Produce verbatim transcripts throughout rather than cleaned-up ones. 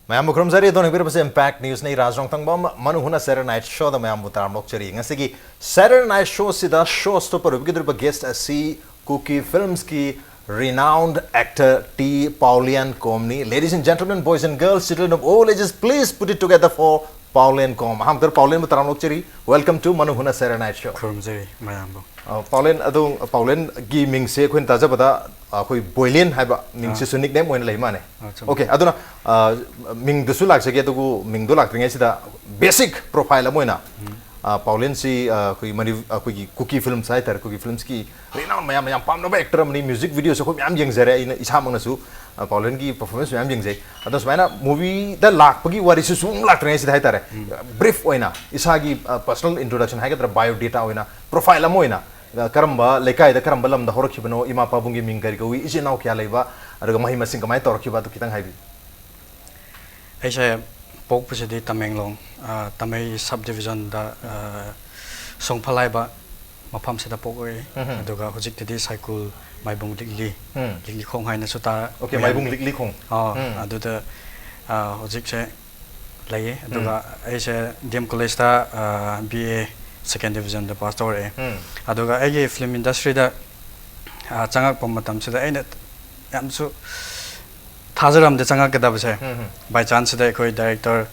ꯃꯌꯥꯝꯕꯨ ꯈꯨꯔꯨꯝꯖꯔꯤ꯫ ꯑꯗꯣꯝꯅ ꯌꯦꯡꯕꯤꯔꯤꯕꯁꯦ Impact News ꯅꯤ꯫ ꯔꯥꯖ ꯔꯣꯡꯊꯪꯕꯝ, ꯃꯅꯨ ꯍꯨꯅ Saturday Night Show ꯗ ꯃꯌꯥꯝꯕꯨ ꯇꯔꯥꯝꯅ ꯑꯣꯛꯆꯔꯤ꯫ ꯉꯁꯤꯒꯤ Saturday Night Show ꯁꯤꯗ show stopper ꯑꯣꯏꯕꯤꯒꯗꯧꯔꯤꯕ guest ꯑꯁꯤ Kuki Films ꯀꯤ renowned actor ꯇꯤ ꯄꯥꯎꯂꯦꯟ ꯀꯣꯝꯅꯤ꯫ Ladies and gentlemen, boys and girls, children of all ages, please put it together for ꯄꯥꯎꯂꯦꯟ ꯀꯣꯝ꯫ ꯑꯍꯥꯟꯕꯗ ꯄꯥꯎꯂꯦꯟꯕꯨ ꯇꯔꯥꯝꯅ ꯑꯣꯛꯆꯔꯤ꯫ Welcome to ꯃꯅꯨ ꯍꯨꯅ Saturday Night Show꯫ ꯈꯨꯔꯨꯝꯖꯔꯤ ꯃꯌꯥꯝꯕꯨ꯫ ꯑ, ꯄꯥꯎꯂꯦꯟ ꯑꯗꯣ, ꯄꯥꯎꯂꯦꯟꯒꯤ ꯃꯤꯡꯁꯦ ꯑꯩꯈꯣꯏꯅ ꯇꯥꯖꯕꯗ, ꯑ, ꯑꯩꯈꯣꯏ ꯕꯣꯏꯂꯦꯟ ꯍꯥꯏꯕ ꯃꯤꯡꯁꯤꯁꯨ nickname ꯑꯣꯏꯅ ꯂꯩ ꯃꯥꯅꯦ꯫ ꯑ, ꯆꯨꯝꯃꯤ꯫ Okay, ꯑꯗꯨꯅ, ꯑ, ꯃꯤꯡꯗꯨꯁꯨ ꯂꯥꯛꯆꯒꯦ, ꯑꯗꯨꯕꯨ ꯃꯤꯡꯗꯣ ꯂꯥꯛꯇ꯭ꯔꯤꯉꯩꯁꯤꯗ basic profile ꯑꯃ ꯑꯣꯏꯅ, ꯑ, ꯄꯥꯎꯂꯦꯟꯁꯤ, ꯑ, ꯑꯩꯈꯣꯏ ꯃꯅꯤ-, ꯑꯩꯈꯣꯏꯒꯤ Kuki Films ꯍꯥꯏꯇꯥꯔꯦ, Kuki Films ꯀꯤ renowned ꯃꯌꯥꯝꯅ ꯌꯥꯝ ꯄꯥꯝꯅꯕ actor ꯑꯃꯅꯤ꯫ Music videoꯁꯨ ꯑꯩꯈꯣꯏ ꯃꯌꯥꯝ ꯌꯦꯡꯖꯔꯦ, ꯑꯩꯅ ꯏꯁꯥꯃꯛꯅꯁꯨ, ꯑ, ꯄꯥꯎꯂꯦꯟꯒꯤ performance ꯃꯌꯥꯝ ꯌꯦꯡꯖꯩ꯫ ꯑꯗꯣ ꯁꯨꯃꯥꯏꯅ movieꯗ ꯂꯥꯛꯄꯒꯤ ꯋꯥꯔꯤꯁꯨ ꯁꯨꯝ ꯂꯥꯛꯇ꯭ꯔꯤꯉꯩꯁꯤꯗ ꯍꯥꯏꯇꯥꯔꯦ, brief ꯑꯣꯏꯅ ꯏꯁꯥꯒꯤ, ꯑ, personal introduction ꯍꯥꯏꯒꯗ꯭ꯔꯥ, biodata ꯑꯣꯏꯅ, profile ꯑꯃ ꯑꯣꯏꯅ, ꯑ, ꯀꯔꯝꯕ ꯂꯩꯀꯥꯏꯗ, ꯀꯔꯝꯕ ꯂꯝꯗ ꯍꯧꯔꯛꯈꯤꯕꯅꯣ, ꯏꯃꯥ ꯄꯥꯕꯨꯡꯒꯤ ꯃꯤꯡ ꯀꯔꯤ ꯀꯧꯏ, ꯏꯆꯤꯟ ꯏꯅꯥꯎ ꯀꯌꯥ ꯂꯩꯕ, ꯑꯗꯨꯒ ꯃꯍꯩ ꯃꯁꯤꯡ ꯀꯃꯥꯏꯅ ꯇꯧꯔꯛꯈꯤꯕ, ꯑꯗꯨ ꯈꯤꯇꯪ ꯍꯥꯏꯕꯤꯌꯨ꯫ ꯑꯩꯁꯦ ꯄꯣꯛꯄꯁꯤꯗꯤ ꯇꯃꯦꯡꯂꯣꯡ, ꯑ, ꯇꯥꯃꯩ sub divisionꯗ, ꯑ, ꯁꯣꯡꯐꯜ ꯍꯥꯏꯕ ꯃꯐꯝꯁꯤꯗ ꯄꯣꯛꯂꯛꯏ꯫ ꯎꯝꯍꯨꯝ꯫ ꯑꯗꯨꯒ ꯍꯧꯖꯤꯛꯇꯤꯗꯤ ꯁꯥꯏꯀꯨꯜ ꯃꯥꯏꯕꯨꯡ ꯂꯤꯛꯂꯤ, ꯎꯝ꯫ ꯂꯤꯛꯂꯤꯈꯣꯡ ꯍꯥꯏꯅꯁꯨ ꯇꯥ-, Okay, ꯃꯌꯥꯝ-, ꯃꯥꯏꯕꯨꯡ ꯂꯤꯛꯂꯤꯈꯣꯡ꯫ ꯑꯥ, ꯎꯝ꯫ ꯑꯗꯨꯗ, ꯑ, ꯍꯧꯖꯤꯛꯁꯦ ꯂꯩꯌꯦ꯫ ꯑꯗꯨꯒ ꯎꯝ꯫ ꯑꯩꯁꯦ ꯗꯤ ꯑꯦꯝ ꯀꯣꯂꯦꯖꯇ, ꯑ, ꯕꯤ ꯑꯦ second divisionꯗ pass ꯇꯧꯔꯛꯑꯦ꯫ ꯎꯝ꯫ ꯑꯗꯨꯒ ꯑꯩꯒꯤ film industryꯗ, ꯑ, ꯆꯪꯉꯛꯄ ꯃꯇꯝꯁꯤꯗ ꯑꯩꯅ ꯌꯥꯝꯁꯨ ꯊꯥꯖꯔꯝꯗꯦ ꯆꯪꯉꯛꯀꯗꯕꯁꯦ꯫ ꯎꯝ, ꯎꯝ꯫ By chanceꯁꯤꯗ ꯑꯩꯈꯣꯏ director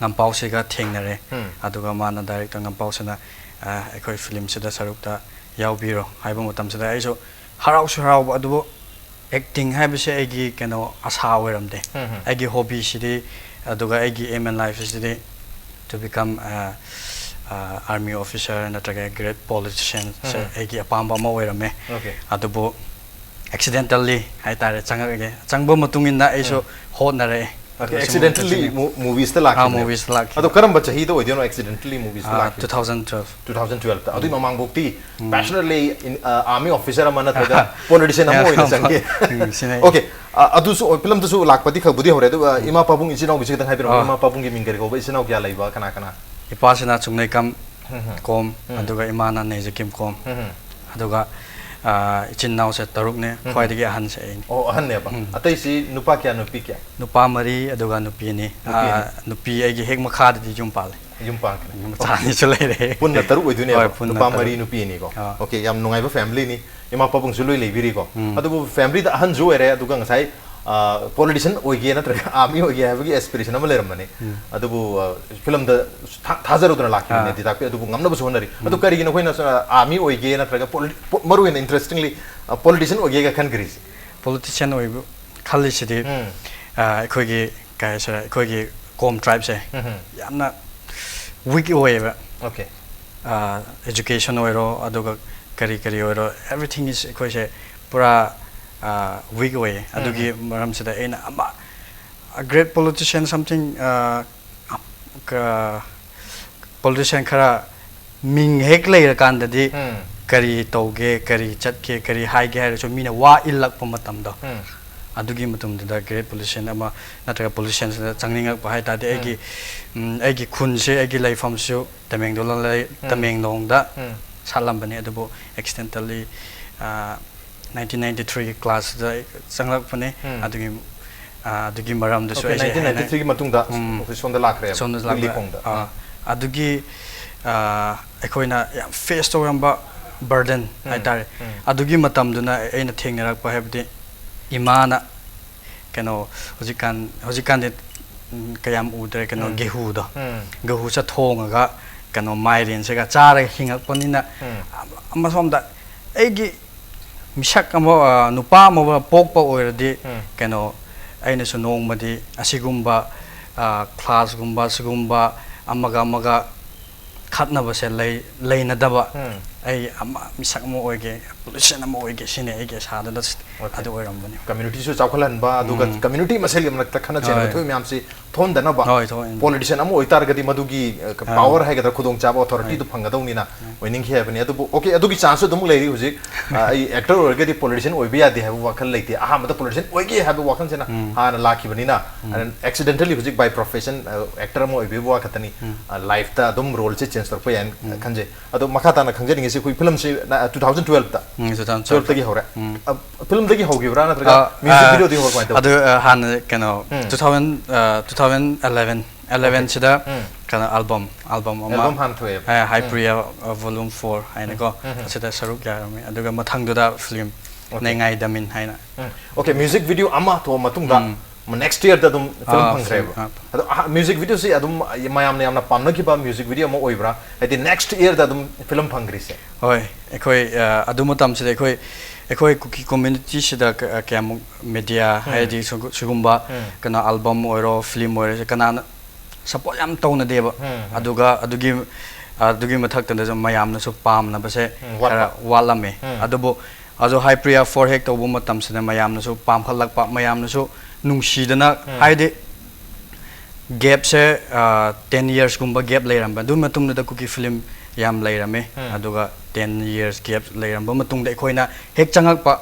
ꯉꯝꯄꯥꯎꯁꯤꯒ ꯊꯦꯡꯅꯔꯦ꯫ ꯎꯝ꯫ ꯑꯗꯨꯒ ꯃꯥꯅ director ꯉꯝꯄꯥꯎꯁꯤꯅ, ꯑ, ꯑꯩꯈꯣꯏ filmꯁꯤꯗ ꯁꯔꯨꯛꯇ ꯌꯥꯎꯕꯤꯔꯣ ꯍꯥꯏꯕ ꯃꯇꯝꯁꯤꯗ ꯑꯩꯁꯨ ꯍꯔꯥꯎꯁꯨ ꯍꯔꯥꯎꯕ, ꯑꯗꯨꯕꯨ acting ꯍꯥꯏꯕꯁꯦ ꯑꯩꯒꯤ ꯀꯩꯅꯣ ꯑꯁꯥ ꯑꯣꯏꯔꯝꯗꯦ꯫ ꯎꯝ, ꯎꯝ꯫ ꯑꯩꯒꯤ hobbyꯁꯤꯗꯤ, ꯑꯗꯨꯒ ꯑꯩꯒꯤ aim in lifeꯁꯤꯗꯤ to become, ꯑ, ꯑ, army officer ꯅꯠꯇ꯭ꯔꯒ great politicianꯁꯦ ꯎꯝ꯫ ꯑꯩꯒꯤ ꯑꯄꯥꯝꯕ ꯑꯃ ꯑꯣꯏꯔꯝꯃꯦ꯫ Okay꯫ ꯑꯗꯨꯕꯨ accidentally ꯍꯥꯏꯇꯥꯔꯦ ꯆꯪꯉꯛꯑꯒꯦ꯫ ꯆꯪꯕ ꯃꯇꯨꯡ ꯏꯟꯅ ꯑꯩꯁꯨ ꯎꯝ꯫ ꯍꯣꯠꯅꯔꯛꯑꯦ꯫ Okay, ꯑꯗꯨꯒ accidentally ꯁꯤꯒꯨꯝꯕ mo-, moviesꯇ ꯑꯥ, ꯂꯥꯛꯈꯤꯕꯅꯦꯕ꯫ moviesꯇ ꯂꯥꯛꯈꯤ꯫ ꯑꯗꯣ ꯀꯔꯝꯕ ꯆꯍꯤꯗ ꯑꯣꯏꯗꯣꯏꯅꯣ accidentally moviesꯇ ꯑꯥ, ꯂꯥꯛꯈꯤꯕ? two thousand twelve꯫ Two thousand twelveꯇ꯫ ꯑꯗꯨꯏ ꯎꯝ꯫ ꯃꯃꯥꯡꯐꯧꯇꯤ ꯎꯝ꯫ passionately in, ꯑ, army officer ꯑꯃ ꯅꯠꯇ꯭ꯔꯒ politician ꯑꯃ ꯌꯥ, ꯑꯣꯏꯅ ꯌꯥꯝ ꯆꯪꯒꯦ꯫ ꯎꯝ, ꯁꯤꯅꯦ꯫ Okay, ꯑ, ꯑꯗꯨꯁꯨ, filmꯗꯨꯁꯨ ꯂꯥꯛꯄꯗꯤ ꯈꯔꯕꯨꯗꯤ ꯍꯧꯔꯦ꯫ ꯑꯗꯨꯒ ꯏꯃꯥ ꯄꯥꯕꯨꯡ ꯏꯆꯤꯟ ꯏꯅꯥꯎꯒꯤꯁꯤ ꯈꯤꯇꯪ ꯍꯥꯏꯕꯤꯔꯝꯃꯣ꯫ ꯑꯥ꯫ ꯏꯃꯥ ꯄꯥꯕꯨꯡꯒꯤ ꯃꯤꯡ ꯀꯔꯤ ꯀꯧꯕ, ꯏꯆꯤꯟ ꯏꯅꯥꯎ ꯀꯌꯥ ꯂꯩꯕ, ꯀꯅꯥ ꯀꯅꯥ? ꯏꯄꯥꯁꯤꯅ ꯆꯨꯡꯅꯩꯀꯝ ꯎꯝ, ꯎꯝ꯫ ꯀꯣꯝ, ꯎꯝ꯫ ꯑꯗꯨꯒ ꯏꯃꯥꯅ ꯅꯦꯖꯀꯤꯝ ꯀꯣꯝ꯫ ꯎꯝ, ꯎꯝ꯫ ꯑꯗꯨꯒ ꯑꯥ, ꯏꯆꯤꯟ ꯏꯅꯥꯎꯁꯦ ꯇꯔꯨꯛꯅꯦ꯫ ꯎꯝ꯫ ꯈ꯭ꯋꯥꯏꯗꯒꯤ ꯑꯍꯟꯁꯦ ꯑꯩꯅꯤ꯫ ꯑꯣ, ꯑꯍꯟꯅꯦꯕ꯫ ꯎꯝ꯫ ꯑꯇꯩꯁꯤ ꯅꯨꯄꯥ ꯀꯌꯥ, ꯅꯨꯄꯤ ꯀꯌꯥ? ꯅꯨꯄꯥ ꯃꯔꯤ, ꯑꯗꯨꯒ ꯅꯨꯄꯤ ꯑꯅꯤ꯫ ꯅꯨꯄꯤ ꯑꯅꯤ꯫ ꯑꯥ, ꯅꯨꯄꯤ ꯑꯩꯒꯤ ꯍꯦꯛ ꯃꯈꯥꯗꯗꯤ ꯌꯨꯝ ꯄꯥꯜꯂꯦ꯫ ꯌꯨꯝ ꯄꯥꯟꯈ꯭ꯔꯦ꯫ ꯎꯝ, ꯃꯆꯥ ꯑꯅꯤꯁꯨ ꯂꯩꯔꯦ꯫ ꯄꯨꯟꯅ ꯇꯔꯨꯛ ꯑꯣꯏꯗꯣꯏꯅꯦꯕ? ꯍꯣꯏ, ꯄꯨꯟꯅ ꯅꯨꯄꯥ ꯇꯔꯨꯛ꯫ ꯃꯔꯤ, ꯅꯨꯄꯤ ꯑꯅꯤꯀꯣ? ꯑꯥ꯫ Okay, ꯌꯥꯝ ꯅꯨꯡꯉꯥꯏꯕ family ꯅꯤ꯫ ꯏꯃꯥ ꯄꯥꯕꯨꯡꯁꯨ ꯂꯣꯏ ꯂꯩꯕꯤꯔꯤꯀꯣ? ꯎꯝ꯫ ꯑꯗꯨꯕꯨ family ꯗ ꯑꯍꯟꯁꯨ ꯑꯣꯏꯔꯦ, ꯑꯗꯨꯒ ꯉꯁꯥꯏ, ꯑꯥ, politician ꯑꯣꯏꯒꯦ ꯅꯠꯇ꯭ꯔꯒ army ꯑꯣꯏꯒꯦ ꯍꯥꯏꯕꯒꯤ aspiration ꯑꯃ ꯂꯩꯔꯝꯕꯅꯤ꯫ ꯎꯝ꯫ ꯑꯗꯨꯕꯨ, ꯑꯥ, film ꯗ ꯊꯥ-, ꯊꯥꯖꯔꯨꯗꯅ ꯂꯥꯛꯈꯤꯕꯅꯦ ꯑꯥ꯫ ꯗꯤꯇꯥꯛꯄꯤ꯫ ꯑꯗꯨꯕꯨ ꯉꯝꯅꯕꯁꯨ ꯍꯣꯠꯅꯔꯤ꯫ ꯑꯗꯨ ꯎꯝ꯫ ꯀꯔꯤꯒꯤꯅꯣ ꯑꯩꯈꯣꯏꯅ, ꯑꯥ, army ꯑꯣꯏꯒꯦ ꯅꯠꯇ꯭ꯔꯒ ꯄꯣꯂꯤ-, ꯄꯣ-, ꯃꯔꯨ ꯑꯣꯏꯅ interestingly, ꯑꯥ, politician ꯑꯣꯏꯒꯦꯒ ꯈꯟꯈ꯭ꯔꯤꯁꯦ? Politician ꯑꯣꯏꯕ ꯈꯜꯂꯤꯁꯤꯗꯤ, ꯎꯝ꯫ ꯑꯥ, ꯑꯩꯈꯣꯏꯒꯤ, ꯀꯩ ꯍꯥꯏꯁꯤꯔꯦ, ꯑꯩꯈꯣꯏꯒꯤ ꯀꯣꯝ tribe ꯁꯦ ꯎꯝ꯫ ꯌꯥꯝꯅ weak ꯑꯣꯏꯌꯦꯕ꯫ Okay꯫ ꯑꯥ, education ꯑꯣꯏꯔꯣ, ꯑꯗꯨꯒ ꯀꯔꯤ ꯀꯔꯤ ꯑꯣꯏꯔꯣ, everything is, ꯑꯩꯈꯣꯏꯁꯦ ꯄꯨꯔꯥ, ꯑꯥ, weak ꯑꯣꯏꯌꯦ꯫ ꯎꯝ꯫ ꯑꯗꯨꯒꯤ ꯃꯔꯝꯁꯤꯗ ꯑꯩꯅ ꯑꯃ, a great politician something, ꯑꯥ, ꯀ-, politician ꯈꯔ ꯃꯤꯡ ꯍꯦꯛ ꯂꯩꯔꯀꯥꯟꯗꯗꯤ ꯎꯝ꯫ ꯀꯔꯤ ꯇꯧꯒꯦ, ꯀꯔꯤ ꯆꯠꯀꯦ, ꯀꯔꯤ ꯍꯥꯏꯒꯦ ꯍꯥꯏꯔꯁꯨ ꯃꯤꯅ ꯋꯥ ꯏꯜꯂꯛꯄ ꯃꯇꯝꯗꯣ, ꯎꯝ꯫ ꯑꯗꯨꯒꯤ ꯃꯇꯝꯗꯨꯗ great politician ꯑꯃ ꯅꯠꯇ꯭ꯔꯒ politician ꯁꯤꯗ ꯆꯪꯅꯤꯡꯉꯛꯄ ꯍꯥꯏ ꯇꯥꯔꯗꯤ, ꯎꯝ꯫ ꯑꯩꯒꯤ, ꯎꯝ, ꯑꯩꯒꯤ ꯈꯨꯟꯁꯦ, ꯑꯩꯒꯤ ꯂꯩꯐꯝꯁꯨ ꯇꯃꯦꯡꯂꯣꯡꯗ ꯂꯩ-, ꯎꯝ꯫ ꯇꯃꯦꯡꯂꯣꯡꯗ ꯎꯝ꯫ ꯁꯥꯠꯂꯝꯕꯅꯦ, ꯑꯗꯨꯕꯨ accidentally, ꯑꯥ, nineteen ninety three ꯒꯤ class ꯇ ꯑꯩ ꯆꯪꯂꯛꯄꯅꯦ꯫ ꯎꯝ꯫ ꯑꯗꯨꯒꯤ, ꯑꯥ, ꯑꯗꯨꯒꯤ ꯃꯔꯝꯗꯁꯨ Okay, ꯑꯩꯁꯦ ꯍꯦꯟꯅ nineteen ninety three ꯒꯤ ꯃꯇꯨꯡꯗ ꯎꯝ꯫ ꯑꯩꯈꯣꯏ ꯁꯣꯝꯗ ꯂꯥꯛꯈ꯭ꯔꯦꯕ, ꯁꯣꯝꯗ ꯂꯤꯛꯂꯤ ꯂꯥꯛꯄ-, ꯈꯣꯡꯗ꯫ ꯑꯥ, ꯎꯝ꯫ ꯑꯗꯨꯒꯤ, ꯑꯥ, ꯑꯩꯈꯣꯏꯅ ꯌꯥꯝ face ꯇꯧꯔꯝꯕ burden ꯎꯝ꯫ ꯍꯥꯏꯇꯥꯔꯦ꯫ ꯎꯝ꯫ ꯑꯗꯨꯒꯤ ꯃꯇꯝꯗꯨꯅ ꯑꯩꯅ ꯊꯦꯡꯅꯔꯛꯄ ꯍꯥꯏꯕꯗꯤ ꯏꯃꯥꯅ ꯀꯩꯅꯣ ꯍꯧꯖꯤꯛꯀꯥꯟ, ꯍꯧꯖꯤꯛꯀꯥꯟꯗꯤ, ꯎꯝ, ꯀꯌꯥꯝ ꯎꯗ꯭ꯔꯦ, ꯀꯩꯅꯣ ꯎꯝ꯫ ꯒꯦꯍꯨꯗꯣ꯫ ꯎꯝ꯫ ꯒꯦꯍꯨꯁꯦ ꯊꯣꯡꯉꯒ ꯀꯩꯅꯣ ꯃꯥꯏꯔꯦꯟꯁꯤꯒ ꯆꯥꯔꯒ ꯍꯤꯡꯉꯛꯄꯅꯤꯅ ꯎꯝ꯫ ꯑꯃ-, ꯑꯃꯁꯣꯝꯗ ꯑꯩꯒꯤ ꯃꯤꯁꯛ ꯑꯃ, ꯑ, ꯅꯨꯄꯥ ꯑꯃ ꯄꯣꯛꯄ ꯑꯣꯏꯔꯗꯤ, ꯎꯝ꯫ ꯀꯩꯅꯣ, ꯑꯩꯅꯁꯨ ꯅꯣꯡꯃꯗꯤ ꯑꯁꯤꯒꯨꯝꯕ, ꯑ, class ꯀꯨꯝꯕ, ꯁꯤꯒꯨꯝꯕ ꯑꯃꯒ ꯑꯃꯒ ꯈꯠꯅꯕꯁꯦ ꯂꯩ-, ꯂꯩꯅꯗꯕ, ꯎꯝ꯫ ꯑꯩ ꯑꯃ, ꯃꯤꯁꯛ ꯑꯃ ꯑꯣꯏꯒꯦ, politician ꯑꯃ ꯑꯣꯏꯒꯦ, ꯁꯤꯅꯦ ꯑꯩꯒꯤ ꯑꯁꯥꯗꯨꯅ ꯁ-, Okay꯫ ꯑꯗꯨ ꯑꯣꯏꯔꯝꯕꯅꯤ꯫ Community ꯁꯨ ꯆꯥꯎꯈꯠꯍꯟꯕ, ꯑꯗꯨꯒ ꯎꯝ꯫ Community ꯃꯁꯦꯜꯒꯤ ꯃꯔꯛꯇ ꯈꯠꯅ ꯆꯩꯅꯕ ꯍꯣꯏ꯫ ꯊꯣꯛꯏ ꯃꯌꯥꯝꯁꯤ ꯊꯣꯛꯍꯟꯗꯅꯕ, ꯍꯣꯏ, ꯊꯣꯛꯍꯟ-, politician ꯑꯃ ꯑꯣꯏꯇꯥꯔꯒꯗꯤ ꯃꯗꯨꯒꯤ, ꯑ, ꯀ-, ꯑꯥ꯫ Power ꯍꯥꯏꯒꯗ꯭ꯔꯥ, ꯈꯨꯗꯣꯡꯆꯥꯕ, authority ꯍꯣꯏ꯫ ꯗꯨ ꯐꯪꯒꯗꯧꯅꯤꯅ ꯎꯝ꯫ ꯑꯣꯏꯅꯤꯡꯈꯤ ꯍꯥꯏꯕꯅꯤ꯫ ꯑꯗꯨꯕꯨ, okay, ꯑꯗꯨꯒꯤ chance ꯁꯨ ꯑꯗꯨꯝ ꯂꯩꯔꯤ ꯍꯧꯖꯤꯛ꯫ ꯑ, ꯑꯩ actor ꯑꯣꯏꯔꯒꯗꯤ politician ꯑꯣꯏꯕ ꯌꯥꯗꯦ ꯍꯥꯏꯕ ꯋꯥꯈꯜ ꯂꯩꯇꯦ꯫ ꯑꯍꯥꯟꯕꯗ politician ꯑꯣꯏꯒꯦ ꯍꯥꯏꯕ ꯋꯥꯈꯜꯁꯤꯅ ꯎꯝ꯫ ꯍꯥꯟꯅ ꯂꯥꯛꯈꯤꯕꯅꯤꯅ, ꯎꯝ꯫ ꯑꯗꯨꯅ accidentally ꯍꯧꯖꯤꯛ by profession, ꯑ, actor ꯑꯃ ꯑꯣꯏꯕꯤꯕ ꯋꯥ ꯈꯛꯇꯅꯤ꯫ ꯎꯝ꯫ ꯑ, life ꯇ ꯑꯗꯨꯝ role ꯁꯦ change ꯇꯧꯔꯛꯄ ꯌꯥꯏꯅ ꯎꯝ꯫ ꯈꯟꯖꯩ꯫ ꯑꯗꯣ ꯃꯈꯥ ꯇꯥꯅ ꯈꯪꯖꯅꯤꯡꯉꯤꯁꯤ ꯑꯩꯈꯣꯏ film ꯁꯤ, ꯑ, two thousand twelve ꯇ ꯎꯝ, two thousand twelve꯫ Twelve ꯇꯒꯤ ꯍꯧꯔꯦ꯫ ꯎꯝ꯫ ꯑ, film ꯗꯒꯤ ꯍꯧꯈꯤꯕ꯭ꯔꯥ ꯅꯠꯇ꯭ꯔꯒ ꯑ, music ꯑ, video ꯗꯒꯤ ꯍꯧꯔꯛꯄ ꯀꯃꯥꯏꯅ ꯇꯧꯕ? ꯑꯗꯨ ꯑ, ꯍꯥꯟꯅ ꯀꯩꯅꯣ ꯎꯝ꯫ two thousand, ꯑ, two thousand eleven, eleven ꯁꯤꯗ ꯎꯝ꯫ ꯀꯩꯅꯣ album, album ꯑꯃ Album ꯍꯥꯟꯅ ꯊꯣꯛꯑꯦꯕ꯫ ꯑ, ꯎꯝ꯫ Haipriya, ꯑ, Volume four ꯍꯥꯏꯅꯀꯣ꯫ ꯎꯝ, ꯎꯝ꯫ ꯑꯁꯤꯗ ꯁꯔꯨꯛ ꯌꯥꯔꯝꯃꯤ꯫ ꯑꯗꯨꯒ ꯃꯊꯪꯗꯨꯗ film Okay. ꯅꯩꯉꯥꯏ ꯗꯃꯤꯟ ꯍꯥꯏꯅ꯫ ꯎꯝ꯫ Okay, music video ꯑꯃ ꯊꯣꯛꯑ ꯃꯇꯨꯡꯗ ꯎꯝ꯫ next year ꯗ ꯑꯗꯨꯝ film ꯑꯥ, ꯐꯪꯈ꯭ꯔꯦꯕ꯫ film, ꯑꯥ꯫ ꯑꯗꯣ ꯑꯍ-, music video ꯁꯤ ꯑꯗꯨꯝ ꯃꯌꯥꯝꯅ ꯌꯥꯝꯅ ꯄꯥꯝꯅꯈꯤꯕ music video ꯑꯃ ꯑꯣꯏꯕ꯭ꯔꯥ? ꯍꯥꯏꯗꯤ next year ꯗ ꯑꯗꯨꯝ film ꯐꯪꯈ꯭ꯔꯤꯁꯦ? ꯍꯣꯏ, ꯑꯩꯈꯣꯏ, ꯑ, ꯑꯗꯨ ꯃꯇꯝꯁꯤꯗ ꯑꯩꯈꯣꯏ, ꯑꯩꯈꯣꯏ ꯀꯨꯀꯤ community ꯁꯤꯗ ꯀ-, ꯀꯌꯥꯃꯨꯛ media ꯎꯝ꯫ ꯍꯥꯏꯗꯤ ꯁꯤꯒꯨ-, ꯁꯤꯒꯨꯝꯕ ꯎꯝ꯫ ꯀꯩꯅꯣ album ꯑꯣꯏꯔꯣ, film ꯑꯣꯏꯔꯣ, ꯀꯅꯥꯅ support ꯌꯥꯝ ꯇꯧꯅꯗꯦꯕ꯫ ꯎꯝ, ꯎꯝ꯫ ꯑꯗꯨꯒ ꯑꯗꯨꯒꯤ, ꯑꯗꯨꯒꯤ ꯃꯊꯛꯇꯗꯁꯨ ꯃꯌꯥꯝꯅꯁꯨ ꯄꯥꯝꯅꯕꯁꯦ ꯎꯝ, ꯋꯥꯠꯄ꯫ ꯈꯔ ꯋꯥꯠꯂꯝꯃꯦ꯫ ꯎꯝ꯫ ꯑꯗꯨꯕꯨ ꯑꯗꯣ Haipriya four ꯍꯦꯛ ꯇꯧꯕ ꯃꯇꯝꯁꯤꯗ ꯃꯌꯥꯝꯅꯁꯨ ꯄꯥꯝꯈꯠꯂꯛꯄ, ꯃꯌꯥꯝꯅꯁꯨ ꯅꯨꯡꯁꯤꯗꯅ, ꯎꯝ꯫ ꯍꯥꯏꯗꯤ gap ꯁꯦ, ꯑ, ten years ꯀꯨꯝꯕ gap ꯂꯩꯔꯝꯕ꯫ ꯑꯗꯨ ꯃꯇꯨꯡꯗꯨꯗ ꯀꯨꯀꯤ film ꯌꯥꯝ ꯂꯩꯔꯝꯃꯦ꯫ ꯎꯝ꯫ ꯑꯗꯨꯒ ten years gap ꯂꯩꯔꯝꯕ ꯃꯇꯨꯡꯗ ꯑꯩꯈꯣꯏꯅ ꯍꯦꯛ ꯆꯪꯉꯛꯄ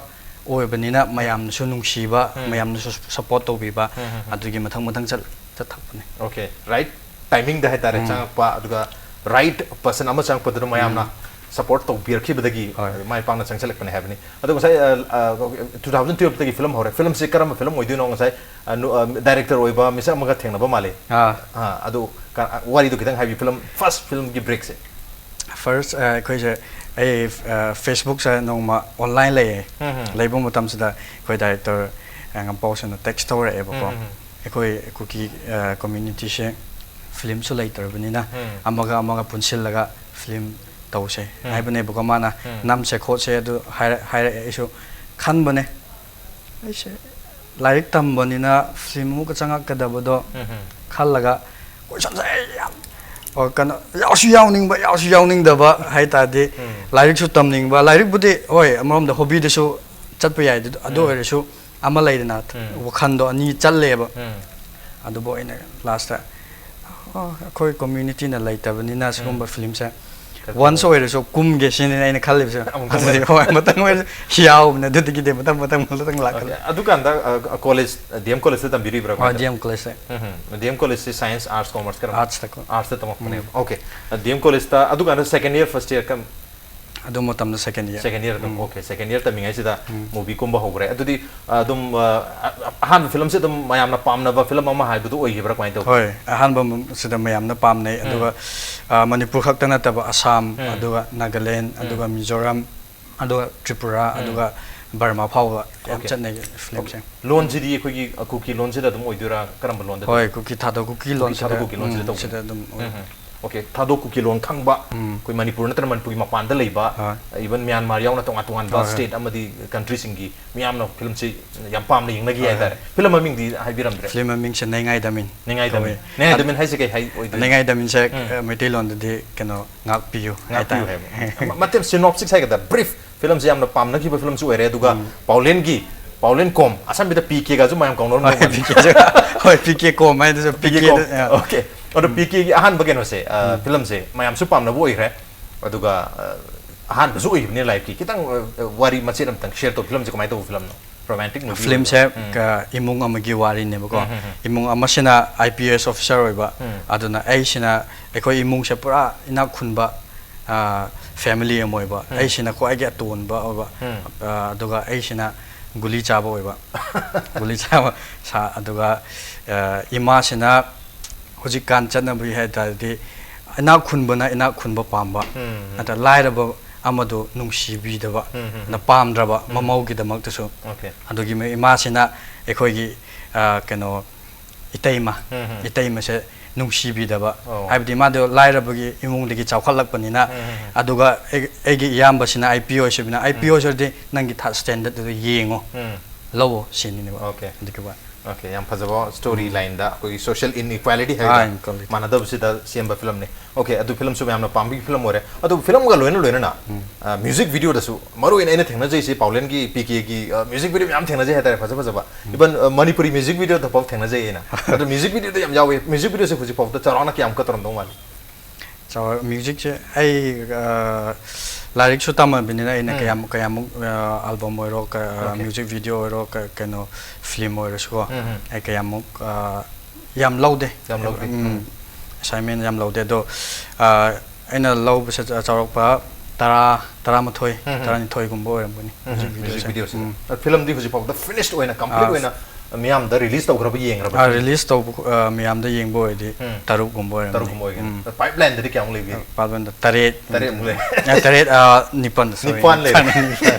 ꯑꯣꯏꯕꯅꯤꯅ ꯃꯌꯥꯝꯅꯁꯨ ꯅꯨꯡꯁꯤꯕ, ꯎꯝ꯫ ꯃꯌꯥꯝꯅꯁꯨ support ꯇꯧꯕꯤꯕ, ꯎꯝ, ꯎꯝ, ꯎꯝ꯫ ꯑꯗꯨꯒꯤ ꯃꯊꯪ ꯃꯊꯪ ꯆꯠ-, ꯆꯠꯊꯔꯛꯄꯅꯦ꯫ Okay, right timing ꯗ ꯍꯥꯏꯇꯥꯔꯦ ꯎꯝ꯫ ꯆꯪꯉꯛꯄ, ꯑꯗꯨꯒ right person ꯑꯃ ꯆꯪꯉꯛꯄꯗꯨꯅ ꯃꯌꯥꯝꯅ ꯎꯝ꯫ support ꯇꯧꯕꯤꯔꯛꯈꯤꯕꯗꯒꯤ ꯍꯣꯏ꯫ ꯃꯥꯏ ꯄꯥꯛꯅ ꯆꯪꯁꯤꯜꯂꯛꯄꯅꯦ ꯍꯥꯏꯕꯅꯤ꯫ ꯑꯗꯣ ꯉꯁꯥꯏ, ꯑ, ꯑ, two thousand twelve ꯇꯒꯤ film ꯍꯧꯔꯦ꯫ Film ꯁꯤ ꯀꯔꯝꯕ film ꯑꯣꯏꯗꯣꯏꯅꯣ? ꯉꯁꯥꯏ, ꯑ, ꯅꯨ-, ꯑ, director ꯑꯣꯏꯕ ꯃꯤꯁꯛ ꯑꯃꯒ ꯊꯦꯡꯅꯕ ꯃꯥꯜꯂꯤ꯫ ꯑꯥ꯫ ꯑ, ꯑꯗꯨ ꯀ-, ꯑ, ꯋꯥꯔꯤꯗꯣ ꯈꯤꯇꯪ ꯍꯥꯏꯕꯤꯌꯨ, film, first film ꯒꯤ break ꯁꯦ꯫ First, ꯑ, ꯑꯩꯈꯣꯏꯁꯦ, ꯑꯩ, ꯑ, Facebook ꯁꯦ ꯅꯣꯡꯃ online ꯂꯩꯌꯦ꯫ ꯎꯝ, ꯎꯝ꯫ ꯂꯩꯕ ꯃꯇꯝꯁꯤꯗ ꯑꯩꯈꯣꯏ director, ꯑ, ꯉꯝꯄꯥꯎꯁꯤꯅ text ꯇꯧꯔꯛꯑꯦꯕꯀꯣ꯫ ꯎꯝ, ꯎꯝ, ꯎꯝ꯫ ꯑꯩꯈꯣꯏ ꯀꯨꯀꯤ, ꯑ, community ꯁꯦ film ꯁꯨ ꯂꯩꯇ꯭ꯔꯕꯅꯤꯅ ꯎꯝ꯫ ꯑꯃꯒ ꯑꯃꯒ ꯄꯨꯟꯁꯤꯜꯂꯒ film ꯇꯧꯁꯦ ꯎꯝ꯫ ꯍꯥꯏꯕꯅꯦꯕꯀꯣ꯫ ꯃꯥꯅ ꯎꯝ꯫ ꯅꯝꯁꯦ ꯈꯣꯠꯁꯦ ꯑꯗꯨ ꯍꯥꯏꯔ-, ꯍꯥꯏꯔꯛꯑꯦ꯫ ꯑꯩꯁꯨ ꯈꯟꯕꯅꯦ, ꯑꯩꯁꯦ ꯂꯥꯏꯔꯤꯛ ꯇꯝꯕꯅꯤꯅ film ꯑꯃꯨꯛꯀ ꯆꯪꯉꯛꯀꯗꯕꯗꯣ ꯎꯝ, ꯎꯝ꯫ ꯈꯜꯂꯒ questionꯁꯦ ꯑꯩ ꯌꯥꯝ, ꯑꯣ, ꯀꯩꯅꯣ, ꯌꯥꯎꯁꯨ ꯌꯥꯎꯅꯤꯡꯕ, ꯌꯥꯎꯁꯨ ꯌꯥꯎꯅꯤꯡꯗꯕ ꯍꯥꯏ ꯇꯥꯔꯗꯤ, ꯎꯝ꯫ ꯂꯥꯏꯔꯤꯛꯁꯨ ꯇꯝꯅꯤꯡꯕ, ꯂꯥꯏꯔꯤꯛꯄꯨꯗꯤ ꯍꯣꯏ ꯑꯃꯔꯣꯝꯗ hobby ꯗꯁꯨ ꯆꯠꯄ ꯌꯥꯏ, ꯑꯗꯨ, ꯑꯗꯨ ꯎꯝ꯫ ꯑꯣꯏꯔꯁꯨ ꯑꯃ ꯂꯩꯗꯅ, ꯎꯝ꯫ ꯋꯥꯈꯜꯗꯣ ꯑꯅꯤ ꯆꯠꯂꯦꯕ꯫ ꯎꯝ꯫ ꯑꯗꯨꯕꯨ ꯑꯩꯅ last ꯇ, "ꯑꯣ, ꯑꯩꯈꯣꯏ community ꯅ ꯂꯩꯇꯕꯅꯤꯅꯅ ꯁꯤꯒꯨꯝꯕ ꯎꯝ꯫ film ꯁꯦ ꯀꯩꯅꯣ once ꯑꯣꯏꯔꯁꯨ ꯀꯨꯝꯒꯦ ꯁꯤꯅꯤ ꯑꯩꯅ ꯈꯜꯂꯤꯕꯁꯦ"꯫ ꯑꯃꯨꯛ ꯑꯗꯨꯗꯤ ꯀꯨꯝꯒꯦ꯫ ꯍꯣꯏ, ꯃꯊꯪ ꯑꯣꯏꯔꯁꯨ ꯌꯥꯎꯕꯅꯦ, ꯑꯗꯨꯗꯒꯤꯗꯤ ꯃꯊꯪ, ꯃꯊꯪ, ꯃꯊꯪ ꯂꯥꯛꯀꯅꯤ꯫ Okay, ꯑꯗꯨꯀꯥꯟꯗ, ꯑ, college, D M college ꯇ ꯇꯝꯕꯤꯔꯤꯕ꯭ꯔꯥ ꯍꯣꯏ, ꯀꯃꯥꯏꯅ D M college ꯇ꯫ ꯇꯧ-, ꯎꯝ, ꯎꯝ꯫ D M college ꯁꯤ science, arts, commerce ꯀꯔꯝꯕ? Arts ꯇꯀꯣ꯫ Arts ꯇ ꯇꯝꯃꯛꯄꯅꯦꯕ꯫ ꯎꯝ꯫ Okay, D M college ꯇ ꯑꯗꯨꯀꯥꯟꯗ second year, first year ꯀꯔꯝ-, ꯑꯗꯨ ꯃꯇꯝꯗ second year. Second year ꯑꯗꯨꯝ ꯎꯝ. Okay, second year ꯇꯝꯃꯤꯉꯩꯁꯤꯗ movie ꯀꯨꯝꯕ ꯍꯧꯈ꯭ꯔꯦ꯫ ꯑꯗꯨꯗꯤ ꯑ, ꯑꯗꯨꯝ ꯑ, ꯑ, ꯑꯍꯥꯟꯕ film ꯁꯦ ꯑꯗꯨꯝ ꯃꯌꯥꯝꯅ ꯄꯥꯝꯅꯕ film ꯑꯃ ꯍꯥꯏꯕꯗꯨ ꯑꯣꯏꯈꯤꯕ꯭ꯔꯥ, ꯀꯃꯥꯏꯅ ꯇꯧꯒꯦ? ꯍꯣꯏ, ꯑꯍꯥꯟꯕ ꯁꯤꯗ ꯃꯌꯥꯝꯅ ꯄꯥꯝꯅꯩ꯫ ꯑꯗꯨꯒ ꯑ, ꯃꯅꯤꯄꯨꯔ ꯈꯛꯇ ꯅꯠꯇꯕ ꯑꯁꯥꯝ, ꯑꯗꯨꯒ ꯅꯥꯒꯥꯂꯦꯟ, ꯑꯗꯨꯒ ꯃꯤꯖꯣꯔꯥꯝ, ꯑꯗꯨꯒ ꯇ꯭ꯔꯤꯄꯨꯔꯥ, ꯑꯗꯨꯒ ꯕꯔꯃꯥ ꯐꯥꯎꯕ ꯌꯥꯝ Okay. ꯆꯠꯅꯩ film ꯁꯦ꯫ ꯂꯣꯟꯁꯤꯗꯤ ꯑꯩꯈꯣꯏꯒꯤ ꯑ, ꯀꯨꯀꯤ ꯂꯣꯟꯁꯤꯗ ꯑꯗꯨꯝ ꯑꯣꯏꯗꯣꯏꯔꯥ, ꯀꯔꯝꯕ ꯂꯣꯟꯗ ꯍꯣꯏ, ꯇꯧꯒꯦ? ꯀꯨꯀꯤ ꯊꯥꯗꯣ ꯀꯨꯀꯤ ꯀꯨꯀꯤ ꯂꯣꯟꯁꯤꯗ꯫ ꯊꯥꯗꯣ ꯀꯨꯀꯤ ꯂꯣꯟꯁꯤꯗ ꯎꯝ, ꯇꯧꯕꯅꯦ꯫ ꯁꯤꯗ ꯑꯗꯨꯝ ꯑꯣꯏ꯫ ꯎꯝ꯫ Okay, ꯊꯥꯗꯣ ꯀꯨꯀꯤ ꯂꯣꯟ ꯈꯪꯕ, ꯎꯝ. ꯑꯩꯈꯣꯏ ꯃꯅꯤꯄꯨꯔ ꯅꯠꯇꯅ ꯃꯅꯤꯄꯨꯔꯒꯤ ꯃꯄꯥꯟꯗ ꯂꯩꯕ, ꯍꯣꯏ. Even ꯃ꯭ꯌꯥꯟꯃꯥꯔ ꯌꯥꯎꯅ ꯇꯣꯉꯥꯟ ꯇꯣꯉꯥꯟꯕ ꯍꯣꯏ, ꯍꯣꯏ. State ꯑꯃꯗꯤ country ꯁꯤꯡꯒꯤ ꯃꯤꯌꯥꯝꯅ film ꯁꯤ ꯌꯥꯝ ꯄꯥꯝꯅ ꯌꯦꯡꯅꯈꯤ ꯍꯣꯏ, ꯍꯥꯏꯇꯥꯔꯦ꯫ Film ꯃꯃꯤꯡꯗꯤ ꯍꯥꯏꯕꯤꯔꯝꯗ꯭ꯔꯦ꯫ Film ꯃꯃꯤꯡꯁꯦ ꯅꯩꯉꯥꯏꯗꯃꯤꯟ ꯅꯩꯉꯥꯏꯗꯃꯤꯟ꯫ ꯀꯧꯋꯦ꯫ ꯅꯩꯉꯥꯏꯗꯃꯤꯟ ꯍꯥꯏꯁꯦ ꯀꯩ ꯍꯥꯏ ꯑꯣꯏꯗꯣꯏꯅꯣ? ꯅꯩꯉꯥꯏꯗꯃꯤꯟꯁꯦ ꯎꯝ. ꯑ, ꯃꯩꯇꯩꯂꯣꯟꯗꯗꯤ ꯀꯩꯅꯣ, ꯉꯥꯛꯄꯤꯌꯨ ꯉꯥꯛꯄꯤꯌꯨ ꯍꯥꯏꯇꯥꯔꯦ꯫ ꯍꯥꯏꯕ꯫ ꯃ-, ꯃꯇꯦꯛ synopsis ꯍꯥꯏꯒꯗ꯭ꯔꯥ, brief, film ꯁꯦ ꯌꯥꯝꯅ ꯄꯥꯝꯅꯈꯤꯕ film ꯁꯨ ꯑꯣꯏꯔꯦ꯫ ꯑꯗꯨꯒ ꯄꯥꯎꯂꯦꯟꯒꯤ, ꯄꯥꯎꯂꯦꯟ ꯀꯣꯝ, ꯑꯁꯥꯝꯕꯤꯗ ꯄꯤ ꯀꯦ ꯒꯁꯨ ꯃꯌꯥꯝ ꯀꯧꯅꯔꯝꯗꯧ ꯍꯣꯏ, ꯃꯥꯜꯂꯦ꯫ ꯄꯤ ꯀꯦ ꯁꯨ꯫ ꯍꯣꯏ, ꯄꯤ ꯀꯦ ꯀꯣꯝ ꯍꯥꯏꯗꯨꯁꯨ, ꯄꯤ ꯀꯦ ꯄꯤ ꯀꯦ ꯀꯣꯝ꯫ ꯗ, ꯑ, Okay. ꯑꯗꯣ ꯄꯤ ꯀꯦ ꯒꯤ ꯑꯍꯥꯟꯕ ꯀꯩꯅꯣꯁꯦ, ꯑ, film ꯁꯦ ꯃꯌꯥꯝꯁꯨ ꯄꯥꯝꯅꯕ ꯑꯣꯏꯈ꯭ꯔꯦ꯫ ꯑꯗꯨꯒ, ꯑ, ꯑꯍꯥꯟꯕꯁꯨ ꯑꯣꯏꯈꯤꯕꯅꯤ life ꯀꯤ꯫ ꯈꯤꯇꯪ, ꯑ, ꯋꯥꯔꯤ ꯃꯆꯦꯠ ꯑꯃꯇꯪ share ꯇꯧ꯫ Film ꯁꯦ ꯀꯃꯥꯏꯅ ꯇꯧꯕ film ꯅꯣ? Romantic movie Film ꯁꯦ, ꯑꯣꯏꯕ꯭ꯔꯥ? ꯎꯝ. ꯑ, ꯏꯃꯨꯡ ꯑꯃꯒꯤ ꯋꯥꯔꯤꯅꯦꯕꯀꯣ꯫ ꯎꯝ, ꯎꯝ, ꯎꯝ. ꯏꯃꯨꯡ ꯑꯃꯁꯤꯅ ꯑꯥꯏ ꯄꯤ ꯑꯦꯁ officer ꯑꯣꯏꯕ, ꯎꯝ. ꯑꯗꯨꯅ ꯑꯩꯁꯤꯅ, ꯑꯩꯈꯣꯏ ꯏꯃꯨꯡꯁꯦ ꯄꯨꯔꯥ ꯏꯅꯥꯛ ꯈꯨꯟꯕ, ꯑ, family ꯑꯃ ꯑꯣꯏꯕ, ꯎꯝ. ꯑꯩꯁꯤꯅ ꯈ꯭ꯋꯥꯏꯗꯒꯤ ꯑꯇꯣꯟꯕ ꯑꯣꯏꯕ, ꯎꯝ. ꯑ, ꯑꯗꯨꯒ ꯑꯩꯁꯤꯅ ꯒꯨꯂꯤ ꯆꯥꯕ ꯑꯣꯏꯕ꯫ ꯒꯨꯂꯤ ꯆꯥꯕ ꯁꯥ-, ꯑꯗꯨꯒ, ꯑ, ꯏꯃꯥꯁꯤꯅ ꯍꯧꯖꯤꯛꯀꯥꯟ ꯆꯠꯅꯕꯤ ꯍꯥꯏ ꯇꯥꯔꯗꯤ, ꯏꯅꯥꯛ ꯈꯨꯟꯕꯅ ꯏꯅꯥꯛ ꯈꯨꯟꯕ ꯄꯥꯝꯕ, ꯎꯝ. ꯅꯠꯇ꯭ꯔ ꯂꯥꯏꯔꯕ ꯑꯃꯗꯨ ꯅꯨꯡꯁꯤꯕꯤꯗꯕ, ꯎꯝ, ꯎꯝ, ꯅ ꯎꯝ. ꯄꯥꯝꯗ꯭ꯔꯕ ꯎꯝ. ꯃꯃꯧꯒꯤꯗꯃꯛꯇꯁꯨ꯫ Okay. ꯑꯗꯨꯒꯤ ꯃ-, ꯏꯃꯥꯁꯤꯅ ꯑꯩꯈꯣꯏꯒꯤ, ꯑ, ꯀꯩꯅꯣ, ꯏꯇꯩꯃ, ꯎꯝ, ꯎꯝ. ꯏꯇꯩꯃꯁꯦ ꯅꯨꯡꯁꯤꯕꯤꯗꯕ, ꯑꯣ. ꯍꯥꯏꯕꯗꯤ ꯃꯥꯗꯣ ꯂꯥꯏꯔꯕꯒꯤ ꯏꯃꯨꯡꯗꯒꯤ ꯆꯥꯎꯈꯠꯂꯛꯄꯅꯤꯅ꯫ ꯎꯝ, ꯎꯝ, ꯎꯝ. ꯑꯗꯨꯒ ꯑꯩ-, ꯑꯩꯒꯤ ꯏꯌꯥꯝꯕꯁꯤꯅ ꯑꯥꯏ ꯄꯤ ꯑꯣꯏꯁꯤꯕꯅ, ꯑꯥꯏ ꯄꯤ ꯎꯝ. ꯑꯣꯏꯁꯤꯔꯗꯤ ꯅꯪꯒꯤ ꯊꯥ-, standard ꯗꯨꯗ ꯌꯦꯡꯉꯣ, ꯎꯝ. ꯂꯧꯑꯣ ꯁꯤꯅꯤꯕ꯫ Okay. ꯑꯗꯨꯒꯤ ꯋꯥ-, Okay, ꯌꯥꯝ ꯐꯖꯕ story line ꯗ ꯑꯩꯈꯣꯏꯒꯤ social inequality ꯑꯥ, ꯍꯥꯏꯕ inequality. ꯃꯥꯟꯅꯗꯕꯁꯤꯗ ꯁꯦꯝꯕ film ꯅꯤ꯫ Okay, ꯑꯗꯨ film ꯁꯨ ꯃꯌꯥꯝꯅ ꯄꯥꯝꯕꯒꯤ film ꯑꯣꯏꯔꯦ꯫ ꯑꯗꯨ film ꯒ ꯂꯣꯏꯅ ꯂꯣꯏꯅꯅ, ꯎꯝ. ꯑ, music video ꯗꯁꯨ, ꯃꯔꯨ ꯑꯣꯏꯅ ꯑꯩꯅ ꯊꯦꯡꯅꯖꯩꯁꯦ ꯄꯥꯎꯂꯦꯟꯒꯤ ꯄꯤ ꯀꯦ ꯒꯤ, ꯑ, music video ꯃꯌꯥꯝ ꯊꯦꯡꯅꯖꯩ ꯍꯥꯏꯇꯥꯔꯦ, ꯐꯖ ꯐꯖꯕ꯫ Even, ꯑ, ꯃꯅꯤꯄꯨꯔꯤ music video ꯗꯐꯥꯎ ꯊꯦꯡꯅꯖꯩ ꯑꯩꯅ꯫ ꯑꯗꯣ music video ꯗ ꯌꯥꯝ ꯌꯥꯎꯋꯦ꯫ Music video ꯁꯦ ꯍꯧꯖꯤꯛ ꯐꯥꯎꯗ ꯆꯥꯎꯔꯥꯛꯅ ꯀꯌꯥꯃꯨꯛꯀ ꯇꯧꯔꯝꯗꯧ ꯃꯥꯜꯂꯤ? ꯆꯥꯎꯔꯥꯛ-, music ꯁꯦ ꯑꯩ, ꯑ, ꯂꯥꯏꯔꯤꯛꯁꯨ ꯇꯝꯃꯕꯅꯤꯅ ꯑꯩꯅ ꯎꯝ. ꯀꯌꯥꯃꯨꯛ, ꯀꯌꯥꯃꯨꯛ, ꯑ, album ꯑꯣꯏꯔꯣ, ꯀ-, ꯑ, Okay. music video ꯑꯣꯏꯔꯣ, ꯀ-, ꯀꯩꯅꯣ, film ꯑꯣꯏꯔꯁꯨꯀꯣ, ꯎꯝ, ꯎꯝ. ꯑꯩ ꯀꯌꯥꯃꯨꯛ, ꯑ, ꯌꯥꯝ ꯂꯧꯗꯦ꯫ ꯌꯥꯝ ꯂꯧꯗꯦ꯫ ꯎꯝ. ꯎꯝ. Assignment ꯌꯥꯝ ꯂꯧꯗꯦ꯫ ꯑꯗꯣ, ꯑ, ꯑꯩꯅ ꯂꯧꯕꯁꯦ ꯆ-, ꯆꯥꯎꯔꯥꯛꯄ ꯇꯔꯥ, ꯇꯔꯥꯃꯥꯊꯣꯏ, ꯎꯝ, ꯎꯝ꯫ ꯇꯔꯥꯅꯤꯊꯣꯏꯒꯨꯝꯕ ꯑꯣꯏꯔꯝꯒꯅꯤ, ꯎꯝ, ꯎꯝ꯫ Music music ꯚꯤꯗꯤꯑꯣꯁꯦ꯫ ꯚꯤꯗꯤꯑꯣꯁꯤꯗ꯫ ꯎꯝ꯫ ꯑ, ꯐꯤꯂꯝꯗꯤ ꯍꯧꯖꯤꯛ ꯐꯥꯎꯕꯗ ꯐꯤꯅꯤꯁ ꯑꯣꯏꯅ, ꯀꯝꯄ꯭ꯂꯤꯠ ꯑꯥ꯫ ꯑꯣꯏꯅ ꯃꯤꯌꯥꯝꯗ ꯔꯤꯂꯤꯁ ꯇꯧꯈ꯭ꯔꯕ, ꯌꯦꯡꯈ꯭ꯔꯕ? ꯑꯥ, ꯔꯤꯂꯤꯁ ꯇꯧꯕ, ꯑ, ꯃꯌꯥꯝꯗ ꯌꯦꯡꯕ ꯑꯣꯏꯔꯗꯤ ꯎꯝ꯫ ꯇꯔꯨꯛꯀꯨꯝꯕ ꯑꯣꯏꯔꯝꯒꯅꯤ꯫ ꯇꯔꯨꯛꯀꯨꯝꯕ ꯑꯣꯏꯒꯅꯤ꯫ ꯎꯝ꯫ ꯄꯥꯏꯞꯂꯥꯏꯟꯗꯗꯤ ꯀꯌꯥꯃꯨꯛ ꯂꯩꯕꯤꯔꯤ? ꯑ, ꯄꯥꯏꯞꯂꯥꯏꯟꯗ ꯇꯔꯦꯠ꯫ ꯇꯔꯦꯠꯃꯨꯛ ꯂꯩ꯫ ꯑ, ꯇꯔꯦꯠ, ꯑ, ꯅꯤꯄꯥꯟ, sorry꯫ ꯅꯤꯄꯥꯟ ꯂꯩꯔꯦ꯫ ꯅꯤꯄꯥꯟ꯫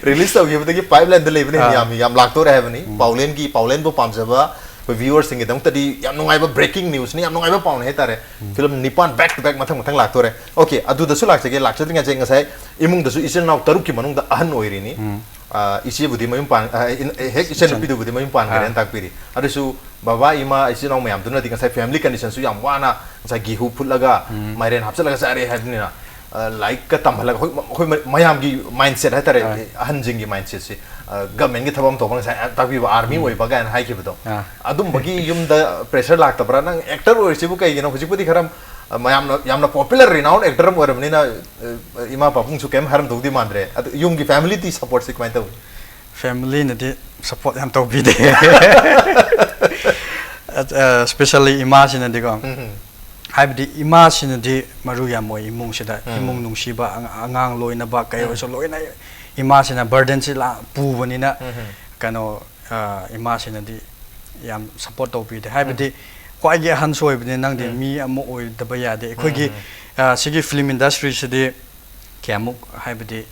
ꯔꯤꯂꯤꯁ ꯇꯧꯈꯤꯕꯗꯒꯤ ꯄꯥꯏꯞꯂꯥꯏꯟꯗ ꯂꯩꯕꯅ ꯍꯦꯟꯅ ꯑꯥ꯫ ꯌꯥꯝꯃꯤ, ꯌꯥꯝ ꯂꯥꯛꯇꯣꯔꯦ ꯍꯥꯏꯕꯅꯤ꯫ ꯎꯝ꯫ ꯄꯥꯎꯂꯦꯟꯒꯤ, ꯄꯥꯎꯂꯦꯟꯕꯨ ꯄꯥꯝꯖꯕ ꯑꯩꯈꯣꯏ ꯚ꯭ꯌꯨꯋꯔꯁꯤꯡꯒꯤꯗꯃꯛꯇꯗꯤ ꯌꯥꯝ ꯅꯨꯡꯉꯥꯏꯕ ꯕ꯭ꯔꯦꯀꯤꯡ ꯅ꯭ꯌꯨꯁꯅꯤ, ꯌꯥꯝ ꯅꯨꯡꯉꯥꯏꯕ ꯄꯥꯎꯅꯤ ꯍꯥꯏꯇꯥꯔꯦ꯫ ꯎꯝ꯫ ꯐꯤꯂꯝ ꯅꯤꯄꯥꯟ back to back ꯃꯊꯪ ꯃꯊꯪ ꯂꯥꯛꯇꯣꯔꯦ꯫ ꯑꯣꯀꯦ, ꯑꯗꯨꯗꯁꯨ ꯂꯥꯛꯆꯒꯦ, ꯂꯥꯛꯆꯗ꯭ꯔꯤꯉꯩꯁꯦ ꯉꯁꯥꯏ ꯏꯃꯨꯡꯗꯁꯨ ꯏꯆꯤꯜ ꯏꯅꯥꯎ ꯇꯔꯨꯛꯀꯤ ꯃꯅꯨꯡꯗ ꯑꯍꯟ ꯑꯣꯏꯔꯤꯅꯤ꯫ ꯎꯝ꯫ ꯑ, ꯏꯆꯦꯕꯨꯗꯤ ꯃꯌꯨꯝ ꯄꯥꯟ-, ꯑ, ꯏꯟ-, ꯍꯦꯛ ꯏꯆꯟ-, ꯏꯆꯟꯅꯨꯄꯤꯗꯨꯕꯨꯗꯤ ꯃꯌꯨꯝ ꯄꯥꯟꯈ꯭ꯔꯦꯅ ꯑꯥ꯫ ꯇꯥꯛꯄꯤꯔꯤ꯫ ꯑꯗꯨꯁꯨ ꯕꯕꯥ, ꯏꯃꯥ, ꯏꯆꯤꯜ ꯏꯅꯥꯎ ꯃꯌꯥꯝꯗꯨꯅꯗꯤ ꯉꯁꯥꯏ ꯐꯦꯃꯤꯂꯤ ꯀꯟꯗꯤꯁꯟꯁꯨ ꯌꯥꯝ ꯋꯥꯅ ꯉꯁꯥꯏ ꯒꯦꯍꯨ ꯐꯨꯠꯂꯒ ꯎꯝ꯫ ꯃꯥꯏꯔꯦꯟ ꯍꯥꯞꯆꯤꯜꯂꯒ ꯆꯥꯔꯦ ꯍꯥꯏꯕꯅꯤꯅ, ꯑ, ꯂꯥꯏꯔꯤꯛꯀ ꯇꯝꯍꯜꯂꯒ ꯑꯩꯈꯣꯏ, ꯑꯩꯈꯣꯏ ꯃ-, ꯃꯌꯥꯝꯒꯤ ꯃꯥꯏꯟꯁꯦꯠ ꯍꯥꯏꯇꯥꯔꯦ, ꯍꯣꯏ꯫ ꯑꯍꯟꯁꯤꯡꯒꯤ ꯃꯥꯏꯟꯁꯦꯠꯁꯦ, ꯑ, ꯒꯃꯦꯟꯒꯤ ꯊꯕꯛ ꯑꯃ ꯇꯧꯕ ꯉꯁꯥꯏ ꯇꯥꯛꯄꯤꯕ ꯑꯥꯔꯃꯤ ꯎꯝ꯫ ꯑꯣꯏꯕ ꯀꯥꯏꯅ ꯍꯥꯏꯈꯤꯕꯗꯣ, ꯑꯥ꯫ ꯑꯗꯨꯝꯕꯒꯤ ꯌꯨꯝꯗ ꯄ꯭ꯔꯦꯁꯔ ꯂꯥꯛꯇꯕ꯭ꯔꯥ? ꯅꯪ ꯑꯦꯛꯇꯔ ꯑꯣꯏꯔꯤꯁꯤꯕꯨ ꯀꯩꯒꯤꯅꯣ? ꯍꯧꯖꯤꯛꯄꯨꯗꯤ ꯈꯔ, ꯑ, ꯃꯌꯥꯝꯅ, ꯌꯥꯝꯅ ꯄꯣꯄꯨꯂꯔ ꯔꯤꯅꯥꯎꯟ ꯑꯦꯛꯇꯔ ꯑꯃ ꯑꯣꯏꯔꯕꯅꯤꯅ, ꯑ, ꯏꯃꯥ ꯄꯥꯕꯨꯡꯁꯨ ꯀꯩꯝ ꯍꯥꯏꯔꯝꯗꯧꯗꯤ ꯃꯥꯟꯗ꯭ꯔꯦ꯫ ꯑꯗꯨ ꯌꯨꯝꯒꯤ ꯐꯦꯃꯤꯂꯤꯗꯤ ꯁꯞꯄꯣꯔꯠꯁꯤ ꯀꯃꯥꯏꯅ ꯇꯧꯏ? ꯐꯦꯃꯤꯂꯤꯅꯗꯤ ꯁꯞꯄꯣꯔꯠ ꯌꯥꯝ ꯇꯧꯕꯤꯗꯦ꯫ ꯑ, ꯑ, especially ꯏꯃꯥꯁꯤꯅꯗꯤꯀꯣ꯫ ꯎꯝ, ꯎꯝ꯫ ꯍꯥꯏꯕꯗꯤ ꯏꯃꯥꯁꯤꯅꯗꯤ ꯃꯔꯨ ꯌꯥꯝ ꯑꯣꯏ ꯏꯃꯨꯡꯁꯤꯗ꯫ ꯎꯝ꯫ ꯏꯃꯨꯡ ꯅꯨꯡꯁꯤꯕ, ꯑꯉ-, ꯑꯉꯥꯡ ꯂꯣꯏꯅꯕ, ꯀꯩ ꯎꯝ꯫ ꯑꯣꯏꯔꯁꯨ ꯂꯣꯏꯅ ꯏꯃꯥꯁꯤꯅ ꯕꯔꯗꯟꯁꯤ ꯂꯥ-, ꯄꯨꯕꯅꯤꯅ, ꯎꯝ, ꯎꯝ꯫ ꯀꯩꯅꯣ, ꯑ, ꯏꯃꯥꯁꯤꯅꯗꯤ ꯌꯥꯝ ꯁꯞꯄꯣꯔꯠ ꯇꯧꯕꯤꯗꯦ꯫ ꯍꯥꯏꯕꯗꯤ ꯎꯝ꯫ ꯈ꯭ꯋꯥꯏꯒꯤ ꯑꯍꯟꯁꯨ ꯑꯣꯏꯕꯅꯤꯅ ꯅꯪꯗꯤ ꯎꯝ꯫ ꯃꯤ ꯑꯃ ꯑꯣꯏꯗꯕ ꯌꯥꯗꯦ꯫ ꯑꯩꯈꯣꯏꯒꯤ, ꯎꯝ, ꯎꯝ꯫ ꯑ, ꯁꯤꯒꯤ ꯐꯤꯂꯝ ꯏꯟꯗꯁꯇ꯭ꯔꯤꯁꯤꯗꯤ ꯀꯌꯥꯃꯨꯛ, ꯍꯥꯏꯕꯗꯤ,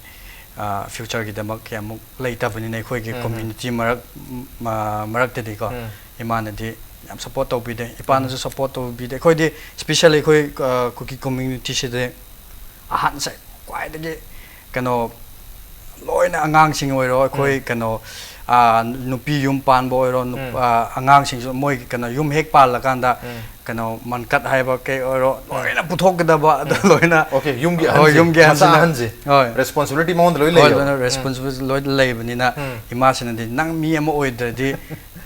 ꯑ, ꯐ꯭ꯌꯨꯆꯔꯒꯤꯗꯃꯛ ꯀꯌꯥꯃꯨꯛ ꯂꯩꯇꯕꯅꯤꯅ ꯑꯩꯈꯣꯏꯒꯤ ꯎꯝ, ꯎꯝ꯫ ꯀꯝꯃ꯭ꯌꯨꯅꯤꯇꯤ ꯃꯔꯛ-, ꯃ-, ꯃꯔꯛꯇꯗꯤꯀꯣ, ꯎꯝ꯫ ꯏꯃꯥꯅꯗꯤ ꯌꯥꯝ ꯁꯞꯄꯣꯔꯠ ꯇꯧꯕꯤꯗꯦ꯫ ꯏꯄꯥꯅꯁꯨ ꯎꯝ꯫ ꯁꯞꯄꯣꯔꯠ ꯇꯧꯕꯤꯗꯦ꯫ ꯑꯩꯈꯣꯏꯗꯤ especially ꯑꯩꯈꯣꯏ, ꯑ, ꯀꯨꯀꯤ ꯀꯝꯃ꯭ꯌꯨꯅꯤꯇꯤꯁꯤꯗꯤ ꯑꯍꯟꯁꯦ ꯈ꯭ꯋꯥꯏꯗꯒꯤ ꯀꯩꯅꯣ, ꯂꯣꯏꯅ ꯑꯉꯥꯡꯁꯤꯡ ꯑꯣꯏꯔꯣ, ꯑꯩꯈꯣꯏ ꯎꯝ꯫ ꯀꯩꯅꯣ, ꯑ, ꯅꯨꯄꯤ ꯌꯨꯝ ꯄꯥꯟꯕ ꯑꯣꯏꯔꯣ, ꯅꯨꯞ-, ꯎꯝ꯫ ꯑ, ꯑꯉꯥꯡꯁꯤꯡꯁꯨ ꯃꯣꯏ ꯀꯩꯅꯣ ꯌꯨꯝ ꯍꯦꯛ ꯄꯥꯜꯂꯀꯥꯟꯗ ꯎꯝ꯫ ꯀꯩꯅꯣ ꯃꯟꯀꯠ ꯍꯥꯏꯕ ꯀꯩ ꯑꯣꯏꯔꯣ, ꯎꯝ꯫ ꯂꯣꯏꯅ ꯄꯨꯊꯣꯛꯀꯗꯕ ꯑꯗꯨ ꯎꯝ꯫ ꯂꯣꯏꯅ ꯑꯣꯀꯦ, ꯌꯨꯝꯒꯤ ꯍꯣꯏ, ꯑꯍꯟꯁꯤꯡ, ꯌꯨꯝꯒꯤ ꯃꯆꯥ ꯑꯍꯟꯁꯤꯅ ꯑꯍꯟꯁꯦ, ꯍꯣꯏ꯫ ꯔꯦꯁꯄꯣꯟꯁꯤꯕꯤꯂꯤꯇꯤ ꯃꯉꯣꯟꯗ ꯂꯣꯏ ꯍꯣꯏ, ꯂꯩꯌꯦꯕ꯫ ꯂꯣꯏꯅ ꯎꯝ꯫ ꯔꯦꯁꯄꯣꯟꯁꯤꯕꯤꯂꯤꯇꯤ ꯂꯣꯏ ꯂꯩꯕꯅꯤꯅ ꯎꯝ꯫ ꯏꯃꯥꯁꯤꯅꯗꯤ, "ꯅꯪ ꯃꯤ ꯑꯃ ꯑꯣꯏꯗ꯭ꯔꯗꯤ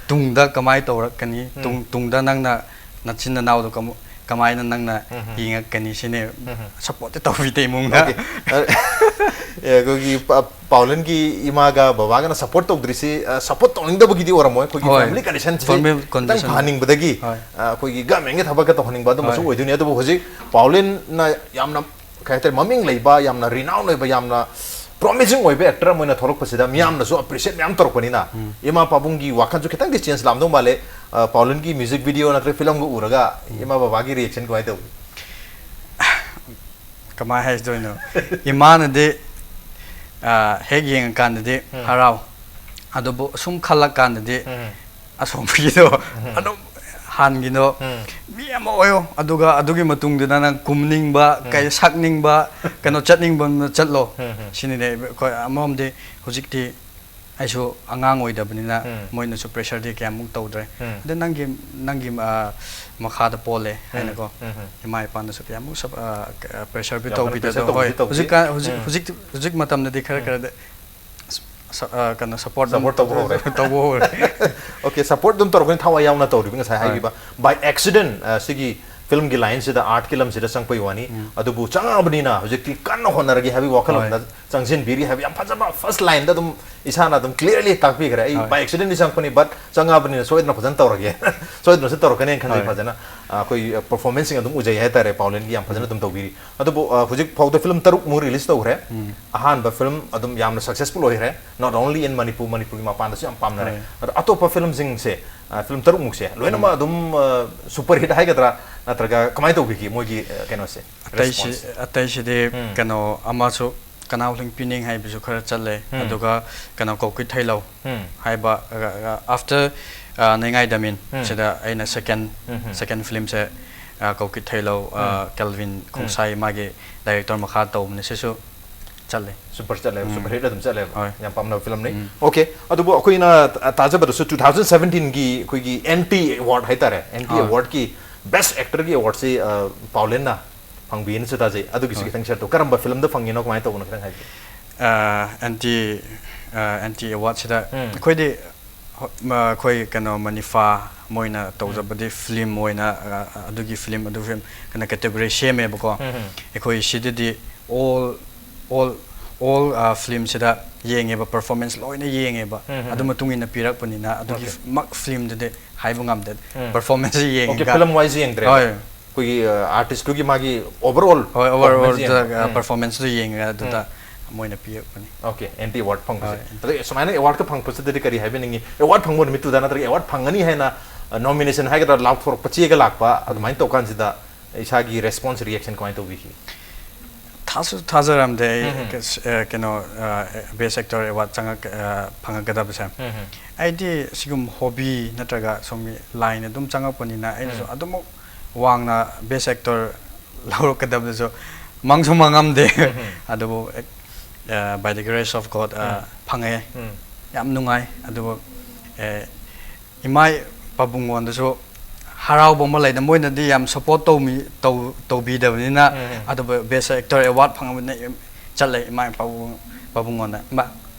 ꯇꯨꯡꯗ ꯀꯃꯥꯏꯅ ꯇꯧꯔꯛꯀꯅꯤ? ꯎꯝ꯫ ꯇꯨꯡ-, ꯇꯨꯡꯗ ꯅꯪꯅ ꯅꯆꯤꯟ ꯅꯅꯥꯎꯗꯣ ꯀꯃ-, ꯀꯃꯥꯏꯅ ꯅꯪꯅ ꯎꯝ, ꯎꯝ꯫ ꯌꯦꯡꯉꯛꯀꯅꯤ?" ꯁꯤꯅꯦ꯫ ꯎꯝ, ꯎꯝ꯫ ꯁꯞꯄꯣꯔꯠꯇꯤ ꯇꯧꯕꯤꯗꯦ ꯏꯃꯨꯡꯅ꯫ ꯑꯣꯀꯦ꯫ ꯑ, ꯑꯦ, ꯑꯩꯈꯣꯏꯒꯤ ꯄꯥ-, ꯄꯥꯎꯂꯦꯟꯒꯤ ꯏꯃꯥꯒ ꯕꯕꯥꯒꯅ ꯁꯞꯄꯣꯔꯠ ꯇꯧꯗ꯭ꯔꯤꯁꯤ, ꯑ, ꯁꯞꯄꯣꯔꯠ ꯇꯧꯅꯤꯡꯗꯕꯒꯤꯗꯤ ꯑꯣꯏꯔꯝꯃꯣꯏ꯫ ꯑꯩꯈꯣꯏꯒꯤ ꯍꯣꯏ꯫ ꯐꯦꯃꯤꯂꯤ ꯀꯟꯗꯤꯁꯟꯁꯤ ꯐꯦꯃꯤꯂꯤ ꯈꯤꯇꯪ ꯀꯟꯗꯤꯁꯟ꯫ ꯐꯍꯟꯅꯤꯡꯕꯗꯒꯤ, ꯍꯣꯏ꯫ ꯑ, ꯑꯩꯈꯣꯏꯒꯤ ꯒꯃꯦꯟꯒꯤ ꯊꯕꯛꯀ ꯇꯧꯍꯟꯅꯤꯡꯕ ꯑꯗꯨꯝꯕꯁꯨ ꯍꯣꯏ꯫ ꯑꯣꯏꯗꯣꯏꯅꯤ꯫ ꯑꯗꯨꯕꯨ ꯍꯧꯖꯤꯛ ꯄꯥꯎꯂꯦꯟꯅ ꯌꯥꯝꯅ ꯀꯩ ꯍꯥꯏꯇꯥꯔꯦ, ꯃꯃꯤꯡ ꯂꯩꯕ, ꯌꯥꯝꯅ renown ꯑꯣꯏꯕ, ꯌꯥꯝꯅ promising ꯑꯣꯏꯕ actor ꯑꯃ ꯑꯣꯏꯅ ꯊꯣꯛꯂꯛꯄꯁꯤꯗ ꯃꯤꯌꯥꯝꯅꯁꯨ appreciate ꯃꯌꯥꯝ ꯇꯧꯔꯛꯄꯅꯤꯅ, ꯏꯃꯥ ꯄꯥꯕꯨꯡꯒꯤ ꯋꯥꯈꯜꯁꯨ ꯈꯤꯇꯪꯗꯤ change ꯂꯥꯛꯑꯝꯗꯧ ꯃꯥꯜꯂꯦ꯫ ꯑ, ꯄꯥꯎꯂꯤꯟꯒꯤ music video ꯅꯠꯇ꯭ꯔꯒ filmꯒ ꯎꯔꯒ ꯏꯃꯥ ꯕꯕꯥꯒꯤ reaction ꯀꯃꯥꯏꯅ ꯇꯧꯏ? ꯀꯃꯥꯏꯅ ꯍꯥꯏꯗꯣꯏꯅꯣ? ꯏꯃꯥꯅꯗꯤ, ꯑ, ꯍꯦꯛ ꯌꯦꯡꯉꯀꯥꯟꯗꯗꯤ ꯎꯝ. ꯍꯔꯥꯎ, ꯑꯗꯨꯕꯨ ꯁꯨꯝ ꯈꯜꯂꯛꯀꯥꯟꯗꯗꯤ ꯎꯝ. ꯑꯁꯣꯝꯒꯤꯗꯣ ꯑꯗꯨꯝ ꯍꯥꯟꯒꯤꯗꯣ ꯎꯝ. ꯃꯤ ꯑꯃ ꯑꯣꯏꯌꯣ, ꯑꯗꯨꯒ ꯑꯗꯨꯒꯤ ꯃꯇꯨꯡꯗꯨꯗ ꯅꯪ ꯀꯨꯝꯅꯤꯡꯕ, ꯀꯩ ꯁꯛꯅꯤꯡꯕ, ꯀꯩꯅꯣ ꯆꯠꯅꯤꯡꯕ ꯑꯃ ꯆꯠꯂꯣ꯫ ꯎꯝ, ꯎꯝ. ꯁꯤꯅꯤꯅꯦ ꯑꯩꯈꯣꯏ ꯑꯃꯔꯣꯝꯗꯤ ꯍꯧꯖꯤꯛꯇꯤ ꯑꯩꯁꯨ ꯑꯉꯥꯡ ꯑꯣꯏꯗꯕꯅꯤꯅ ꯎꯝ. ꯃꯣꯏꯅꯁꯨ pressureꯗꯤ ꯀꯌꯥꯃꯨꯛ ꯇꯧꯗ꯭ꯔꯦ꯫ ꯎꯝ. ꯑꯗ ꯅꯪꯒꯤ, ꯅꯪꯒꯤ, ꯑ, ꯃꯈꯥꯗ ꯄꯣꯜꯂꯦ ꯍꯥꯏꯅꯀꯣ꯫ ꯎꯝ, ꯎꯝ. ꯏꯃꯥ ꯏꯄꯥꯅꯁꯨ ꯀꯌꯥꯃꯨꯛ ꯁꯞ-, ꯑ, ꯀ-, ꯑ, pressureꯗꯤ ꯌꯥꯝ ꯀꯟꯅ ꯇꯧꯕꯤꯗꯦ꯫ pressure ꯑꯗꯣ ꯍꯣꯏ, ꯇꯧꯕꯗꯤ ꯇꯧꯗꯦ꯫ ꯍꯧꯖꯤꯛꯀꯥꯟ, ꯍꯧꯖꯤꯛ, ꯎꯝ. ꯍꯧꯖꯤꯛ, ꯍꯧꯖꯤꯛ ꯃꯇꯝꯗꯗꯤ ꯈꯔ ꯎꯝ. ꯈꯔꯗꯤ ꯁ-, ꯑ, ꯀꯩꯅꯣ, support ꯑꯗꯨꯝ Support ꯇꯧꯕ ꯍꯧꯔꯦ꯫ ꯇꯧꯕ ꯍꯧꯔꯦ꯫ Okay, support ꯑꯗꯨꯝ ꯇꯧꯔꯛꯀꯅꯤ, ꯊꯋꯥꯏ ꯌꯥꯎꯅ ꯇꯧꯔꯤꯕ, ꯉꯁꯥꯏ ꯍꯣꯏ. ꯍꯥꯏꯈꯤꯕ. By accident, ꯑ, ꯁꯤꯒꯤ filmꯒꯤ lineꯁꯤꯗ, artꯀꯤ ꯂꯝꯁꯤꯗ ꯆꯪꯉꯛꯄꯒꯤ ꯋꯥꯅꯤ꯫ ꯎꯝ. ꯑꯗꯨꯕꯨ ꯆꯪꯉꯛꯑꯕꯅꯤꯅ ꯍꯧꯖꯤꯛꯇꯤ ꯀꯟꯅ ꯍꯣꯠꯅꯔꯒꯦ ꯍꯥꯏꯕꯒꯤ ꯋꯥꯈꯜꯂꯣꯟꯗ ꯍꯣꯏ. ꯆꯪꯁꯤꯟꯕꯤꯔꯤ ꯍꯥꯏꯕ ꯌꯥꯝ ꯐꯖꯕ first lineꯗ ꯑꯗꯨꯝ ꯏꯁꯥꯅ ꯑꯗꯨꯝ clearly ꯇꯥꯛꯄꯤꯈ꯭ꯔꯦ꯫ ꯑꯩ ꯍꯣꯏ. By accidentꯗꯤ ꯆꯪꯉꯛꯄꯅꯤ, but ꯆꯪꯉꯛꯑꯕꯅꯤꯅ ꯁꯣꯏꯗꯅ ꯐꯖꯅ ꯇꯧꯔꯒꯦ꯫ ꯁꯣꯏꯗꯅꯁꯨ ꯇꯧꯔꯛꯀꯅꯦꯅ ꯈꯟꯖꯩ ꯍꯣꯏ. ꯐꯖꯅ꯫ ꯑ, ꯑꯩꯈꯣꯏ, ꯑ, performanceꯁꯤꯡ ꯑꯗꯨꯝ ꯎꯖꯩ ꯍꯥꯏꯇꯥꯔꯦ, ꯄꯥꯎꯂꯦꯟꯒꯤ ꯌꯥꯝ ꯐꯖꯅ ꯑꯗꯨꯝ ꯇꯧꯕꯤꯔꯤ꯫ ꯑꯗꯨꯕꯨ, ꯑ, ꯍꯧꯖꯤꯛ ꯐꯥꯎꯗ film ꯇꯔꯨꯛꯃꯨꯛ release ꯇꯧꯈ꯭ꯔꯦ꯫ ꯎꯝ. ꯑꯍꯥꯟꯕ film ꯑꯗꯨꯝ ꯌꯥꯝꯅ successful ꯑꯣꯏꯈ꯭ꯔꯦ, not only in ꯃꯅꯤꯄꯨꯔ, ꯃꯅꯤꯄꯨꯔꯒꯤ ꯃꯄꯥꯟꯗꯁꯨ ꯌꯥꯝ ꯄꯥꯝꯅꯔꯦ꯫ ꯍꯣꯏ. ꯑꯗꯣ ꯑꯇꯣꯞꯄ filmꯁꯤꯡꯁꯦ, ꯑ, film ꯇꯔꯨꯛꯃꯨꯛꯁꯦ ꯂꯣꯏꯅꯃꯛ ꯑꯗꯨꯝ, ꯑ, super hit ꯍꯥꯏꯒꯗ꯭ꯔꯥ, ꯅꯠꯇ꯭ꯔꯒ ꯀꯃꯥꯏꯅ ꯇꯧꯕꯤꯒꯦ ꯃꯣꯏꯒꯤ, ꯑ, ꯀꯩꯅꯣꯁꯦ, ꯑꯇꯩꯁꯤ-, response? ꯑꯇꯩꯁꯤꯗꯤ ꯎꯝ. ꯀꯩꯅꯣ ꯑꯃꯁꯨ ꯀꯅꯥꯎ ꯂꯤꯡ ꯄꯤꯅꯤꯡ ꯍꯥꯏꯕꯁꯨ ꯈꯔ ꯆꯠꯂꯦ, ꯎꯝ. ꯑꯗꯨꯒ ꯀꯩꯅꯣ ꯀꯧꯀꯤꯠ ꯊꯩꯂꯧ ꯎꯝ. ꯍꯥꯏꯕ, ꯑ, ꯑ, after, ꯑ, ꯅꯩꯉꯥꯏꯗꯃꯤꯟ ꯎꯝ. ꯁꯤꯗ ꯑꯩꯅ second, ꯎꯝ, ꯎꯝ. second filmꯁꯦ, ꯑ, ꯀꯧꯀꯤꯠ ꯊꯩꯂꯧ, ꯑ, ꯎꯝ. ꯀꯦꯜꯚꯤꯟ ꯈꯣꯡꯁꯥꯏ ꯃꯥꯒꯤ director ꯃꯈꯥ ꯇꯧꯕꯅꯦ, ꯁꯤꯁꯨ ꯆꯠꯂꯦ꯫ Super ꯆꯠꯂꯦꯕ, ꯎꯝ. super hit ꯑꯗꯨꯝ ꯆꯠꯂꯦꯕ꯫ ꯍꯣꯏ. ꯌꯥꯝ ꯄꯥꯝꯅꯕ filmꯅꯤ꯫ ꯎꯝ. Okay, ꯑꯗꯨꯕꯨ ꯑꯩꯈꯣꯏꯅ ꯇ-, ꯇꯥꯖꯕꯗꯁꯨ two thousand seventeenꯒꯤ ꯑꯩꯈꯣꯏꯒꯤ ꯑꯦꯟꯇꯤ award ꯍꯥꯏꯇꯥꯔꯦ, ꯑꯦꯟꯇꯤ ꯍꯣꯏ. Awardꯀꯤ best actorꯒꯤ awardꯁꯤ, ꯑ, ꯄꯥꯎꯂꯦꯟꯅ ꯐꯪꯕꯤꯅꯁꯨ ꯇꯥꯖꯩ꯫ ꯑꯗꯨꯒꯤꯁꯨ ꯍꯣꯏ. ꯈꯤꯇꯪ share ꯇꯧ꯫ ꯀꯔꯝꯕ filmꯗ ꯐꯪꯉꯤꯅꯣ, ꯀꯃꯥꯏꯅ ꯇꯧꯕꯅꯣ, ꯈꯤꯇꯪ ꯍꯥꯏꯕꯤꯌꯨ꯫ ꯑ, ꯑꯦꯟꯇꯤ, ꯑ, ꯑꯦꯟꯇꯤ awardꯁꯤꯗ ꯎꯝ. ꯑꯩꯈꯣꯏꯗꯤ ꯍꯣ-, ꯃ-, ꯑꯩꯈꯣꯏ ꯀꯩꯅꯣ ꯃꯅꯤꯐꯥ ꯃꯣꯏꯅ ꯇꯧꯖꯕꯗꯤ film ꯑꯣꯏꯅ, ꯑ, ꯑ, ꯑꯗꯨꯒꯤ film, ꯑꯗꯨ film ꯀꯩꯅꯣ category ꯁꯦꯝꯃꯦꯕꯀꯣ꯫ ꯎꯝ, ꯎꯝ. ꯑꯩꯈꯣꯏ ꯁꯤꯗꯗꯤ all, all, all, ꯑ, filmꯁꯤꯗ ꯌꯦꯡꯉꯦꯕ, performance ꯂꯣꯏꯅ ꯌꯦꯡꯉꯦꯕ꯫ ꯎꯝ, ꯎꯝ, ꯑꯗꯨ ꯎꯝ. ꯃꯇꯨꯡ ꯏꯟꯅ ꯄꯤꯔꯛꯄꯅꯤꯅ ꯑꯗꯨꯒꯤ Okay. ꯃꯛ filmꯗꯨꯗꯤ ꯍꯥꯏꯕ ꯉꯝꯗꯦ꯫ ꯎꯝ. Performance ꯌꯦꯡꯉꯦ꯫ Okay, film wise ꯌꯦꯡꯗ꯭ꯔꯦꯕ? ꯍꯣꯏ. ꯑꯩꯈꯣꯏꯒꯤ ꯑꯥꯔꯇꯤꯁꯇꯨꯒꯤ ꯃꯥꯒꯤ ꯑꯣꯚꯔ ꯑꯣꯜ ꯍꯣꯏ, ꯑꯣꯚꯔ ꯑꯣꯜꯗ ꯄꯔꯐꯣꯔꯃꯦꯟꯁꯇꯨ ꯌꯦꯡꯉꯒ ꯑꯗꯨꯗ ꯃꯣꯏꯅ ꯄꯤꯔꯛꯄꯅꯤ꯫ ꯑꯣꯀꯦ, ꯑꯦꯟꯇꯤ ꯑꯦꯋꯥꯔꯗ ꯐꯪꯕꯁꯦ꯫ ꯍꯣꯏ. ꯑꯗꯩ ꯁꯨꯃꯥꯏꯅ ꯑꯦꯋꯥꯔꯗꯀ ꯐꯪꯉꯛꯄꯁꯤꯗꯗꯤ ꯀꯔꯤ ꯍꯥꯏꯕꯤꯅꯤꯡꯉꯤ? ꯑꯦꯋꯥꯔꯗ ꯐꯪꯕ ꯅꯨꯃꯤꯠꯇꯨꯗ ꯅꯠꯇ꯭ꯔꯒ ꯑꯦꯋꯥꯔꯗ ꯐꯪꯒꯅꯤ ꯍꯥꯏꯅ ꯅꯣꯃꯤꯅꯦꯁꯟ ꯍꯥꯏꯒꯗ꯭ꯔꯥ, ꯂꯥꯎꯊꯣꯔꯛꯄ ꯆꯦꯒ ꯂꯥꯛꯄ, ꯑꯗꯨꯃꯥꯏꯅ ꯇꯧꯀꯥꯟꯁꯤꯗ ꯏꯁꯥꯒꯤ ꯔꯦꯁꯄꯣꯟꯁ, ꯔꯤꯌꯦꯛꯁꯟ ꯀꯃꯥꯏꯅ ꯇꯧꯕꯤꯈꯤ? ꯊꯥꯁꯨ ꯊꯥꯖꯔꯝꯗꯦ ꯑꯩ꯫ ꯎꯝ. ꯀ-, ꯑ, ꯀꯩꯅꯣ, ꯕꯦꯁ ꯑꯦꯛꯇꯔ ꯑꯦꯋꯥꯔꯗ ꯆꯪꯉꯛ-, ꯑ, ꯐꯪꯉꯛꯀꯗꯕꯁꯦ꯫ ꯎꯝ. ꯑꯩꯗꯤ ꯁꯤꯒꯨꯝꯕ ꯍꯣꯕꯤ ꯅꯠꯇ꯭ꯔꯒ ꯁꯣꯝꯒꯤ ꯂꯥꯏꯟ ꯑꯗꯨꯝ ꯆꯪꯉꯛꯄꯅꯤꯅ ꯑꯩꯅꯁꯨ ꯎꯝ. ꯑꯗꯨꯃꯛ ꯋꯥꯡꯅ ꯕꯦꯁ ꯑꯦꯛꯇꯔ ꯂꯧꯔꯛꯀꯗꯕꯗꯨꯁꯨ ꯃꯪꯁꯨ ꯃꯪꯉꯝꯗꯦ꯫ ꯎꯝ. ꯑꯗꯨꯕꯨ, ꯑ, by the grace of God, ꯑ, ꯎꯝ. ꯐꯪꯉꯛꯑꯦ꯫ ꯎꯝ. ꯌꯥꯝ ꯅꯨꯡꯉꯥꯏ꯫ ꯑꯗꯨꯕꯨ, ꯑꯦ, ꯏꯃꯥ ꯄꯥꯕꯨꯡꯉꯣꯟꯗꯁꯨ ꯍꯔꯥꯎꯕ ꯑꯃ ꯂꯩꯗ, ꯃꯣꯏꯅꯗꯤ ꯌꯥꯝ ꯁꯞꯄꯣꯔꯠ ꯇꯧꯃꯤ-, ꯇꯧ-, ꯇꯧꯕꯤꯗꯕꯅꯤꯅ꯫ ꯎꯝ. ꯑꯗꯨꯕꯨ ꯕꯦꯁ ꯑꯦꯛꯇꯔ ꯑꯦꯋꯥꯔꯗ ꯐꯪꯉꯕꯅꯤꯅ ꯆꯠꯂꯦ ꯏꯃꯥ ꯄꯥꯕꯨꯡ, ꯄꯥꯕꯨꯡꯉꯣꯟꯗ, "ꯏꯃꯥ,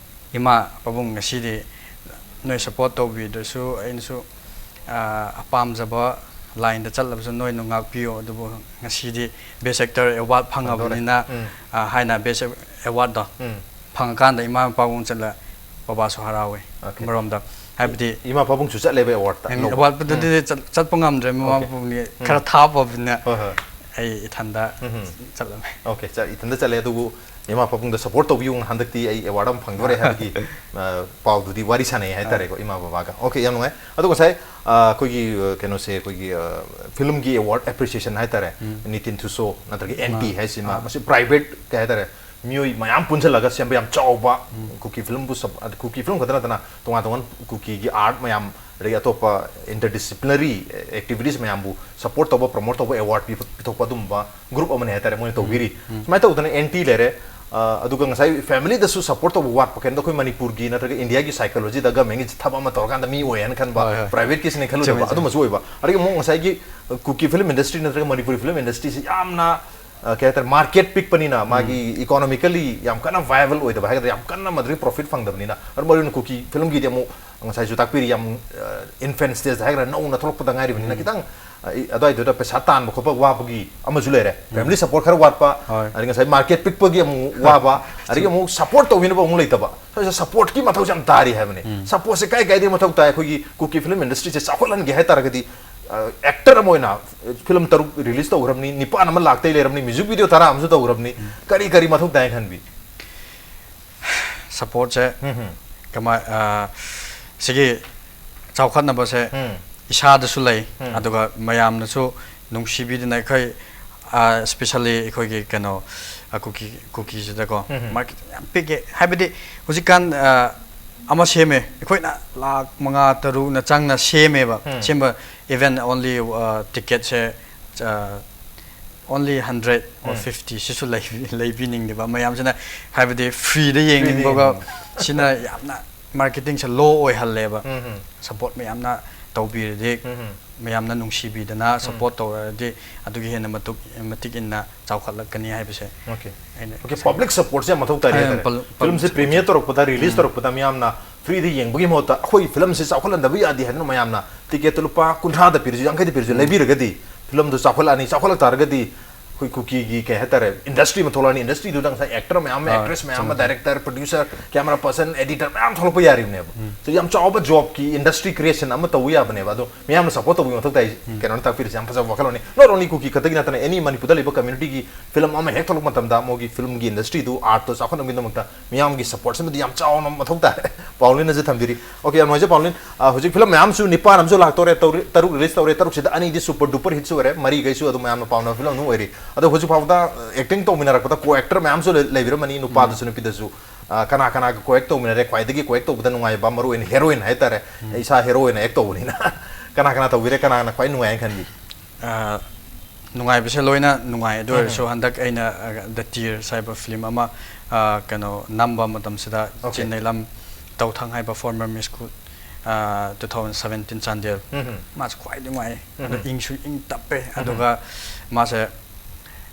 ꯏꯃꯥ ꯄꯥꯕꯨꯡ, ꯉꯁꯤꯗꯤ ꯅꯣꯏ ꯁꯞꯄꯣꯔꯠ ꯇꯧꯕꯤꯗ꯭ꯔꯁꯨ ꯑꯩꯅꯁꯨ, ꯑ, ꯄꯥꯝꯖꯕ ꯂꯥꯏꯟꯗ ꯆꯠꯂꯕꯁꯨ ꯅꯣꯏꯅ ꯉꯥꯛꯄꯤꯌꯨ, ꯑꯗꯨꯕꯨ ꯉꯁꯤꯗꯤ ꯕꯦꯁ ꯑꯦꯛꯇꯔ ꯑꯦꯋꯥꯔꯗ ꯐꯪꯉꯕꯅꯤꯅ", ꯎꯝ. ꯑ, ꯍꯥꯏꯅ ꯕꯦꯁ ꯑꯦꯋꯥꯔꯗꯇꯣ ꯎꯝ. ꯐꯪꯉꯀꯥꯟꯗ ꯏꯃꯥ ꯄꯥꯕꯨꯡ ꯆꯠꯂ ꯕꯕꯥꯁꯨ ꯍꯔꯥꯎꯋꯦ꯫ ꯑꯣꯀꯦ. ꯑꯃꯔꯣꯝꯗ ꯍꯥꯏꯕꯗꯤ ꯏꯃꯥ ꯄꯥꯕꯨꯡꯁꯨ ꯆꯠꯂꯦꯕ ꯑꯦꯋꯥꯔꯗꯇ ꯂꯧꯕ? ꯑꯦꯋꯥꯔꯗꯇꯨꯗꯤ ꯆꯠ-, ꯆꯠꯄ ꯉꯝꯗ꯭ꯔꯦ, ꯃꯃꯥ ꯑꯣꯀꯦ. ꯄꯥꯕꯨꯡꯗꯤ ꯈꯔ ꯊꯥꯞꯄꯕꯅꯤꯅ ꯍꯣꯏ, ꯍꯣꯏ. ꯑꯩ ꯏꯊꯟꯗ ꯎꯝ. ꯆꯠꯂꯝꯃꯦ꯫ ꯑꯣꯀꯦ, ꯆꯠ-, ꯏꯊꯟꯗ ꯆꯠꯂꯦ, ꯑꯗꯨꯕꯨ ꯏꯃꯥ ꯄꯥꯕꯨꯡꯗ ꯁꯞꯄꯣꯔꯠ ꯇꯧꯕꯤꯌꯨ, ꯍꯟꯗꯛꯇꯤ ꯑꯩ ꯑꯦꯋꯥꯔꯗ ꯑꯃ ꯐꯪꯗꯣꯔꯦ ꯍꯥꯏꯕꯒꯤ, ꯑ, ꯄꯥꯎꯗꯨꯗꯤ ꯋꯥꯔꯤ ꯁꯥꯟꯅꯩ ꯍꯥꯏꯇꯥꯔꯦꯀꯣ, ꯏꯃꯥ ꯕꯕꯥꯒ꯫ ꯑꯣꯀꯦ, ꯌꯥꯝ ꯅꯨꯡꯉꯥꯏ꯫ ꯑꯗꯣ ꯉꯁꯥꯏ, ꯑ, ꯑꯩꯈꯣꯏꯒꯤ, ꯑ, ꯀꯩꯅꯣꯁꯦ, ꯑꯩꯈꯣꯏꯒꯤ, ꯑ, ꯐꯤꯂꯝꯒꯤ ꯑꯦꯋꯥꯔꯗ ꯑꯦꯄ꯭ꯔꯤꯁꯤꯌꯦꯁꯟ ꯍꯥꯏꯇꯥꯔꯦ, ꯎꯝ. ꯅꯤꯇꯤꯟ ꯊꯨꯁꯣ ꯅꯠꯇ꯭ꯔꯒ ꯑꯦꯟꯇꯤ ꯑꯥ. ꯍꯥꯏꯁꯤꯃ, ꯑꯥ. ꯃꯁꯤ ꯄ꯭ꯔꯥꯏꯚꯦꯠ ꯀꯩ ꯍꯥꯏꯇꯥꯔꯦ, ꯃꯤꯑꯣꯏ ꯃꯌꯥꯝ ꯄꯨꯟꯁꯤꯜꯂꯒ ꯁꯦꯝꯕ ꯌꯥꯝ ꯆꯥꯎꯕ, ꯎꯝ. ꯀꯨꯀꯤ ꯐꯤꯂꯝꯕꯨ ꯁꯞ-, ꯑꯗ ꯀꯨꯀꯤ ꯐꯤꯂꯝ ꯈꯛꯇ ꯅꯠꯇꯅ ꯇꯣꯉꯥꯟ ꯇꯣꯉꯥꯟ ꯀꯨꯀꯤꯒꯤ ꯑꯥꯔꯠ ꯃꯌꯥꯝ, ꯑꯗꯒꯤ ꯑꯇꯣꯞꯄ ꯏꯟꯇꯔꯗꯤꯁꯤꯄ꯭ꯂꯤꯅꯔꯤ ꯑꯦꯛꯇꯤꯚꯤꯇꯤꯁ ꯃꯌꯥꯝꯕꯨ ꯁꯞꯄꯣꯔꯠ ꯇꯧꯕ, ꯄ꯭ꯔꯃꯣꯠ ꯇꯧꯕ ꯑꯦꯋꯥꯔꯗ ꯄꯤꯕ, ꯄꯤꯊꯣꯛꯄ ꯑꯗꯨꯝꯕ ꯒ꯭ꯔꯨꯞ ꯑꯃꯅꯤ ꯍꯥꯏꯇꯥꯔꯦ ꯃꯣꯏꯅ ꯇꯧꯕꯤꯔꯤ꯫ ꯎꯝ. ꯁꯨꯃꯥꯏꯅ ꯇꯧꯗꯅ ꯑꯦꯟꯇꯤ ꯂꯩꯔꯦ, ꯑ, ꯑꯗꯨꯒ ꯉꯁꯥꯏ ꯐꯦꯃꯤꯂꯤꯗꯁꯨ ꯁꯞꯄꯣꯔꯠ ꯇꯧꯕ ꯋꯥꯠꯄ, ꯀꯩꯅꯣꯗ ꯑꯩꯈꯣꯏ ꯃꯅꯤꯄꯨꯔꯒꯤ ꯅꯠꯇ꯭ꯔꯒ ꯏꯟꯗꯤꯌꯥꯒꯤ ꯁꯥꯏꯀꯣꯂꯣꯖꯤꯗ ꯒꯃꯦꯟꯒꯤ ꯊꯕꯛ ꯑꯃ ꯇꯧꯔꯀꯥꯟꯗ ꯃꯤ ꯑꯣꯏ ꯍꯥꯏꯅ ꯈꯟꯕ, ꯍꯣꯏ, ꯍꯣꯏ. ꯄ꯭ꯔꯥꯏꯚꯦꯠꯀꯤꯁꯤꯅꯦ ꯈꯜꯂꯨꯗꯕ, ꯆꯨꯝꯃꯦ, ꯆꯨꯝꯃꯦ. ꯑꯗꯨꯝꯕꯁꯨ ꯑꯣꯏꯕ꯫ ꯑꯗꯒꯤ ꯑꯃꯨꯛ ꯉꯁꯥꯏꯒꯤ ꯀꯨꯀꯤ ꯐꯤꯂꯝ ꯏꯟꯗꯁꯇ꯭ꯔꯤ ꯅꯠꯇ꯭ꯔꯒ ꯃꯅꯤꯄꯨꯔꯤ ꯐꯤꯂꯝ ꯏꯟꯗꯁꯇ꯭ꯔꯤꯁꯤ ꯌꯥꯝꯅ, ꯑ, ꯀꯩ ꯍꯥꯏꯇꯥꯔꯦ, ꯃꯥꯔꯀꯦꯠ ꯄꯤꯛꯄꯅꯤꯅ, ꯃꯥꯒꯤ ꯏꯀꯣꯅꯣꯃꯤꯀꯦꯜꯂꯤ ꯌꯥꯝ ꯀꯟꯅ ꯚꯥꯏꯕꯜ ꯑꯣꯏꯗꯕ ꯍꯥꯏꯒꯗ꯭ꯔꯥ, ꯌꯥꯝ ꯀꯟꯅ ꯃꯗꯨꯒꯤ ꯄ꯭ꯔꯣꯐꯤꯠ ꯐꯪꯗꯕꯅꯤꯅ, ꯑꯗꯨ ꯃꯔꯨ ꯑꯣꯏꯅ ꯀꯨꯀꯤ ꯐꯤꯂꯝꯒꯤꯗꯤ ꯑꯃꯨꯛ ꯉꯁꯥꯏꯁꯨ ꯇꯥꯛꯄꯤꯔꯤ, ꯌꯥꯝ, ꯑ, ꯏꯟꯐꯦꯟ ꯁ꯭ꯇꯦꯖꯇ ꯍꯥꯏꯒꯗ꯭ꯔꯥ, ꯅꯧꯅ ꯊꯣꯛꯂꯛꯄꯗ ꯉꯥꯏꯔꯤꯕꯅꯤꯅ, ꯈꯤꯇꯪ, ꯑ, ꯏ-, ꯑꯗꯨꯋꯥꯏꯗꯨꯗ ꯄꯩꯁꯥ ꯇꯥꯟꯕ ꯈꯣꯠꯄ ꯋꯥꯕꯒꯤ ꯑꯃꯁꯨ ꯂꯩꯔꯦ, ꯐꯦꯃꯤꯂꯤ ꯁꯞꯄꯣꯔꯠ ꯈꯔ ꯋꯥꯠꯄ, ꯍꯣꯏ. ꯑꯗꯒꯤ ꯉꯁꯥꯏ ꯃꯥꯔꯀꯦꯠ ꯄꯤꯛꯄꯒꯤ ꯑꯃꯨꯛ ꯋꯥꯕ, ꯑꯗꯒꯤ ꯑꯃꯨꯛ ꯁꯞꯄꯣꯔꯠ ꯇꯧꯕꯤꯅꯕ ꯑꯃꯨꯛ ꯂꯩꯇꯕ, ꯁ꯭ꯋꯥꯏꯁꯤꯗ ꯁꯞꯄꯣꯔꯠꯀꯤ ꯃꯊꯧꯁꯦ ꯌꯥꯝ ꯇꯥꯔꯤ ꯍꯥꯏꯕꯅꯤ꯫ ꯁꯞꯄꯣꯔꯠꯁꯦ ꯀꯥꯏ ꯀꯥꯏꯗꯒꯤ ꯃꯊꯧ ꯇꯥꯏ? ꯑꯩꯈꯣꯏꯒꯤ ꯀꯨꯀꯤ ꯐꯤꯂꯝ ꯏꯟꯗꯁꯇ꯭ꯔꯤꯁꯦ ꯆꯥꯎꯈꯠꯍꯟꯒꯦ ꯍꯥꯏ ꯇꯥꯔꯒꯗꯤ, ꯑꯦꯛꯇꯔ ꯑꯃ ꯑꯣꯏꯅ ꯐꯤꯂꯝ ꯇꯔꯨꯛ ꯔꯤꯂꯤꯁ ꯇꯧꯈ꯭ꯔꯕꯅꯤ, ꯅꯤꯄꯥꯟ ꯑꯃ ꯂꯥꯛꯇꯩ ꯂꯩꯔꯕꯅꯤ, ꯃ꯭ꯌꯨꯖꯤꯛ ꯚꯤꯗꯤꯑꯣ ꯇꯔꯥ ꯑꯃꯁꯨ ꯇꯧꯈ꯭ꯔꯕꯅꯤ, ꯀꯔꯤ ꯀꯔꯤ ꯃꯊꯧ ꯇꯥꯏ ꯈꯟꯕꯤ? ꯁꯄꯣꯔꯠꯁꯦ ꯎꯝ, ꯎꯝ, ꯀꯃꯥꯏ ꯑ, ꯁꯤꯒꯤ ꯆꯥꯎꯈꯠꯅꯕꯁꯦ ꯎꯝ, ꯏꯁꯥꯗꯁꯨ ꯂꯩ꯫ ꯎꯝ. ꯑꯗꯨꯒ ꯃꯌꯥꯝꯅꯁꯨ ꯅꯨꯡꯁꯤꯕꯤꯗꯅ ꯑꯩꯈꯣꯏ, especially ꯑꯩꯈꯣꯏꯒꯤ ꯀꯩꯅꯣ, ꯑ, ꯀꯨꯀꯤ ꯀꯨꯀꯤꯁꯤꯗꯀꯣ ꯎꯝ. ꯃꯥꯔꯀꯦꯇꯤꯡ ꯌꯥꯝ ꯄꯤꯛꯑꯦ꯫ ꯍꯥꯏꯕꯗꯤ ꯍꯧꯖꯤꯛꯀꯥꯟ ꯑ, ꯑꯃ ꯁꯦꯝꯃꯦ, ꯑꯩꯈꯣꯏꯅ ꯂꯥꯛ ꯃꯉꯥ ꯇꯔꯨꯛꯅ ꯆꯪꯅ ꯁꯦꯝꯃꯦꯕ꯫ ꯎꯝ. ꯁꯦꯝꯕ even only ꯇꯤꯀꯦꯠꯁꯦ only hundred or um. fifty ꯁꯤꯁꯨ ꯂꯩꯕꯤꯅꯤꯡꯗꯦꯕ ꯃꯌꯥꯝꯁꯤꯅ꯫ ꯍꯥꯏꯕꯗꯤ ꯐ꯭ꯔꯤꯗ ꯌꯦꯡꯅꯤꯡꯕꯒ ꯌꯦꯡꯅꯤꯡꯕ. ꯁꯤꯅ ꯌꯥꯝꯅ ꯃꯥꯔꯀꯦꯇꯤꯡꯁꯦ ꯂꯣ ꯑꯣꯏꯍꯜꯂꯦꯕ꯫ ꯎꯝ, ꯎꯝ. ꯁꯄꯣꯔꯠ ꯃꯌꯥꯝꯅ ꯇꯧꯕꯤꯔꯗꯤ, ꯎꯝ, ꯎꯝ. ꯃꯌꯥꯝꯅ ꯅꯨꯡꯁꯤꯕꯤꯗꯅ ꯁꯄꯣꯔꯠ ꯇꯧꯔꯗꯤ ꯑꯗꯨꯒꯤ ꯍꯦꯟꯅ ꯃꯇꯨꯛ ꯃꯇꯤꯛ ꯏꯟꯅ ꯆꯥꯎꯈꯠꯂꯛꯀꯅꯤ ꯍꯥꯏꯕꯁꯦ꯫ Okay. ꯑꯩꯅ Okay, ꯄꯕ꯭ꯂꯤꯛ ꯁꯄꯣꯔꯠꯁꯦ ꯌꯥꯝ ꯃꯊꯧ ꯇꯥꯔꯤ ꯑ, ꯍꯥꯏꯇꯥꯔꯦ꯫ ꯄꯕ꯭ꯂꯤꯛ ꯐꯤꯂꯝꯁꯦ ꯁꯄꯣꯔꯠ. ꯄ꯭ꯔꯤꯃꯤꯌꯔ ꯇꯧꯔꯛꯄꯗ, ꯔꯤꯂꯤꯁ ꯇꯧꯔꯛꯄꯗ ꯃꯤꯌꯥꯝꯅ ꯐ꯭ꯔꯤꯗ ꯌꯦꯡꯕꯒꯤ ꯃꯍꯨꯠꯇ ꯑꯩꯈꯣꯏ ꯐꯤꯂꯝꯁꯦ ꯆꯥꯎꯈꯠꯍꯟꯗꯕ ꯌꯥꯗꯦ ꯍꯥꯏꯗꯅ ꯃꯌꯥꯝꯅ ꯇꯤꯀꯦꯠꯇꯨ ꯂꯨꯄꯥ ꯀꯨꯟꯊ꯭ꯔꯥꯗ ꯄꯤꯔꯁꯨ, ꯌꯥꯡꯈꯩꯗ ꯄꯤꯔꯁꯨ ꯂꯩꯕꯤꯔꯒꯗꯤ ꯐꯤꯂꯝꯗꯨ ꯆꯥꯎꯈꯠꯂꯛꯑꯅꯤ꯫ ꯆꯥꯎꯈꯠꯂꯛ ꯇꯥꯔꯒꯗꯤ ꯑꯩꯈꯣꯏ ꯀꯨꯀꯤꯒꯤ ꯀꯩ ꯍꯥꯏꯇꯥꯔꯦ, ꯏꯟꯗꯁꯇ꯭ꯔꯤ ꯑꯃ ꯊꯣꯛꯂꯛꯑꯅꯤ꯫ ꯏꯟꯗꯁꯇ꯭ꯔꯤꯗꯨꯗ ꯉꯁꯥꯏ ꯑꯦꯛꯇꯔ ꯃꯌꯥꯝ ꯑꯃ, ꯑꯥ, ꯑꯦꯛꯇ꯭ꯔꯦꯁ ꯃꯌꯥꯝ ꯑꯃ, ꯆꯨꯝꯃꯦ. Director, producer, camera person, editor ꯃꯌꯥꯝ ꯊꯣꯛꯂꯛꯄ ꯌꯥꯔꯤꯕꯅꯦꯕ꯫ So ꯌꯥꯝ ꯆꯥꯎꯕ ꯖꯣꯕꯀꯤ ꯏꯟꯗꯁꯇ꯭ꯔꯤ ꯀ꯭ꯔꯤꯌꯦꯁꯟ ꯑꯃ ꯇꯧꯕ ꯌꯥꯕꯅꯦꯕ꯫ ꯑꯗꯣ ꯃꯤꯌꯥꯝꯅ ꯁꯄꯣꯔꯠ ꯇꯧꯕꯒꯤ ꯃꯊꯧ ꯇꯥꯏ꯫ ꯀꯩꯅꯣꯅ ꯇꯥꯛꯄꯤꯔꯤꯁꯦ ꯌꯥꯝ ꯐꯖꯕ ꯋꯥꯈꯜꯂꯣꯟꯅꯤ꯫ Not only ꯀꯨꯀꯤ ꯈꯛꯇꯒꯤ ꯅꯠꯇꯅ ꯑꯦꯅꯤ ꯃꯅꯤꯄꯨꯔꯗ ꯂꯩꯕ ꯀꯝꯃ꯭ꯌꯨꯅꯤꯇꯤꯒꯤ ꯐꯤꯂꯝ ꯑꯃ ꯍꯦꯛ ꯊꯣꯛꯂꯛꯄ ꯃꯇꯝꯗ ꯃꯣꯏꯒꯤ ꯐꯤꯂꯝꯒꯤ ꯏꯟꯗꯁꯇ꯭ꯔꯤꯗꯨ, ꯑꯥꯔꯠꯇꯨ ꯆꯥꯎꯈꯠꯅꯕꯒꯤꯗꯃꯛꯇ ꯃꯤꯌꯥꯝꯒꯤ ꯁꯄꯣꯔꯠꯁꯤꯃꯗꯤ ꯌꯥꯝ ꯆꯥꯎꯅ ꯃꯊꯧ ꯇꯥꯏ꯫ ꯄꯥꯎꯂꯤꯅꯁꯨ ꯊꯝꯕꯤꯔꯤ꯫ Okay, ꯌꯥꯝ ꯅꯨꯡꯉꯥꯏꯖꯩ ꯄꯥꯎꯂꯤꯟ꯫ ꯑ, ꯍꯧꯖꯤꯛ ꯐꯤꯂꯝ ꯃꯌꯥꯝꯁꯨ ꯅꯤꯄꯥꯟ ꯑꯃꯁꯨ ꯂꯥꯛꯇꯧꯔꯦ, ꯇꯧꯔꯤ-, ꯇꯔꯨꯛ ꯔꯤꯂꯤꯁ ꯇꯧꯔꯦ, ꯇꯔꯨꯛꯁꯤꯗ ꯑꯅꯤꯗꯤ ꯁꯨꯄꯔ ꯗꯨꯄꯔ ꯍꯤꯠꯁꯨ ꯑꯣꯏꯔꯦ, ꯃꯔꯤꯈꯩꯁꯨ ꯑꯗꯨꯝ ꯃꯌꯥꯝꯅ ꯄꯥꯝꯅꯕ ꯐꯤꯂꯝ ꯑꯗꯨꯝ ꯑꯣꯏꯔꯤ꯫ ꯑꯗꯣ ꯍꯧꯖꯤꯛ ꯐꯥꯎꯕꯗ ꯑꯦꯛꯇꯤꯡ ꯇꯧꯃꯤꯟꯅꯔꯛꯄꯗ ꯀꯣ ꯑꯦꯛꯇꯔ ꯃꯌꯥꯝꯁꯨ ꯂꯩ-, ꯂꯩꯕꯤꯔꯝꯃꯅꯤ, ꯅꯨꯄꯥꯗꯁꯨ ꯅꯨꯄꯤꯗꯁꯨ꯫ ꯑ, ꯀꯅꯥ ꯀꯅꯥꯒ ꯀꯣ ꯑꯦꯛ ꯇꯧꯃꯤꯟꯅꯔꯦ, ꯈ꯭ꯋꯥꯏꯗꯒꯤ ꯀꯣ ꯑꯦꯛ ꯇꯧꯕꯗ ꯅꯨꯡꯉꯥꯏꯕ, ꯃꯔꯨ ꯑꯣꯏꯅ ꯍꯦꯔꯣꯏꯟ ꯍꯥꯏꯇꯥꯔꯦ, ꯏꯁꯥ ꯍꯦꯔꯣ ꯑꯣꯏꯅ ꯑꯦꯛ ꯇꯧꯕꯅꯤꯅ꯫ ꯀꯅꯥ ꯀꯅꯥ ꯇꯧꯕꯤꯔꯦ, ꯀꯅꯥꯅ ꯈ꯭ꯋꯥꯏ ꯅꯨꯡꯉꯥꯏꯅ ꯈꯟꯕꯤ? ꯑ, ꯅꯨꯡꯉꯥꯏꯕꯁꯦ ꯂꯣꯏꯅ ꯅꯨꯡꯉꯥꯏ꯫ ꯑꯗꯨ ꯑꯣꯏꯔꯁꯨ ꯍꯟꯗꯛ ꯑꯩꯅ, ꯑ, The Tears ꯍꯥꯏꯕ ꯐꯤꯂꯝ ꯑꯃ, ꯑ, ꯀꯩꯅꯣ ꯅꯝꯕ ꯃꯇꯝꯁꯤꯗ Okay. ꯆꯤꯟꯅꯩꯂꯝ ꯇꯧꯊꯪ ꯍꯥꯏꯕ ꯐꯣꯔꯃꯔ ꯃꯤꯁ ꯀꯨꯠ, ꯑ, two thousand seventeen ꯆꯥꯟꯗꯦꯜ, ꯃꯥꯁꯨ ꯈ꯭ꯋꯥꯏꯗꯒꯤ ꯅꯨꯡꯉꯥꯏ꯫ ꯑꯗꯣ ꯏꯪꯁꯨ ꯏꯪ ꯇꯞꯄꯦ꯫ ꯑꯗꯨꯒ ꯃꯥꯁꯦ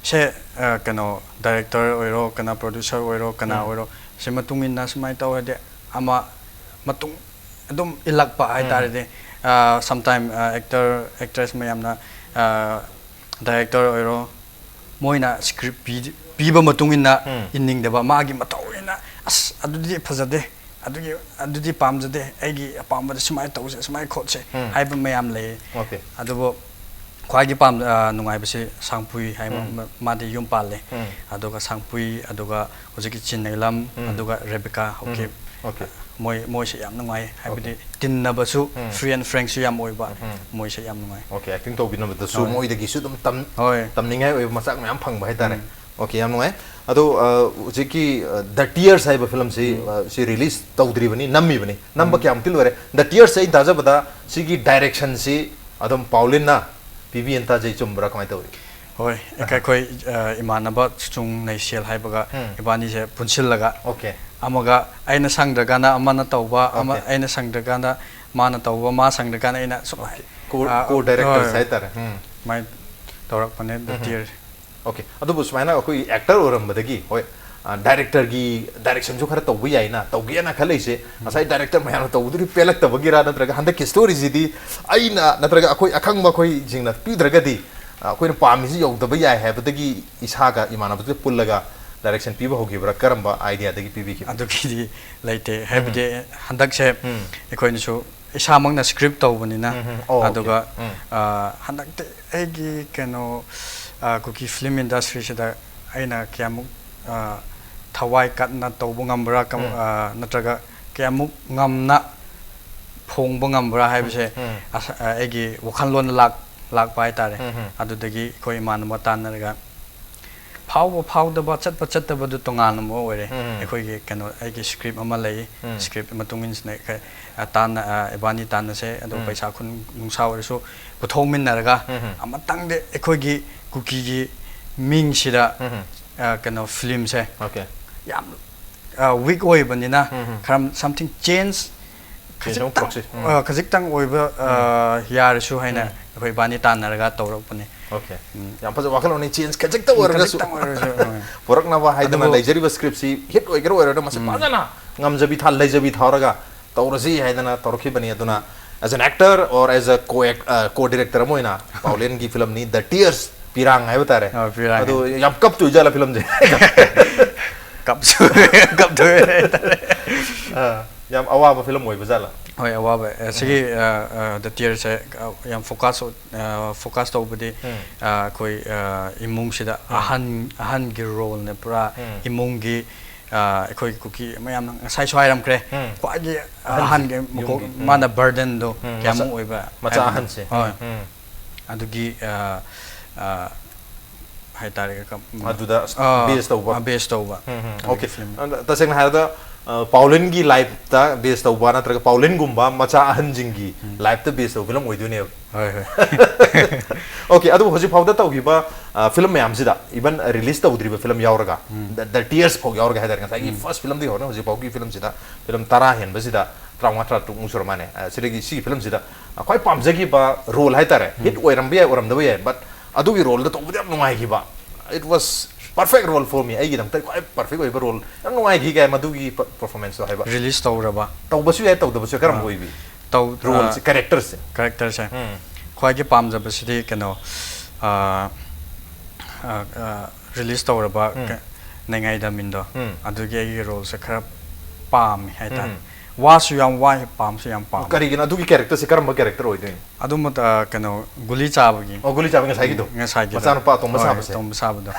ꯁꯦ, ꯑ, ꯀꯩꯅꯣ ꯗꯥꯏꯔꯦꯛꯇꯔ ꯑꯣꯏꯔꯣ, ꯀꯅꯥ ꯄ꯭ꯔꯣꯗ꯭ꯌꯨꯁꯔ ꯑꯣꯏꯔꯣ, ꯀꯅꯥ ꯑꯣꯏꯔꯣ, ꯁꯤ ꯃꯇꯨꯡ ꯏꯟꯅ ꯁꯨꯃꯥꯏꯅ ꯇꯧꯔꯗꯤ ꯑꯃ ꯃꯇꯨꯡ ꯑꯗꯨꯝ ꯏꯜꯂꯛꯄ ꯍꯥꯏꯇꯥꯔꯗꯤ꯫ ꯑ, sometime, ꯑ, ꯑꯦꯛꯇꯔ ꯑꯦꯛꯇ꯭ꯔꯦꯁ ꯃꯌꯥꯝꯅ, ꯑ, ꯗꯥꯏꯔꯦꯛꯇꯔ ꯑꯣꯏꯔꯣ, ꯃꯣꯏꯅ ꯁ꯭ꯀ꯭ꯔꯤꯞ ꯄꯤ-, ꯄꯤꯕ ꯃꯇꯨꯡ ꯏꯟꯅ ꯏꯟꯅꯤꯡꯗꯕ, ꯃꯥꯒꯤ ꯃꯇꯧ ꯏꯟꯅ, "ꯑꯁ, ꯑꯗꯨꯗꯤ ꯐꯖꯗꯦ, ꯑꯗꯨꯒꯤ ꯑꯗꯨꯗꯤ ꯄꯥꯝꯖꯗꯦ, ꯑꯩꯒꯤ ꯑꯄꯥꯝꯕꯗ ꯁꯨꯃꯥꯏꯅ ꯇꯧꯁꯦ, ꯁꯨꯃꯥꯏꯅ ꯈꯣꯠꯁꯦ ꯎꯝ. ꯍꯥꯏꯕ ꯃꯌꯥꯝ ꯂꯩꯌꯦ꯫ Okay. ꯑꯗꯨꯕꯨ ꯈ꯭ꯋꯥꯏꯒꯤ ꯄꯥꯝ ꯑ, ꯅꯨꯡꯉꯥꯏꯕꯁꯤ ꯁꯥꯡꯄꯨꯏ ꯍꯥꯏꯕ ꯎꯝ. ꯃ- ꯃꯥꯗꯤ ꯌꯨꯝ ꯄꯥꯜꯂꯦ꯫ ꯎꯝ. ꯑꯗꯨꯒ ꯁꯥꯡꯄꯨꯏ, ꯑꯗꯨꯒ ꯍꯧꯖꯤꯛꯀꯤ ꯆꯤꯟꯅꯩꯂꯝ, ꯎꯝ. ꯑꯗꯨꯒ ꯔꯦꯕꯤꯀꯥ ꯍꯧꯀꯤꯞ, Okay. ꯃꯣꯏ ꯃꯣꯏꯁꯦ ꯌꯥꯝ ꯅꯨꯡꯉꯥꯏ꯫ ꯍꯥꯏꯕꯗꯤ ꯇꯤꯟꯅꯕꯁꯨ ꯎꯝ. free and frank ꯁꯨ ꯌꯥꯝ ꯑꯣꯏꯕ꯫ ꯎꯝ. ꯃꯣꯏꯁꯦ ꯌꯥꯝ ꯅꯨꯡꯉꯥꯏ꯫ Okay, acting ꯇꯧꯕꯤꯅꯕꯗꯁꯨ ꯍꯣꯏ. ꯃꯣꯏꯗꯒꯤꯁꯨ ꯑꯗꯨꯝ ꯇꯝ ꯍꯣꯏ. ꯇꯝꯅꯤꯡꯉꯥꯏ ꯑꯣꯏꯕ ꯃꯆꯥꯛ ꯃꯌꯥꯝ ꯐꯪꯕ ꯍꯥꯏꯇꯥꯔꯦ꯫ ꯎꯝ. Okay, ꯌꯥꯝ ꯅꯨꯡꯉꯥꯏ꯫ ꯑꯗꯣ ꯑ, ꯍꯧꯖꯤꯛꯀꯤ ꯗ ꯇꯤꯌꯔꯁ ꯍꯥꯏꯕ ꯐꯤꯂꯝꯁꯤ ꯎꯝ. ꯑ, ꯁꯤ release ꯇꯧꯗ꯭ꯔꯤꯕꯅꯤ, ꯅꯝꯃꯤꯕꯅꯤ꯫ ꯅꯝꯕ ꯎꯝ. ꯀꯌꯥꯃꯨꯛꯇꯤ ꯂꯣꯏꯔꯦ? ꯗ ꯇꯤꯌꯔꯁ ꯑꯩꯅ ꯇꯥꯖꯕꯗ ꯁꯤꯒꯤ direction ꯁꯤ ꯑꯗꯨꯝ ꯄꯥꯎꯂꯤꯟꯅ ꯄꯤꯕꯤꯌꯦꯅ ꯇꯥꯖꯩ, ꯆꯨꯝꯕ꯭ꯔꯥ, ꯀꯃꯥꯏꯅ ꯇꯧꯏ? ꯍꯣꯏ, ꯑꯩꯈꯣꯏ ꯑ, ꯏꯃꯥꯟꯅꯕ ꯆꯨꯡ ꯅꯩꯁꯦꯜ ꯍꯥꯏꯕꯒ ꯎꯝ. ꯏꯕꯥꯅꯤꯁꯦ ꯄꯨꯟꯁꯤꯜꯂꯒ Okay. ꯑꯃꯒ ꯑꯩꯅ ꯁꯪꯗ꯭ꯔꯀꯥꯟꯗ ꯑꯃꯅ ꯇꯧꯕ, ꯑꯃ Okay. ꯑꯩꯅ ꯁꯪꯗ꯭ꯔꯀꯥꯟꯗ ꯃꯥꯅ ꯇꯧꯕ, ꯃꯥ ꯁꯪꯗ꯭ꯔꯀꯥꯟꯗ ꯑꯩꯅ ꯁꯨꯝ Okay. Co- ꯑ, co-directors ꯍꯣꯏ. ꯍꯥꯏꯇꯥꯔꯦ꯫ ꯎꯝ. ꯁꯨꯃꯥꯏꯅ ꯇꯧꯔꯛꯄꯅꯦ ꯗ ꯎꯝ. ꯇꯤꯌꯔ꯫ Okay. ꯑꯗꯨꯕꯨ ꯁꯨꯃꯥꯏꯅ ꯑꯩꯈꯣꯏ actor ꯑꯣꯏꯔꯝꯕꯗꯒꯤ, ꯍꯣꯏ, director ꯒꯤ direction ꯁꯨ ꯈꯔ ꯇꯧꯕ ꯌꯥꯏꯅ, ꯇꯧꯒꯦꯅ ꯈꯜꯂꯛꯏꯁꯦ ꯉꯁꯥꯏ director ꯃꯌꯥꯝꯅ ꯇꯧꯕꯗꯨꯗꯤ ꯄꯦꯜꯂꯛꯇꯕꯒꯤꯔꯥ, ꯅꯠꯇ꯭ꯔꯒ ꯍꯟꯗꯛꯀꯤ story ꯁꯤꯗꯤ ꯑꯩꯅ ꯅꯠꯇ꯭ꯔꯒ ꯑꯩꯈꯣꯏ ꯑꯈꯪꯕ ꯑꯩꯈꯣꯏꯁꯤꯡꯅ ꯄꯤꯗ꯭ꯔꯒꯗꯤ ꯑ, ꯑꯩꯈꯣꯏꯅ ꯄꯥꯝꯃꯤꯁꯤ ꯌꯧꯗꯕ ꯌꯥꯏ ꯍꯥꯏꯕꯗꯒꯤ ꯏꯁꯥꯒ ꯏꯃꯥꯟꯅꯕꯗꯨꯒ ꯄꯨꯜꯂꯒ direction ꯄꯤꯕ ꯍꯧꯈꯤꯕ꯭ꯔꯥ? ꯀꯔꯝꯕ idea ꯗꯒꯤ ꯄꯤꯕꯤꯈꯤꯕ? ꯑꯗꯨꯒꯤꯗꯤ ꯂꯩꯇꯦ꯫ ꯍꯥꯏꯕꯗꯤ ꯍꯟꯗꯛꯁꯦ ꯎꯝ. ꯑꯩꯈꯣꯏꯅꯁꯨ ꯏꯁꯥꯃꯛꯅ script ꯇꯧꯕꯅꯤꯅ꯫ ꯎꯝ, ꯎꯝ. ꯑꯣ, okay. ꯑꯗꯨꯒ ꯎꯝ. ꯑ, ꯍꯟꯗꯛꯇꯤ ꯑꯩꯒꯤ ꯀꯩꯅꯣ, ꯑ, ꯀꯨꯀꯤ film industry ꯁꯤꯗ ꯑꯩꯅ ꯀꯌꯥꯃꯨꯛ ꯑ, ꯊꯋꯥꯏ ꯀꯠꯅ ꯇꯧꯕ ꯉꯝꯕ꯭ꯔꯥ, ꯀꯝ- ꯎꯝ. ꯑ, ꯅꯠꯇ꯭ꯔꯒ ꯀꯌꯥꯃꯨꯛ ꯉꯝꯅ ꯐꯣꯡꯕ ꯉꯝꯕ꯭ꯔꯥ ꯍꯥꯏꯕꯁꯦ ꯎꯝ. ꯑꯁ- ꯑ, ꯑꯩꯒꯤ ꯋꯥꯈꯜꯂꯣꯟꯗ ꯂꯥꯛ ꯂꯥꯛꯄ ꯍꯥꯏꯇꯥꯔꯦ꯫ ꯎꯝ, ꯎꯝ. ꯑꯗꯨꯗꯒꯤ ꯑꯩꯈꯣꯏ ꯏꯃꯥꯟꯅꯕ ꯇꯥꯟꯅꯔꯒ ꯐꯥꯎꯕ ꯐꯥꯎꯗꯕ, ꯆꯠꯄ ꯆꯠꯇꯕꯗꯨ ꯇꯣꯉꯥꯟꯅ ꯑꯃ ꯑꯣꯏꯔꯦ꯫ ꯎꯝ. ꯑꯩꯈꯣꯏꯒꯤ ꯀꯩꯅꯣ, ꯑꯩꯒꯤ script ꯑꯃ ꯂꯩ꯫ ꯎꯝ. Script ꯃꯇꯨꯡ ꯏꯟꯅ ꯈ- ꯑ, ꯇꯥꯟꯅ ꯑ, ꯏꯕꯥꯅꯤ ꯇꯥꯟꯅꯁꯦ, ꯑꯗꯨꯒ ꯎꯝ. ꯄꯩꯁꯥ ꯈꯨꯟ ꯅꯨꯡꯁꯥ ꯑꯣꯏꯔꯁꯨ ꯄꯨꯊꯣꯛꯃꯤꯟꯅꯔꯒ ꯎꯝ. ꯑꯃꯇꯪꯗꯤ ꯑꯩꯈꯣꯏꯒꯤ ꯀꯨꯀꯤꯒꯤ ꯃꯤꯡꯁꯤꯗ ꯎꯝ. ꯑ, ꯀꯩꯅꯣ, film ꯁꯦ Okay. ꯌꯥꯝ weak ꯑꯣꯏꯕꯅꯤꯅ ꯎꯝ. ꯈꯔ something change Change ꯑꯃ ꯈꯖꯤꯛꯇꯪ ꯄꯨꯔꯛꯁꯤ꯫ ꯎꯝ. ꯑ, ꯈꯖꯤꯛꯇꯪ ꯑꯣꯏꯕ ꯑ, ꯌꯥꯔꯁꯨ ꯍꯥꯏꯅ ꯎꯝ. ꯑꯩꯈꯣꯏ ꯏꯕꯥꯅꯤ ꯇꯥꯟꯅꯔꯒ ꯇꯧꯔꯛꯄꯅꯦ꯫ Okay. ꯎꯝ. ꯌꯥꯝ ꯐꯖꯕ ꯋꯥꯈꯜꯂꯣꯟꯅꯤ, change ꯈꯖꯤꯛꯇ ꯑꯣꯏꯔꯒꯁꯨ ꯈꯖꯤꯛꯇꯪ ꯑꯣꯏꯔꯁꯨ, ꯍꯣꯏ. ꯄꯨꯔꯛꯅꯕ ꯍꯥꯏꯗꯅ ꯑꯗꯨꯕꯨ ꯂꯩꯖꯔꯤꯕ script ꯁꯤ hit ꯑꯣꯏꯒꯦꯔꯥ ꯑꯣꯏꯔꯣꯏꯔꯥ ꯃꯁꯤ ꯎꯝ. ꯐꯖꯅ ꯉꯝꯖꯕꯤ ꯊꯥ ꯂꯩꯖꯕꯤ ꯊꯥꯔꯒ ꯇꯧꯔꯁꯤ ꯍꯥꯏꯗꯅ ꯇꯧꯔꯛꯈꯤꯕꯅꯤ꯫ ꯑꯗꯨꯅ as an actor or as a co co director ꯑꯃ ꯑꯣꯏꯅ ꯄꯥꯎꯂꯦꯟꯒꯤ film ꯅꯤ The Tears, ꯄꯤꯔꯥꯡ ꯍꯥꯏꯕ ꯇꯥꯔꯦ꯫ ꯑꯣ, ꯄꯤꯔꯥꯡ. ꯑꯗꯣ ꯌꯥꯝ ꯀꯞꯇꯣꯏ ꯖꯥꯠꯂ film ꯁꯦ? ꯀꯞꯁꯨ ꯀꯞꯇꯣꯏ ꯍꯥꯏꯇꯥꯔꯦ꯫ ꯑꯥ, ꯌꯥꯝ ꯑꯋꯥꯕ ꯐꯤꯂꯝ ꯑꯣꯏꯕ ꯖꯥꯠꯂꯥ? ꯍꯣꯏ, ꯑꯋꯥꯕ꯫ ꯑ, ꯁꯤꯒꯤ ꯗ ꯇꯤꯌꯔꯁꯦ ꯌꯥꯝ ꯐꯣꯀꯁ ꯐꯣꯀꯁ ꯇꯧꯕꯗꯤ, ꯎꯝ꯫ ꯑ, ꯑꯩꯈꯣꯏ, ꯑ, ꯏꯃꯨꯡꯁꯤꯗ ꯎꯝ꯫ ꯑꯍꯟ ꯑꯍꯟꯒꯤ ꯔꯣꯜꯅꯦ ꯄꯨꯔꯥ꯫ ꯎꯝ꯫ ꯏꯃꯨꯡꯒꯤ, ꯑ, ꯑꯩꯈꯣꯏ ꯀꯨꯀꯤ ꯃꯌꯥꯝꯅ ꯉꯁꯥꯏꯁꯨ ꯍꯥꯏꯔꯝꯈ꯭ꯔꯦ, ꯎꯝ꯫ ꯈ꯭ꯋꯥꯏꯒꯤ ꯑꯍꯟꯁꯦ, ꯑꯍꯟꯒꯤ ꯃꯀꯣꯛ, ꯌꯨꯝꯒꯤ, ꯎꯝ꯫ ꯃꯥꯅ ꯕꯔꯗꯟꯗꯣ ꯎꯝ, ꯀꯌꯥꯃꯨꯛ ꯃꯆꯥ-, ꯑꯣꯏꯕ ꯃꯆꯥ ꯍꯥꯏꯕꯗꯣ꯫ ꯑꯍꯟꯁꯦ꯫ ꯍꯣꯏ꯫ ꯎꯝ, ꯎꯝ꯫ ꯑꯗꯨꯒꯤ, ꯑ, ꯑ, ꯍꯥꯏꯇꯥꯔꯦ, ꯀꯝ-, ꯑꯗꯨꯗ ꯑ, base ꯇꯧꯕ꯫ ꯑ, base ꯇꯧꯕ꯫ ꯎꯝ, ꯎꯝ, ꯑꯗꯨꯒꯤ okay꯫ ꯐꯤꯂꯝ꯫ ꯑꯗ ꯇꯁꯦꯡꯅ ꯍꯥꯏꯔꯕꯗ, ꯑ, ꯄꯥꯎꯂꯦꯟꯒꯤ ꯂꯥꯏꯐꯇ base ꯇꯧꯕ ꯅꯠꯇ꯭ꯔꯒ ꯄꯥꯎꯂꯦꯟꯒꯨꯝꯕ ꯃꯆꯥ ꯑꯍꯟꯁꯤꯡꯒꯤ ꯎꯝ꯫ ꯂꯥꯏꯐꯇ base ꯇꯧꯕ ꯐꯤꯂꯝ ꯑꯣꯏꯗꯣꯏꯅꯦꯕ꯫ ꯍꯣꯏ, ꯍꯣꯏ꯫ Okay, ꯑꯗꯨꯕꯨ ꯍꯧꯖꯤꯛ ꯐꯥꯎꯗ ꯇꯧꯈꯤꯕ, ꯑ, ꯐꯤꯂꯝ ꯃꯌꯥꯝꯁꯤꯗ, even release ꯇꯧꯗ꯭ꯔꯤꯕ ꯐꯤꯂꯝ ꯌꯥꯎꯔꯒ, ꯎꯝ꯫ the, the tears ꯐꯥꯎ ꯌꯥꯎꯔꯒ ꯍꯥꯏꯇꯥꯔꯦ, ꯉꯁꯥꯏꯒꯤ ꯎꯝ꯫ first ꯐꯤꯂꯝꯗꯒꯤ ꯍꯧꯔꯒ ꯍꯧꯖꯤꯛ ꯐꯥꯎꯒꯤ ꯐꯤꯂꯝꯁꯤꯗ ꯐꯤꯂꯝ ꯇꯔꯥ ꯍꯦꯟꯕꯁꯤꯗ ꯇꯔꯥꯃꯉꯥ ꯇꯔꯥꯇꯔꯨꯛꯃꯨꯛ ꯁꯨꯔ ꯃꯥꯜꯂꯦ꯫ ꯑ, ꯁꯤꯗꯒꯤ ꯁꯤꯒꯤ ꯐꯤꯂꯝꯁꯤꯗ, ꯑ, ꯈ꯭ꯋꯥꯏ ꯄꯥꯝꯖꯈꯤꯕ ꯔꯣꯜ ꯍꯥꯏꯇꯥꯔꯦ, ꯎꯝ꯫ ꯍꯤꯠ ꯑꯣꯏꯔꯝꯕ ꯌꯥꯏ, ꯑꯣꯏꯔꯝꯗꯕ ꯌꯥꯏ, but ꯑꯗꯨꯒꯤ ꯔꯣꯜꯗ ꯇꯧꯕꯗ ꯌꯥꯝ ꯅꯨꯡꯉꯥꯏꯈꯤꯕ, it was perfect role for me, ꯑꯩꯒꯤꯗꯃꯛꯇ ꯈ꯭ꯋꯥꯏ perfect ꯑꯣꯏꯕ ꯔꯣꯜ, ꯌꯥꯝ ꯅꯨꯡꯉꯥꯏꯈꯤ ꯀꯥꯏ ꯃꯗꯨꯒꯤ ꯄꯔꯐꯣꯔꯃꯦꯟꯁꯇꯣ ꯍꯥꯏꯕ꯫ ꯔꯤꯂꯤꯁ ꯇꯧꯔꯕ꯫ ꯇꯧꯕꯁꯨ ꯌꯥꯏ, ꯇꯧꯗꯕꯁꯨ ꯌꯥꯏ, ꯀꯔꯝꯕ ꯑꯥ꯫ ꯑꯣꯏꯕꯤ? ꯇꯧ-, ꯔꯣꯜꯁꯦ, ꯑꯥ, ꯀꯦꯔꯦꯛꯇꯔꯁꯦ꯫ ꯀꯦꯔꯦꯛꯇꯔꯁꯦ꯫ ꯎꯝ꯫ ꯈ꯭ꯋꯥꯏꯒꯤ ꯄꯥꯝꯖꯕꯁꯤꯗꯤ ꯀꯩꯅꯣ, ꯑ, ꯑ, ꯑ, ꯔꯤꯂꯤꯁ ꯇꯧꯔꯕ ꯎꯝ꯫ ꯀ-, ꯅꯩꯉꯥꯏꯗꯃꯤꯟꯗꯣ, ꯎꯝ꯫ ꯑꯗꯨꯒꯤ ꯑꯩꯒꯤ ꯔꯣꯜꯁꯦ ꯈꯔ ꯄꯥꯝꯃꯦ ꯍꯥꯏꯇꯥꯔꯦ꯫ ꯎꯝ꯫ ꯋꯥꯁꯨ ꯌꯥꯝ ꯋꯥꯏ, ꯄꯥꯝꯁꯨ ꯌꯥꯝ ꯄꯥꯝꯃꯦ꯫ ꯀꯔꯤꯒꯤꯅꯣ? ꯑꯗꯨꯒꯤ ꯀꯦꯔꯦꯛꯇꯔꯁꯦ ꯀꯔꯝꯕ ꯀꯦꯔꯦꯛꯇꯔ ꯑꯣꯏꯗꯣꯏꯅꯣ? ꯑꯗꯨ ꯃꯇ-, ꯑ, ꯀꯩꯅꯣ, ꯒꯨꯂꯤ ꯆꯥꯕꯒꯤ꯫ ꯑꯣ, ꯒꯨꯂꯤ ꯆꯥꯕ ꯉꯁꯥꯏꯒꯤꯗꯣ? ꯉꯁꯥꯏꯒꯤꯗꯣ꯫ ꯃꯆꯥꯅꯨꯄꯥ ꯑꯇꯣꯝꯕ ꯍꯣꯏ, ꯁꯥꯕꯁꯦ? ꯑꯇꯣꯝꯕ ꯁꯥꯕꯗꯣ꯫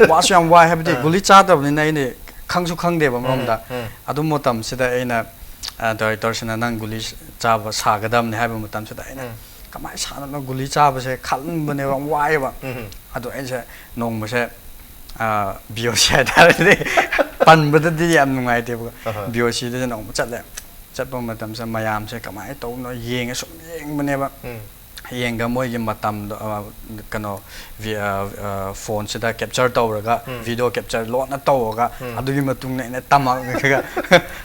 ꯋꯥꯁꯨ ꯌꯥꯝ ꯋꯥꯏ ꯍꯥꯏꯕꯗꯤ, ꯑꯥ꯫ ꯒꯨꯂꯤ ꯆꯥꯗꯕꯅꯤꯅ ꯑꯩꯅ ꯈꯪꯁꯨ ꯈꯪꯗꯦꯕ ꯎꯝ, ꯑꯃꯔꯣꯝꯗ꯫ ꯎꯝ꯫ ꯑꯗꯨ ꯃꯇꯝꯁꯤꯗ ꯑꯩꯅ, ꯑ, ꯗꯥꯏꯔꯦꯛꯇꯔꯁꯤꯅ "ꯅꯪ ꯒꯨꯂꯤ ꯆꯥꯕ ꯁꯥꯒꯗꯕꯅꯤ" ꯍꯥꯏꯕ ꯃꯇꯝꯁꯤꯗ ꯑꯩꯅ, ꯎꯝ꯫ "ꯀꯃꯥꯏꯅ ꯁꯥꯗꯣꯏꯅꯣ? ꯒꯨꯂꯤ ꯆꯥꯕꯁꯦ ꯈꯜꯂꯝꯕꯅꯦꯕ, ꯌꯥꯝ ꯋꯥꯏꯑꯦꯕ"꯫ ꯎꯝ꯫ ꯑꯗꯣ ꯑꯩꯁꯦ ꯅꯣꯡꯃꯁꯦ, ꯑ, ꯕꯤ ꯑꯣ ꯁꯤ ꯍꯥꯏꯇꯥꯔꯗꯤ ꯄꯟꯕꯗꯗꯤ ꯌꯥꯝ ꯅꯨꯡꯉꯥꯏꯇꯦꯕ꯫ ꯑꯍꯣꯏ꯫ ꯕꯤ ꯑꯣ ꯁꯤꯗꯁꯨ ꯅꯣꯡꯃ ꯆꯠꯂꯦ꯫ ꯆꯠꯄ ꯃꯇꯝꯁꯤꯗ ꯃꯌꯥꯝꯁꯦ ꯀꯃꯥꯏꯅ ꯇꯧꯕꯅꯣ ꯌꯦꯡꯉꯦ, ꯁꯨꯝ ꯌꯦꯡꯕꯅꯦꯕ꯫ ꯎꯝ꯫ ꯌꯦꯡꯒ ꯃꯣꯏꯒꯤ ꯃꯇꯝꯗꯣ, ꯑ, ꯀꯩꯅꯣ, ꯚꯤ-, ꯑ, ꯑ, ꯐꯣꯟꯁꯤꯗ ꯀꯦꯞꯆꯔ ꯇꯧꯔꯒ, ꯎꯝ꯫ ꯚꯤꯗꯤꯑꯣ ꯀꯦꯞꯆꯔ ꯂꯣꯟꯅ ꯇꯧꯔꯒ, ꯎꯝ꯫ ꯑꯗꯨꯒꯤ ꯃꯇꯨꯡꯗ ꯑꯩꯅ ꯇꯝꯃꯛꯑꯒ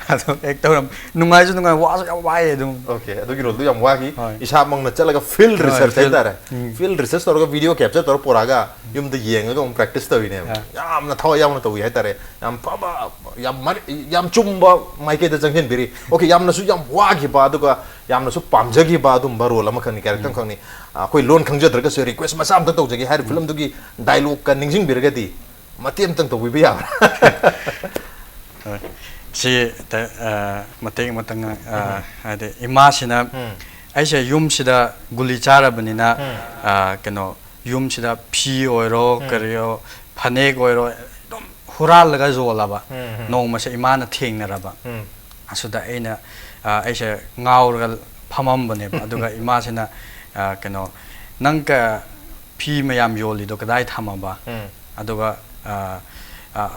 ꯑꯗꯨꯝ ꯑꯦꯛ ꯇꯧꯔꯝ-, ꯅꯨꯡꯉꯥꯏꯁꯨ ꯅꯨꯡꯉꯥꯏ, ꯋꯥꯁꯨ ꯌꯥꯝ ꯋꯥꯏꯑꯦ ꯑꯗꯨꯝ꯫ Okay, ꯑꯗꯨꯒꯤ ꯔꯣꯜꯗꯨ ꯌꯥꯝ ꯋꯥꯈꯤ꯫ ꯍꯣꯏ꯫ ꯏꯁꯥꯃꯛꯅ ꯆꯠꯂꯒ ꯐꯤꯜ ꯍꯣꯏ, ꯔꯤꯁꯔꯆ ꯐꯤꯜ-, ꯍꯥꯏꯇꯥꯔꯦ꯫ ꯎꯝ꯫ ꯐꯤꯜ ꯔꯤꯁꯔꯆ ꯇꯧꯔꯒ ꯚꯤꯗꯤꯑꯣ ꯀꯦꯞꯆꯔ ꯇꯧꯔ ꯄꯨꯔꯛꯑꯒ ꯌꯨꯝꯗ ꯌꯦꯡꯉꯒ ꯑꯃꯨꯛ ꯄ꯭ꯔꯦꯛꯇꯤꯁ ꯇꯧꯔꯤꯅꯦꯕ꯫ ꯑꯥ꯫ ꯌꯥꯝꯅ ꯊꯋꯥꯏ ꯌꯥꯎꯅ ꯇꯧꯋꯤ ꯍꯥꯏꯇꯥꯔꯦ꯫ ꯌꯥꯝ ꯐꯕ, ꯌꯥꯝ ꯃꯔ-, ꯌꯥꯝ ꯆꯨꯝꯕ ꯃꯥꯏꯀꯩꯗ ꯆꯪꯁꯤꯟꯕꯤꯔꯤ꯫ Okay, ꯌꯥꯝꯅꯁꯨ ꯌꯥꯝ ꯋꯥꯈꯤꯕ, ꯑꯗꯨꯒ ꯌꯥꯝꯅꯁꯨ ꯄꯥꯝꯖꯈꯤꯕ ꯑꯗꯨꯝꯕ ꯔꯣꯜ ꯑꯃꯈꯛꯅꯤ, ꯀꯦꯔꯦꯛꯇꯔ ꯎꯝ꯫ ꯑꯃꯈꯛꯅꯤ꯫ ꯑ, ꯑꯩꯈꯣꯏ ꯂꯣꯟ ꯈꯪꯖꯗ꯭ꯔꯒꯁꯨ ꯔꯤꯀ꯭ꯋꯦꯁ ꯃꯆꯥ ꯑꯝꯇ ꯇꯧꯖꯒꯦ, ꯍꯥꯏꯔꯤꯕ ꯐꯤꯂꯝꯗꯨꯒꯤ ꯗꯥꯏꯂꯣꯛꯀ ꯅꯤꯡꯁꯤꯡꯕꯤꯔꯒꯗꯤ ꯃꯇꯦꯛ ꯑꯃꯇꯪ ꯇꯧꯕꯤꯕ ꯌꯥꯕ꯭ꯔꯥ? ꯍꯣꯏ꯫ ꯁꯤ ꯇ- ꯑ, ꯃꯇꯦꯛ ꯑꯃꯇꯪ ꯉꯥꯡ- ꯑ, ꯍꯥꯏꯗꯤ ꯏꯃꯥꯁꯤꯅ, ꯎꯝ. ꯑꯩꯁꯦ ꯌꯨꯝꯁꯤꯗ ꯒꯨꯂꯤ ꯆꯥꯔꯕꯅꯤꯅ, ꯎꯝ. ꯑ, ꯀꯩꯅꯣ, ꯌꯨꯝꯁꯤꯗ ꯐꯤ ꯑꯣꯏꯔꯣ, ꯎꯝ. ꯀꯔꯤ ꯑꯣꯏꯔꯣ, ꯐꯅꯦꯛ ꯑꯣꯏꯔꯣ, ꯑꯗꯨꯝ ꯍꯨꯔꯥꯜꯂꯒ ꯌꯣꯜꯂꯕ꯫ ꯎꯝ, ꯎꯝ. ꯅꯣꯡꯃꯁꯦ ꯏꯃꯥꯅ ꯊꯦꯡꯅꯔꯕ꯫ ꯎꯝ. ꯑꯁꯨꯗ ꯑꯩꯅ, ꯑ, ꯑꯩꯁꯦ ꯉꯥꯎꯔꯒ ꯐꯝꯃꯝꯕꯅꯦꯕ꯫ ꯑꯗꯨꯒ ꯏꯃꯥꯁꯤꯅ, ꯑ, ꯀꯩꯅꯣ, "ꯅꯪ ꯀ- ꯐꯤ ꯃꯌꯥꯝ ꯌꯣꯜꯂꯤꯗꯣ ꯀꯗꯥꯏ ꯊꯝꯃꯕ? ꯎꯝ. ꯑꯗꯨꯒ, ꯑ, ꯑ,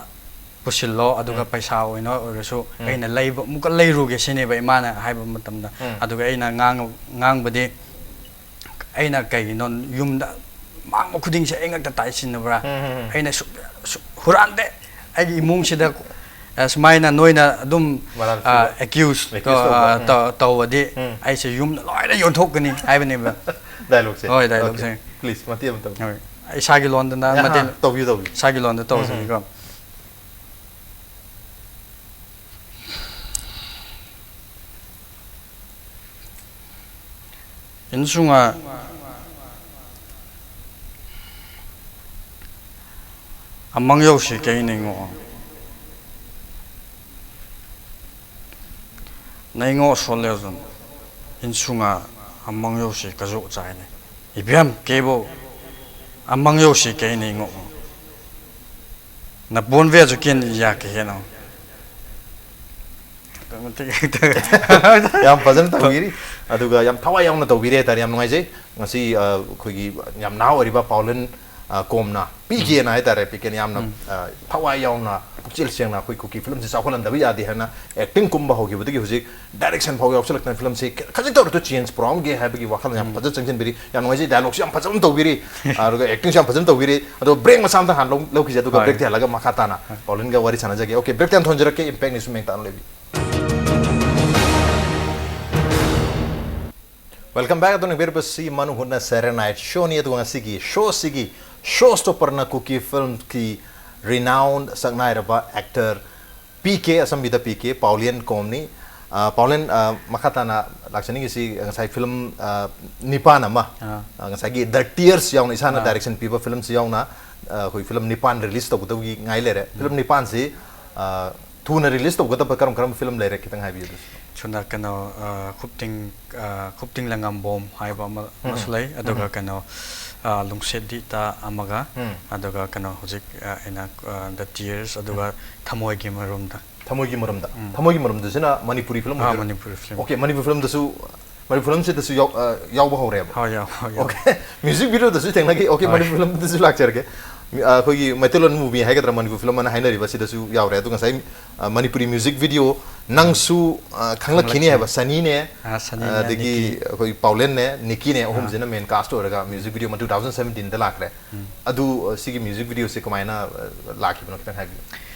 ꯄꯨꯁꯤꯜꯂꯣ, ꯑꯗꯨꯒ ꯎꯝ. ꯄꯩꯁꯥ ꯑꯣꯏꯅ ꯑꯣꯏꯔꯁꯨ ꯎꯝ. ꯑꯩꯅ ꯂꯩꯕ, ꯑꯃꯨꯛꯀ ꯂꯩꯔꯨꯒꯦ" ꯁꯤꯅꯦꯕ ꯏꯃꯥꯅ ꯍꯥꯏꯕ ꯃꯇꯝꯗ꯫ ꯎꯝ. ꯑꯗꯨꯒ ꯑꯩꯅ ꯉꯥꯡ- ꯉꯥꯡꯕꯗꯤ, "ꯑꯩꯅ ꯀꯩꯒꯤꯅꯣ ꯌꯨꯝꯗ ꯃꯥꯡꯕ ꯈꯨꯗꯤꯡꯁꯦ ꯑꯩ ꯉꯥꯛꯇ ꯇꯥꯏꯁꯤꯟꯅꯕ꯭ꯔꯥ? ꯎꯝ, ꯎꯝ, ꯎꯝ. ꯑꯩꯅ ꯁꯨ- ꯁꯨ- ꯍꯨꯔꯥꯟꯗꯦ꯫ ꯑꯩꯒꯤ ꯏꯃꯨꯡꯁꯤꯗ, ꯑ, ꯁꯨꯃꯥꯏꯅ ꯅꯣꯏꯅ ꯑꯗꯨꯝ, ꯃꯔꯥꯜ ꯑ, ꯁꯨꯕ꯫ accuse Accuse ꯇꯧ- ꯇꯧꯕ꯫ ꯑ, ꯎꯝ. ꯇꯧ- ꯇꯧꯕꯗꯤ ꯎꯝ. ꯑꯩꯁꯦ ꯌꯨꯝꯗ ꯂꯣꯏꯅ ꯌꯣꯟꯊꯣꯛꯀꯅꯤ" ꯍꯥꯏꯕꯅꯦꯕ꯫ Dialogue ꯁꯦ꯫ ꯍꯣꯏ, dialogue Okay. ꯁꯦ꯫ Please, ꯃꯇꯦꯛ ꯑꯃꯇꯪ꯫ ꯍꯣꯏ꯫ ꯏꯁꯥꯒꯤ ꯂꯣꯟꯗꯅ ꯑꯍꯥ, ꯃꯇꯦꯛ ꯇꯧꯕꯤꯌꯨ, ꯇꯧꯕꯤꯌꯨ꯫ ꯏꯁꯥꯒꯤ ꯂꯣꯟꯗ ꯎꯝ, ꯇꯧꯖꯒꯦꯀꯣ꯫ ꯏꯟꯁꯨꯉ ꯑꯃꯪ ꯌꯧꯁꯤ ꯀꯩ ꯅꯩꯉꯣ꯫ ꯅꯩꯉꯣ ꯁꯣꯜꯂꯦꯖꯟ꯫ ꯏꯟꯁꯨꯉ ꯑꯃꯪ ꯌꯧꯁꯤ ꯀꯖꯣꯛ ꯆꯥꯏꯅꯦ꯫ ꯏꯕꯦꯝ ꯀꯦꯕꯣ꯫ ꯑꯃꯪ ꯌꯧꯁꯤ ꯀꯩ ꯅꯩꯉꯣ꯫ ꯅꯕꯣꯟ ꯕꯦꯖꯨ ꯀꯦꯟ ꯌꯥ ꯀꯩ ꯍꯦꯅꯣ꯫ ꯌꯥꯝ ꯐꯖꯅ ꯇꯧꯕꯤꯔꯤ꯫ ꯑꯗꯨꯒ ꯌꯥꯝ ꯊꯋꯥꯏ ꯌꯥꯎꯅ ꯇꯧꯕꯤꯔꯤ ꯍꯥꯏꯇꯥꯔꯦ꯫ ꯌꯥꯝ ꯅꯨꯡꯉꯥꯏꯖꯩ꯫ ꯉꯁꯤ, ꯑ, ꯑꯩꯈꯣꯏꯒꯤ ꯌꯥꯝ ꯅꯍꯥ ꯑꯣꯏꯔꯤꯕ ꯄꯥꯎꯂꯦꯟ, ꯑ, ꯀꯣꯝꯅ, ꯄꯤ ꯀꯦꯅ ꯍꯥꯏꯇꯥꯔꯦ, ꯄꯤ ꯀꯦꯅ ꯌꯥꯝꯅ, ꯎꯝ. ꯑ, ꯊꯋꯥꯏ ꯌꯥꯎꯅ, ꯄꯨꯛꯆꯦꯜ ꯁꯦꯡꯅ ꯑꯩꯈꯣꯏ ꯀꯨꯀꯤ ꯐꯤꯂꯝꯁꯤ ꯆꯥꯎꯈꯠꯍꯟꯗꯕ ꯌꯥꯗꯦ ꯍꯥꯏꯅ acting ꯀꯨꯝꯕ ꯍꯧꯈꯤꯕꯗꯒꯤ ꯍꯧꯖꯤꯛ direction ꯐꯥꯎ ꯌꯥꯎꯁꯜꯂꯛꯇꯅ ꯐꯤꯂꯝꯁꯤ ꯈꯖꯤꯛꯇ ꯑꯣꯏꯔꯁꯨ change ꯄꯨꯔꯛꯑꯝꯒꯦ ꯍꯥꯏꯕꯒꯤ ꯋꯥꯈꯜ ꯌꯥꯝ ꯎꯝ. ꯐꯖꯅ ꯆꯪꯁꯤꯟꯕꯤꯔꯤ꯫ ꯌꯥꯝ ꯅꯨꯡꯉꯥꯏꯖꯩ꯫ Dialogue ꯁꯨ ꯌꯥꯝ ꯐꯖꯅ ꯇꯧꯕꯤꯔꯤ꯫ ꯑꯗꯨꯒ acting ꯁꯨ ꯌꯥꯝ ꯐꯖꯅ ꯇꯧꯕꯤꯔꯤ꯫ ꯑꯗꯣ break ꯃꯆꯥ ꯑꯃꯇ ꯍꯥꯟꯅ ꯂꯧ-, ꯂꯧꯈꯤꯁꯦ꯫ ꯑꯗꯨꯒ ꯍꯣꯏ. Break ꯊꯤ ꯍꯜꯂꯒ ꯃꯈꯥ ꯇꯥꯅ ꯄꯥꯎꯂꯦꯟꯒ ꯋꯥꯔꯤ ꯁꯥꯟꯅꯖꯒꯦ꯫ Okay, break ꯇꯤ ꯍꯥꯟꯅ ꯊꯣꯟꯖꯔꯛꯀꯦ꯫ Impact News ꯁꯨ ꯃꯦꯡ ꯇꯥꯅ ꯂꯩꯕꯤꯌꯨ꯫ Welcome back. ꯑꯗꯨꯅ ꯌꯦꯡꯕꯤꯔꯤꯕꯁꯤ ꯃꯅꯨ ꯍꯨꯠꯅ Saturday Night Show ꯅꯤ꯫ ꯑꯗꯨꯒ ꯉꯁꯤꯒꯤ show ꯁꯤꯒꯤ show stopper ꯅ ꯀꯨꯀꯤ ꯐꯤꯂꯝꯒꯤ renowned ꯁꯛꯅꯥꯏꯔꯕ actor P K, ꯑꯁꯝꯕꯤꯗ P K, ꯄꯥꯎꯂꯤꯌꯟ ꯀꯣꯝꯅꯤ꯫ ꯑ, ꯄꯥꯎꯂꯤꯌꯟ, ꯑ, ꯃꯈꯥ ꯇꯥꯅ ꯂꯥꯛꯆꯅꯤꯡꯉꯤꯁꯤ ꯉꯁꯥꯏ ꯐꯤꯂꯝ, ꯑ, ꯅꯤꯄꯥꯟ ꯑꯃ, ꯑꯥ. ꯑ, ꯉꯁꯥꯏꯒꯤ The Tears ꯌꯥꯎꯅ ꯏꯁꯥꯅ ꯑꯥ. Direction ꯄꯤꯕ ꯐꯤꯂꯝꯁꯤ ꯌꯥꯎꯅ, ꯑ, ꯑꯩꯈꯣꯏ ꯐꯤꯂꯝ ꯅꯤꯄꯥꯟ release ꯇꯧꯒꯗꯕꯒꯤ ꯉꯥꯏ ꯂꯩꯔꯦ꯫ ꯐꯤꯂꯝ ꯅꯤꯄꯥꯟꯁꯤ, ꯑ, ꯊꯨꯅ release ꯇꯧꯒꯗꯕ ꯀꯔꯝ ꯀꯔꯝꯕ film ꯂꯩꯔꯦ, ꯈꯤꯇꯪ ꯍꯥꯏꯕꯤꯌꯨ ꯑꯗꯨꯁꯨ꯫ ꯁꯨꯝꯅ ꯀꯩꯅꯣ, ꯑ, ꯈꯨꯞꯇꯤꯡ, ꯑ, ꯈꯨꯞꯇꯤꯡ ꯂꯪꯉꯝꯕꯣꯝ ꯍꯥꯏꯕ ꯑꯃ, ꯑꯃꯁꯨ ꯂꯩ꯫ ꯑꯗꯨꯒ ꯀꯩꯅꯣ, ꯑ, ꯂꯨꯡꯁꯦꯠ ꯂꯤꯇ ꯑꯃꯒ, ꯎꯝ꯫ ꯑꯗꯨꯒ ꯀꯩꯅꯣ ꯍꯧꯖꯤꯛ, ꯑ, ꯑꯩꯅ, ꯑ, The Tears, ꯑꯗꯨꯒ ꯊꯃꯣꯏꯒꯤ ꯃꯔꯨꯝꯗ꯫ ꯊꯃꯣꯏꯒꯤ ꯃꯔꯨꯝꯗ꯫ ꯎꯝ꯫ ꯊꯃꯣꯏꯒꯤ ꯃꯔꯨꯝꯗꯁꯤꯅ ꯃꯅꯤꯄꯨꯔꯤ film ꯑꯥ, ꯑꯣꯏꯗꯣꯏꯔꯥ? Manipuri film꯫ Okay, Manipuri film ꯗꯁꯨ, ꯃꯅꯤꯄꯨꯔꯤ film ꯁꯤꯗꯁꯨ ꯌꯥꯎ-, ꯑ, ꯌꯥꯎꯕ ꯍꯧꯔꯦꯕ꯫ ꯍꯣꯏ, ꯌꯥꯎ-, ꯍꯣꯏ, ꯌꯥꯎ꯫ Okay, music video ꯗꯁꯨ ꯊꯦꯡꯅꯈꯤ꯫ Okay, ꯍꯣꯏ꯫ ꯃꯅꯤꯄꯨꯔꯤ film ꯗꯁꯨ ꯂꯥꯛꯆꯔꯒꯦ꯫ ꯃꯤ-, ꯑ, ꯑꯩꯈꯣꯏꯒꯤ ꯃꯩꯇꯩꯂꯣꯟ movie ꯍꯥꯏꯒꯗ꯭ꯔꯥ, ꯃꯅꯤꯄꯨꯔꯤ film ꯑꯅ ꯍꯥꯏꯅꯔꯤꯕ ꯁꯤꯗꯁꯨ ꯌꯥꯎꯔꯦ꯫ ꯑꯗꯨ ꯉꯁꯥꯏ, ꯑ, ꯃꯅꯤꯄꯨꯔꯤ music video ꯅꯪꯁꯨ, ꯑ, ꯈꯪꯂꯛꯈꯤꯅꯤ ꯈꯪꯂꯛꯈꯤꯅꯤ꯫ ꯍꯥꯏꯕ ꯁꯅꯤꯅꯦ, ꯑꯥ, ꯁꯅꯤꯅꯦ, ꯑ, ꯑꯗꯒꯤ ꯅꯤꯀꯤ꯫ ꯑꯩꯈꯣꯏ ꯄꯥꯎꯂꯦꯟꯅꯦ, ꯅꯤꯀꯤꯅꯦ, ꯑꯥ꯫ ꯑꯍꯨꯝꯁꯤꯅ main cast ꯑꯣꯏꯔꯒ music video ꯑꯃ two thousand seventeen ꯗ ꯂꯥꯛꯈ꯭ꯔꯦ꯫ ꯎꯝ꯫ ꯑꯗꯨ, ꯑ, ꯁꯤꯒꯤ music video ꯁꯦ ꯀꯃꯥꯏꯅ, ꯑ, ꯂꯥꯛꯈꯤꯕꯅꯣ ꯈꯤꯇꯪ ꯍꯥꯏꯕꯤꯌꯨ꯫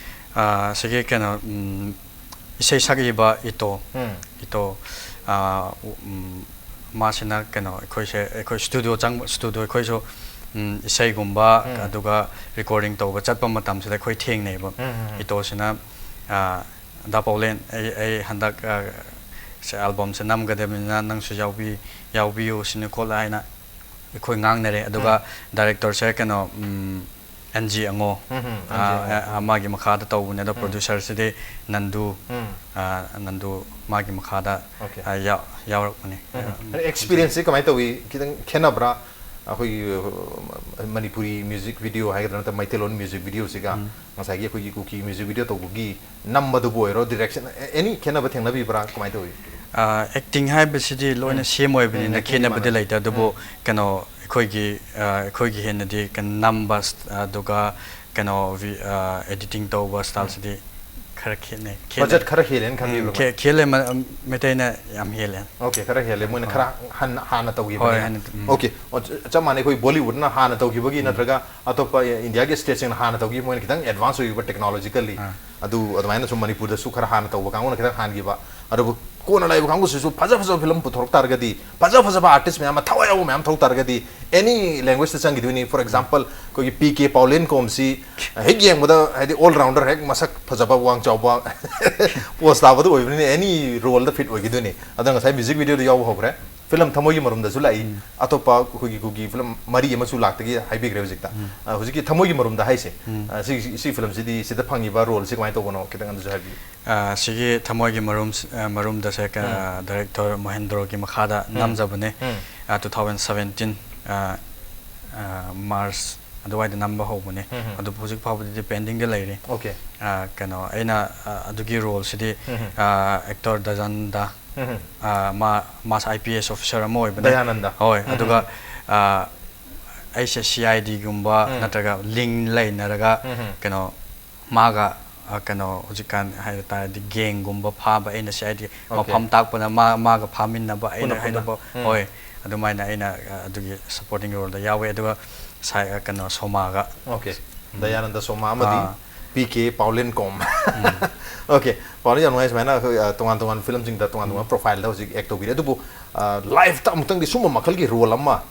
ꯑ, ꯁꯤꯒꯤ ꯀꯩꯅꯣ, ꯎꯝ, ꯏꯁꯩ ꯁꯛꯏꯕ ꯏꯇꯣ, ꯎꯝ꯫ ꯏꯇꯣ, ꯑ, ꯎ-, ꯎꯝ, ꯃꯥꯁꯤꯅ ꯀꯩꯅꯣ, ꯑꯩꯈꯣꯏꯁꯦ, ꯑꯩꯈꯣꯏ studio ꯆꯪꯕ, studio ꯑꯩꯈꯣꯏꯁꯨ, ꯎꯝ, ꯏꯁꯩꯒꯨꯝꯕ, ꯎꯝ꯫ ꯑꯗꯨꯒ recording ꯇꯧꯕ ꯆꯠꯄ ꯃꯇꯝꯁꯤꯗ ꯑꯩꯈꯣꯏ ꯊꯦꯡꯅꯩꯕ꯫ ꯎꯝ, ꯎꯝ, ꯎꯝ꯫ ꯏꯇꯣꯁꯤꯅ, ꯑ, "ꯗꯥ ꯄꯥꯎꯂꯦꯟ, ꯑꯩ, ꯑꯩ ꯍꯟꯗꯛ, ꯑ, ꯁꯦ, album ꯁꯦ ꯅꯝꯒꯗꯕꯅꯤꯅ ꯅꯪꯁꯨ ꯌꯥꯎꯕꯤ-, ꯌꯥꯎꯕꯤꯌꯨ ꯁꯤꯅꯤ ꯈꯣꯠꯂꯦ" ꯍꯥꯏꯅ ꯑꯩꯈꯣꯏ ꯉꯥꯡꯅꯔꯦ꯫ ꯑꯗꯨꯒ ꯎꯝ꯫ Director ꯁꯦ ꯀꯩꯅꯣ, ꯎꯝ, ꯑꯦꯟ ꯖꯤ ꯑꯉꯣ, ꯎꯝ, ꯎꯝ, ꯑ, ꯑꯦꯟ ꯖꯤ ꯑꯉꯣ꯫ ꯑ, ꯃꯥꯒꯤ ꯃꯈꯥꯗ ꯇꯧꯕꯅꯦ꯫ ꯑꯗꯣ ꯎꯝ꯫ Producer ꯁꯤꯗꯤ ꯅꯟꯗꯨ, ꯎꯝ꯫ ꯑ, ꯅꯟꯗꯨ ꯃꯥꯒꯤ ꯃꯈꯥꯗ, Okay꯫ ꯑ, ꯌꯥꯎ-, ꯌꯥꯎꯔꯛꯄꯅꯦ꯫ ꯎꯝ, ꯎꯝ꯫ ꯑꯗ experience ꯁꯦ ꯀꯃꯥꯏꯅ ꯇꯧꯏ? ꯈꯤꯇꯪ ꯈꯦꯠꯅꯕ꯭ꯔꯥ? ꯑꯩꯈꯣꯏꯒꯤ, ꯑ, ꯃꯅꯤꯄꯨꯔꯤ music video ꯍꯥꯏꯒꯗ꯭ꯔꯥ, ꯅꯠꯇ꯭ꯔꯒ ꯃꯩꯇꯩꯂꯣꯟ music video ꯁꯤꯒ ꯎꯝ꯫ ꯉꯁꯥꯏꯒꯤ ꯑꯩꯈꯣꯏꯒꯤ ꯀꯨꯀꯤ music video ꯇꯧꯕꯒꯤ ꯅꯝꯕꯗꯨꯕꯨ ꯑꯣꯏꯔꯣ, direction, a-, any ꯈꯦꯠꯅꯕ ꯊꯦꯡꯅꯕꯤꯕ꯭ꯔꯥ? ꯀꯃꯥꯏꯅ ꯇꯧꯏ? ꯑ, acting ꯍꯥꯏꯕꯁꯤꯗꯤ ꯂꯣꯏꯅ ꯎꯝ꯫ Same ꯑꯣꯏꯕꯅꯤꯅ ꯎꯝ, acting ꯗꯤ ꯈꯦꯠꯅꯕꯗꯤ ꯃꯥꯟꯅꯩ꯫ ꯂꯩꯇꯦ꯫ ꯑꯗꯨꯕꯨ ꯎꯝ꯫ ꯀꯩꯅꯣ, ꯑꯩꯈꯣꯏꯒꯤ, ꯑ, ꯑꯩꯈꯣꯏꯒꯤ ꯍꯦꯟꯅꯗꯤ ꯀꯩꯅꯣ ꯅꯝꯕ ꯁ-, ꯑꯗꯨꯒ ꯀꯩꯅꯣ, vi-, ꯑ, editing ꯇꯧꯕ style ꯁꯤꯗꯤ ꯈꯔ ꯈꯦꯠꯅꯩ꯫ ꯈꯦꯠꯂꯦ꯫ Budget ꯈꯔ ꯍꯦꯜꯂꯦꯅ ꯎꯝ, ꯈꯟꯕꯤꯕ꯭ꯔꯣ? ꯈꯦ-, ꯈꯦꯠꯂꯦ꯫ ꯃ-, ꯃꯩꯇꯩꯅ ꯌꯥꯝ ꯍꯦꯜꯂꯦ꯫ Okay, ꯈꯔ ꯍꯦꯜꯂꯦ꯫ ꯃꯣꯏꯅ ꯍꯣꯏ꯫ ꯈꯔ ꯍꯟ-, ꯍꯥꯟꯅ ꯇꯧꯈꯤꯕꯅꯤꯅ꯫ ꯍꯣꯏ, ꯍꯥꯟꯅ ꯇ-, ꯎꯝ꯫ Okay, ꯑꯣ, ꯆ-, ꯆꯞ ꯃꯥꯟꯅꯩ꯫ ꯑꯩꯈꯣꯏ Bollywood ꯅ ꯍꯥꯟꯅ ꯇꯧꯈꯤꯕꯒꯤ ꯎꯝ꯫ ꯅꯠꯇ꯭ꯔꯒ ꯑꯇꯣꯞꯄ ꯏꯟꯗꯤꯌꯥꯒꯤ state ꯁꯤꯡꯅ ꯍꯥꯟꯅ ꯇꯧꯈꯤꯕ, ꯃꯣꯏꯅ ꯈꯤꯇꯪ advance ꯑꯣꯏꯈꯤꯕ technologically꯫ ꯑꯥ꯫ ꯑꯗꯨ ꯑꯗꯨꯃꯥꯏꯅ ꯁꯨꯝ ꯃꯅꯤꯄꯨꯔꯗꯁꯨ ꯈꯔ ꯍꯥꯟꯅ ꯇꯧꯕ ꯀꯥꯡꯕꯨꯅ ꯈꯤꯇꯪ ꯍꯥꯟꯈꯤꯕ꯫ ꯑꯗꯨꯕꯨ ꯀꯣꯟꯅ ꯂꯥꯛꯏꯕ ꯀꯥꯡꯕꯨꯁꯤꯁꯨ ꯐꯖ ꯐꯖꯕ film ꯄꯨꯊꯣꯔꯛ ꯇꯥꯔꯒꯗꯤ, ꯐꯖ ꯐꯖꯕ artist ꯃꯌꯥꯝ ꯑꯃ, ꯊꯋꯥꯏ ꯌꯥꯎꯕ ꯃꯌꯥꯝ ꯊꯣꯛ ꯇꯥꯔꯒꯗꯤ, any language ꯇ ꯆꯪꯈꯤꯗꯣꯏꯅꯤ꯫ For example, ꯑꯩꯈꯣꯏꯒꯤ ꯄꯤ ꯀꯦ ꯄꯥꯎꯂꯦꯟ ꯀꯣꯝꯁꯤ ꯍꯦꯛ ꯌꯦꯡꯕꯗ, ꯍꯥꯏꯗꯤ, all rounder, ꯍꯦꯛ ꯃꯁꯛ ꯐꯖꯕ, ꯋꯥꯡ ꯆꯥꯎꯕ, pose ꯇꯥꯕꯗ ꯑꯣꯏꯕꯅꯤꯅ, any role ꯗ fit ꯑꯣꯏꯈꯤꯗꯣꯏꯅꯤ꯫ ꯑꯗꯣ ꯉꯁꯥꯏ music video ꯗ ꯌꯥꯎꯕ ꯍꯧꯈ꯭ꯔꯦ꯫ ꯐꯤꯂꯝ ꯊꯃꯣꯏꯒꯤ ꯃꯔꯨꯝꯗꯁꯨ ꯂꯥꯛꯏ, ꯑꯇꯣꯞꯄ ꯑꯩꯈꯣꯏꯒꯤ ꯀꯨꯀꯤ ꯐꯤꯂꯝ ꯃꯔꯤ ꯑꯃꯁꯨ ꯂꯥꯛꯇꯒꯤ ꯍꯥꯏꯕꯤꯈ꯭ꯔꯦ ꯍꯧꯖꯤꯛꯇ꯫ ꯑ, ꯍꯧꯖꯤꯛꯀꯤ ꯊꯃꯣꯏꯒꯤ ꯃꯔꯨꯝꯗ ꯍꯥꯏꯁꯦ, ꯑ, ꯁꯤ, ꯁꯤ ꯐꯤꯂꯝꯁꯤꯗꯤ, ꯁꯤꯗ ꯐꯪꯉꯤꯕ ꯔꯣꯜꯁꯤ ꯀꯃꯥꯏꯅ ꯇꯧꯕꯅꯣ, ꯈꯤꯇꯪ ꯑꯗꯨꯁꯨ ꯍꯥꯏꯕꯤꯌꯨ꯫ ꯑ, ꯁꯤꯒꯤ ꯊꯃꯣꯏꯒꯤ ꯃꯔꯨꯝ, ꯑ, ꯃꯔꯨꯝꯗꯁꯦ ꯀ-, ꯎꯝ꯫ ꯗꯥꯏꯔꯦꯛꯇꯔ ꯃꯣꯍꯦꯟꯗ꯭ꯔꯣꯒꯤ ꯃꯈꯥꯗ ꯎꯝ꯫ ꯅꯝꯖꯕꯅꯦ꯫ ꯎꯝ꯫ ꯑ, two thousand seventeen, ꯑ, ꯑ, ꯃꯥꯔꯆ ꯑꯗꯨꯋꯥꯏꯗ ꯅꯝꯕ ꯍꯧꯕꯅꯦ꯫ ꯎꯝ꯫ ꯑꯗꯨꯕꯨ ꯍꯧꯖꯤꯛ ꯐꯥꯎꯕꯗꯗꯤ ꯄꯦꯟꯗꯤꯡꯗ ꯂꯩꯔꯤ꯫ ꯑꯣꯀꯦ꯫ ꯑ, ꯀꯩꯅꯣ, ꯑꯩꯅ, ꯑ, ꯑꯗꯨꯒꯤ ꯔꯣꯜꯁꯤꯗꯤ, ꯎꯝ꯫ ꯑ, ꯑꯦꯛꯇꯔ ꯗꯖꯟꯗ, ꯎꯝ꯫ ꯑ, ꯃꯥ, ꯃꯥꯁ ꯑꯥꯏ ꯄꯤ ꯑꯦꯁ ꯑꯣꯐꯤꯁꯔ ꯑꯃ ꯑꯣꯏꯕꯅꯦ꯫ ꯗꯌꯥꯅꯟꯗ꯫ ꯍꯣꯏ, ꯎꯝ꯫ ꯑꯗꯨꯒ, ꯑ, ꯑꯩꯁꯦ ꯁꯤ ꯑꯥꯏ ꯗꯤꯒꯨꯝꯕ ꯎꯝ꯫ ꯅꯠꯇ꯭ꯔꯒ ꯂꯤꯡ ꯂꯩꯅꯔꯒ, ꯎꯝ꯫ ꯀꯩꯅꯣ, ꯃꯥꯒ, ꯑ, ꯀꯩꯅꯣ, ꯍꯧꯖꯤꯛꯀꯥꯟ ꯍꯥꯏ ꯇꯥꯔꯗꯤ ꯒꯦꯡꯒꯨꯝꯕ ꯐꯥꯕ, ꯑꯩꯅ ꯁꯤ ꯑꯥꯏ ꯗꯤ ꯑꯣꯀꯦ꯫ ꯃꯐꯝ ꯇꯥꯛꯄꯗ ꯃꯥ, ꯃꯥꯒ ꯐꯥꯃꯤꯟꯅꯕ, ꯑꯩꯅ ꯄꯨꯟꯅ, ꯄꯨꯟꯅ꯫ ꯍꯥꯏꯅꯕ, ꯎꯝ꯫ ꯍꯣꯏ, ꯑꯗꯨꯃꯥꯏꯅ ꯑꯩꯅ, ꯑ, ꯑꯗꯨꯒꯤ ꯁꯄꯣꯔꯇꯤꯡ ꯔꯣꯜꯗ ꯌꯥꯎꯋꯦ꯫ ꯑꯗꯨꯒ ꯁꯥꯏ-, ꯑ, ꯀꯩꯅꯣ, ꯁꯣꯃꯥꯒ꯫ ꯑꯣꯀꯦ꯫ ꯎꯝ꯫ ꯗꯌꯥꯅꯟꯗ ꯁꯣꯃꯥ ꯑꯃꯗꯤ ꯑꯥ꯫ ꯄꯤ ꯀꯦ ꯄꯥꯎꯂꯦꯟ ꯀꯣꯝ꯫ ꯎꯝ꯫ ꯑꯣꯀꯦ꯫ ꯄꯥꯎꯂꯦꯟ, ꯌꯥꯝ ꯅꯨꯡꯉꯥꯏ ꯁꯨꯃꯥꯏꯅ ꯑꯩꯈꯣꯏ, ꯑ, ꯇꯣꯉꯥꯟ ꯇꯣꯉꯥꯟꯕ ꯐꯤꯂꯝꯁꯤꯡꯗ ꯇꯣꯉꯥꯟ ꯇꯣꯉꯥꯟꯕ ꯎꯝ꯫ ꯄ꯭ꯔꯣꯐꯥꯏꯜꯗ ꯍꯧꯖꯤꯛ ꯑꯦꯛ ꯇꯧꯕꯤꯔꯦ꯫ ꯑꯗꯨꯕꯨ, ꯑ, ꯂꯥꯏꯐꯇ ꯑꯃꯨꯛꯇꯪꯗꯤ ꯁꯨꯝꯕ ꯃꯈꯜꯒꯤ ꯔꯣꯜ ꯑꯃ,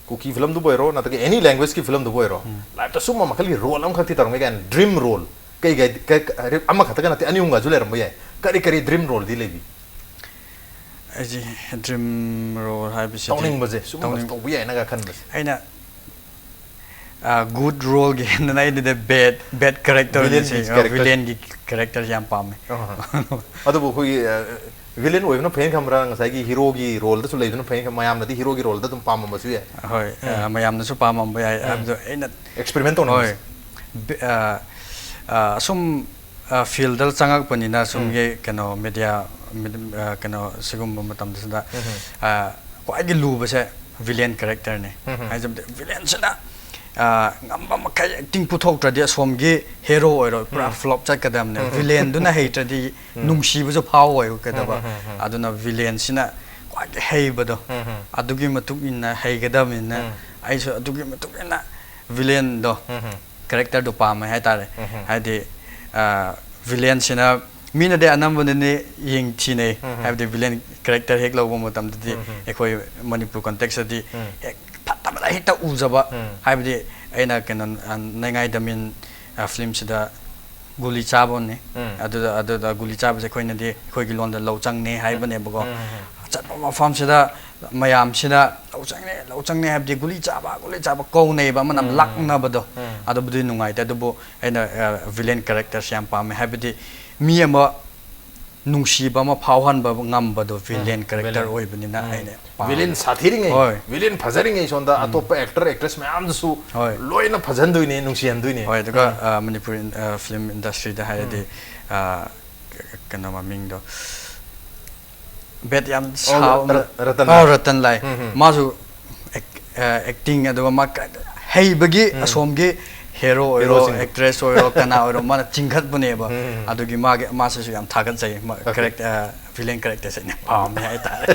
ꯀꯨꯀꯤ ꯐꯤꯂꯝꯗꯨꯕꯨ ꯑꯣꯏꯔꯣ ꯅꯠꯇ꯭ꯔꯒ ꯑꯦꯅꯤ ꯂꯦꯡꯒ꯭ꯋꯦꯖꯀꯤ ꯐꯤꯂꯝꯗꯨꯕꯨ ꯑꯣꯏꯔꯣ, ꯎꯝ꯫ ꯂꯥꯏꯐꯇ ꯁꯨꯝꯕ ꯃꯈꯜꯒꯤ ꯔꯣꯜ ꯑꯃꯈꯛꯇꯤ ꯇꯧꯔꯝꯒꯦ ꯀꯥꯏꯅ ꯗ꯭ꯔꯤꯝ ꯔꯣꯜ, ꯀꯩ, ꯀꯩ, ꯀꯩ, ꯑꯃꯈꯛꯇꯒ ꯅꯠꯇꯦ, ꯑꯅꯤ ꯑꯍꯨꯝꯒꯁꯨ ꯂꯩꯔꯝꯕ ꯌꯥꯏ꯫ ꯀꯔꯤ ꯀꯔꯤ ꯗ꯭ꯔꯤꯝ ꯔꯣꯜꯗꯤ ꯂꯩꯕꯤ? ꯑꯩꯁꯦ ꯗ꯭ꯔꯤꯝ ꯔꯣꯜ ꯍꯥꯏꯕꯁꯤꯗꯤ ꯇꯧꯅꯤꯡꯕꯁꯦ, ꯁꯨꯝꯕ ꯇꯧꯅꯤꯡ-, ꯇꯧꯕ ꯌꯥꯏꯅꯒ ꯈꯟꯕꯁꯦ꯫ ꯑꯩꯅ, ꯑ, ꯒꯨꯗ ꯔꯣꯜꯒꯤ ꯍꯦꯟꯅ ꯑꯩꯗꯤ ꯕꯦꯗ, ꯕꯦꯗ ꯀꯦꯔꯦꯛꯇꯔꯅꯤ ꯚꯤꯂꯦꯟꯒꯤ ꯁꯤ, ꯑ, ꯀꯦꯔꯦꯛꯇꯔ꯫ ꯚꯤꯂꯦꯟꯒꯤ ꯀꯦꯔꯦꯛꯇꯔꯁꯦ ꯌꯥꯝ ꯄꯥꯝꯃꯦ꯫ ꯑꯍꯥ꯫ ꯑꯗꯨꯕꯨ ꯑꯩꯈꯣꯏꯒꯤ, ꯑ, ꯚꯤꯂꯦꯟ ꯑꯣꯏꯕꯅ ꯐꯩꯅ ꯈꯟꯕ꯭ꯔꯥ, ꯉꯁꯥꯏꯒꯤ ꯍꯤꯔꯣꯒꯤ ꯔꯣꯜꯗꯁꯨ ꯂꯩꯕꯅ ꯐꯩꯅ ꯈꯟ-, ꯃꯌꯥꯝꯅꯗꯤ ꯍꯤꯔꯣꯒꯤ ꯔꯣꯜꯗ ꯑꯗꯨꯝ ꯄꯥꯝꯃꯝꯕꯁꯨ ꯌꯥꯏ꯫ ꯍꯣꯏ, ꯑ, ꯎꯝ꯫ ꯃꯌꯥꯝꯅꯁꯨ ꯄꯥꯝꯃꯝꯕ ꯌꯥꯏ꯫ ꯎꯝ꯫ ꯍꯥꯏꯕꯗꯣ ꯑꯩꯅ ꯑꯦꯛꯁꯄꯦꯔꯤꯃꯦꯟ ꯇꯧꯅꯤꯡꯕꯁꯦ꯫ ꯍꯣꯏ꯫ ꯕꯤ-, ꯑ, ꯑ, ꯑꯁꯨꯝ, ꯑ, ꯐꯤꯜꯗ ꯆꯪꯉꯛꯄꯅꯤꯅ ꯁꯨꯝꯒꯤ ꯎꯝ꯫ ꯀꯩꯅꯣ ꯃꯦꯗꯤꯌꯥ, ꯃꯤꯗ-, ꯑ, ꯀꯩꯅꯣ ꯁꯤꯒꯨꯝꯕ ꯃꯇꯝꯗꯁꯤꯗ, ꯎꯝ꯫ ꯑ, ꯈ꯭ꯋꯥꯏꯗꯒꯤ ꯂꯨꯕꯁꯦ ꯚꯤꯂꯦꯟ ꯀꯦꯔꯦꯛꯇꯔꯅꯤ꯫ ꯎꯝ꯫ ꯍꯥꯏꯖꯕꯗꯤ ꯚꯤꯂꯦꯟꯁꯤꯅ, ꯑ, ꯉꯝꯕ ꯃꯈꯩ ꯑꯦꯛꯇꯤꯡ ꯄꯨꯊꯣꯛꯇ꯭ꯔꯗꯤ ꯑꯁꯣꯝꯒꯤ ꯍꯦꯔꯣ ꯑꯣꯏꯔꯣꯏ, ꯄꯨꯔꯥ ꯎꯝ꯫ ꯐ꯭ꯂꯣꯞ ꯆꯠꯀꯗꯕꯅꯦ꯫ ꯎꯝ꯫ ꯚꯤꯂꯦꯟꯗꯨꯅ ꯍꯩꯇ꯭ꯔꯗꯤ ꯎꯝ꯫ ꯅꯨꯡꯁꯤꯕꯁꯨ ꯐꯥꯎꯔꯣꯏ ꯀꯩꯗꯧꯕ꯫ ꯎꯝ, ꯎꯝ, ꯎꯝ, ꯎꯝ꯫ ꯑꯗꯨꯅ ꯚꯤꯂꯦꯟꯁꯤꯅ ꯈ꯭ꯋꯥꯏꯗꯒꯤ ꯍꯩꯕꯗꯣ, ꯎꯝ, ꯎꯝ꯫ ꯑꯗꯨꯒꯤ ꯃꯇꯨꯡ ꯏꯟꯅ ꯍꯩꯒꯗꯕꯅꯤꯅ ꯎꯝ꯫ ꯑꯩꯁꯨ ꯑꯗꯨꯒꯤ ꯃꯇꯨꯡ ꯏꯟꯅ ꯚꯤꯂꯦꯟꯗꯣ, ꯎꯝ, ꯎꯝ꯫ ꯀꯦꯔꯦꯛꯇꯔꯗꯣ ꯄꯥꯝꯃꯦ ꯍꯥꯏꯇꯥꯔꯦ꯫ ꯎꯝ, ꯎꯝ꯫ ꯍꯥꯏꯗꯤ, ꯑ, ꯚꯤꯂꯦꯟꯁꯤꯅ ꯃꯤꯅꯗꯤ ꯑꯅꯝꯕꯅꯅꯦ ꯌꯦꯡ ꯊꯤꯅꯩ꯫ ꯎꯝ, ꯎꯝ꯫ ꯍꯥꯏꯕꯗꯤ ꯚꯤꯂꯦꯟ ꯀꯦꯔꯦꯛꯇꯔ ꯍꯦꯛ ꯂꯧꯕ ꯃꯇꯝꯗꯗꯤ ꯎꯝ, ꯎꯝ꯫ ꯑꯩꯈꯣꯏ ꯃꯅꯤꯄꯨꯔ ꯀꯣꯟꯇꯦꯛꯁꯇꯗꯤ ꯎꯝ꯫ ꯍꯦꯛ ꯐꯠꯇꯕꯗ ꯍꯦꯛꯇ ꯎꯖꯕ꯫ ꯎꯝ꯫ ꯍꯥꯏꯕꯗꯤ ꯑꯩꯅ ꯀꯩꯅꯣ, ꯑ, ꯅꯩꯉꯥꯏ ꯗꯃꯤꯟ, ꯑ, ꯐꯤꯂꯝꯁꯤꯗ ꯒꯨꯂꯤ ꯆꯥꯕꯅꯤ꯫ ꯎꯝ꯫ ꯑꯗꯨꯗ, ꯑꯗꯨꯗ ꯒꯨꯂꯤ ꯆꯥꯕꯁꯦ ꯑꯩꯈꯣꯏꯅꯗꯤ ꯑꯩꯈꯣꯏꯒꯤ ꯂꯣꯟꯗ ꯂꯧ ꯆꯪꯅꯦ ꯍꯥꯏꯕꯅꯦꯕꯀꯣ꯫ ꯎꯝ, ꯎꯝ, ꯎꯝ꯫ ꯑꯆꯠꯄ ꯃꯐꯝꯁꯤꯗ ꯃꯌꯥꯝꯁꯤꯅ ꯂꯧ ꯆꯪꯅꯤ, ꯂꯧ ꯆꯪꯅꯤ ꯍꯥꯏꯕꯗꯤ ꯒꯨꯂꯤ ꯆꯥꯕ, ꯒꯨꯂꯤ ꯆꯥꯕ ꯀꯧꯅꯩꯕ, ꯑꯃꯅ ꯎꯝ꯫ ꯂꯥꯛꯅꯕꯗꯣ꯫ ꯎꯝ꯫ ꯑꯗꯨꯕꯨꯗꯤ ꯅꯨꯡꯉꯥꯏꯇꯦ, ꯑꯗꯨꯕꯨ ꯑꯩꯅ, ꯑ, villain characterꯁꯦ ꯌꯥꯝ ꯄꯥꯝꯃꯦ, ꯍꯥꯏꯕꯗꯤ ꯃꯤ ꯑꯃ ꯅꯨꯡꯁꯤꯕ ꯑꯃ ꯐꯥꯎꯍꯟꯕ ꯉꯝꯕꯗꯣ villain ꯎꯝ, character villain꯫ ꯑꯣꯏꯕꯅꯤꯅ ꯎꯝ꯫ ꯑꯩꯅ ꯄꯥꯝꯃꯦ꯫ Villain ꯁꯥꯊꯤꯔꯤꯉꯩ, ꯍꯣꯏ꯫ Villain ꯐꯖꯔꯤꯉꯩ ꯁꯣꯝꯗ ꯎꯝ꯫ ꯑꯇꯣꯞꯄ actor actress ꯃꯌꯥꯝꯗꯨꯁꯨ ꯍꯣꯏ꯫ ꯂꯣꯏꯅ ꯐꯖꯍꯟꯗꯣꯏꯅꯦ, ꯅꯨꯡꯁꯤꯍꯟꯗꯣꯏꯅꯦ꯫ ꯍꯣꯏ, ꯑꯗꯨꯒ, ꯎꯝ꯫ ꯑ, ꯃꯅꯤꯄꯨꯔꯤ, ꯑ, film industryꯗ ꯍꯥꯏꯔꯗꯤ, ꯎꯝ꯫ ꯑ, ꯀ-, ꯀꯩꯅꯣ ꯃꯃꯤꯡꯗꯣ, ꯕꯦꯠ ꯌꯥꯝ ꯑꯣ, ꯁꯥꯕ ꯔ-, ꯔ-, ꯔꯇꯟ ꯑꯣ, ꯂꯥꯜ꯫ ꯔꯇꯟ ꯂꯥꯜ꯫ ꯎꯝ, ꯎꯝ꯫ ꯃꯥꯁꯨ ꯑꯦꯛ-, ꯑ, acting ꯑꯗꯨꯒ ꯃꯥ ꯀ-, ꯍꯩꯕꯒꯤ ꯎꯝ꯫ ꯑꯁꯣꯝꯒꯤ hero ꯑꯣꯏꯔꯣ, Heroꯁꯤꯡꯗꯣ꯫ Actress ꯑꯣꯏꯔꯣ, ꯀꯅꯥ ꯑꯣꯏꯔꯣ, ꯃꯥꯅ ꯆꯤꯡꯈꯠꯄꯅꯦꯕ꯫ ꯎꯝ, ꯎꯝ꯫ ꯑꯗꯨꯒꯤ ꯃꯥꯒꯤ, ꯃꯥꯁꯤꯁꯨ ꯌꯥꯝ ꯊꯥꯒꯠꯆꯩ꯫ ꯃꯥ Okay꯫ Character, ꯑ, villain characterꯁꯦ ꯑꯩꯅ ꯄꯥꯝꯃꯦ ꯍꯥꯏꯇꯥꯔꯦ꯫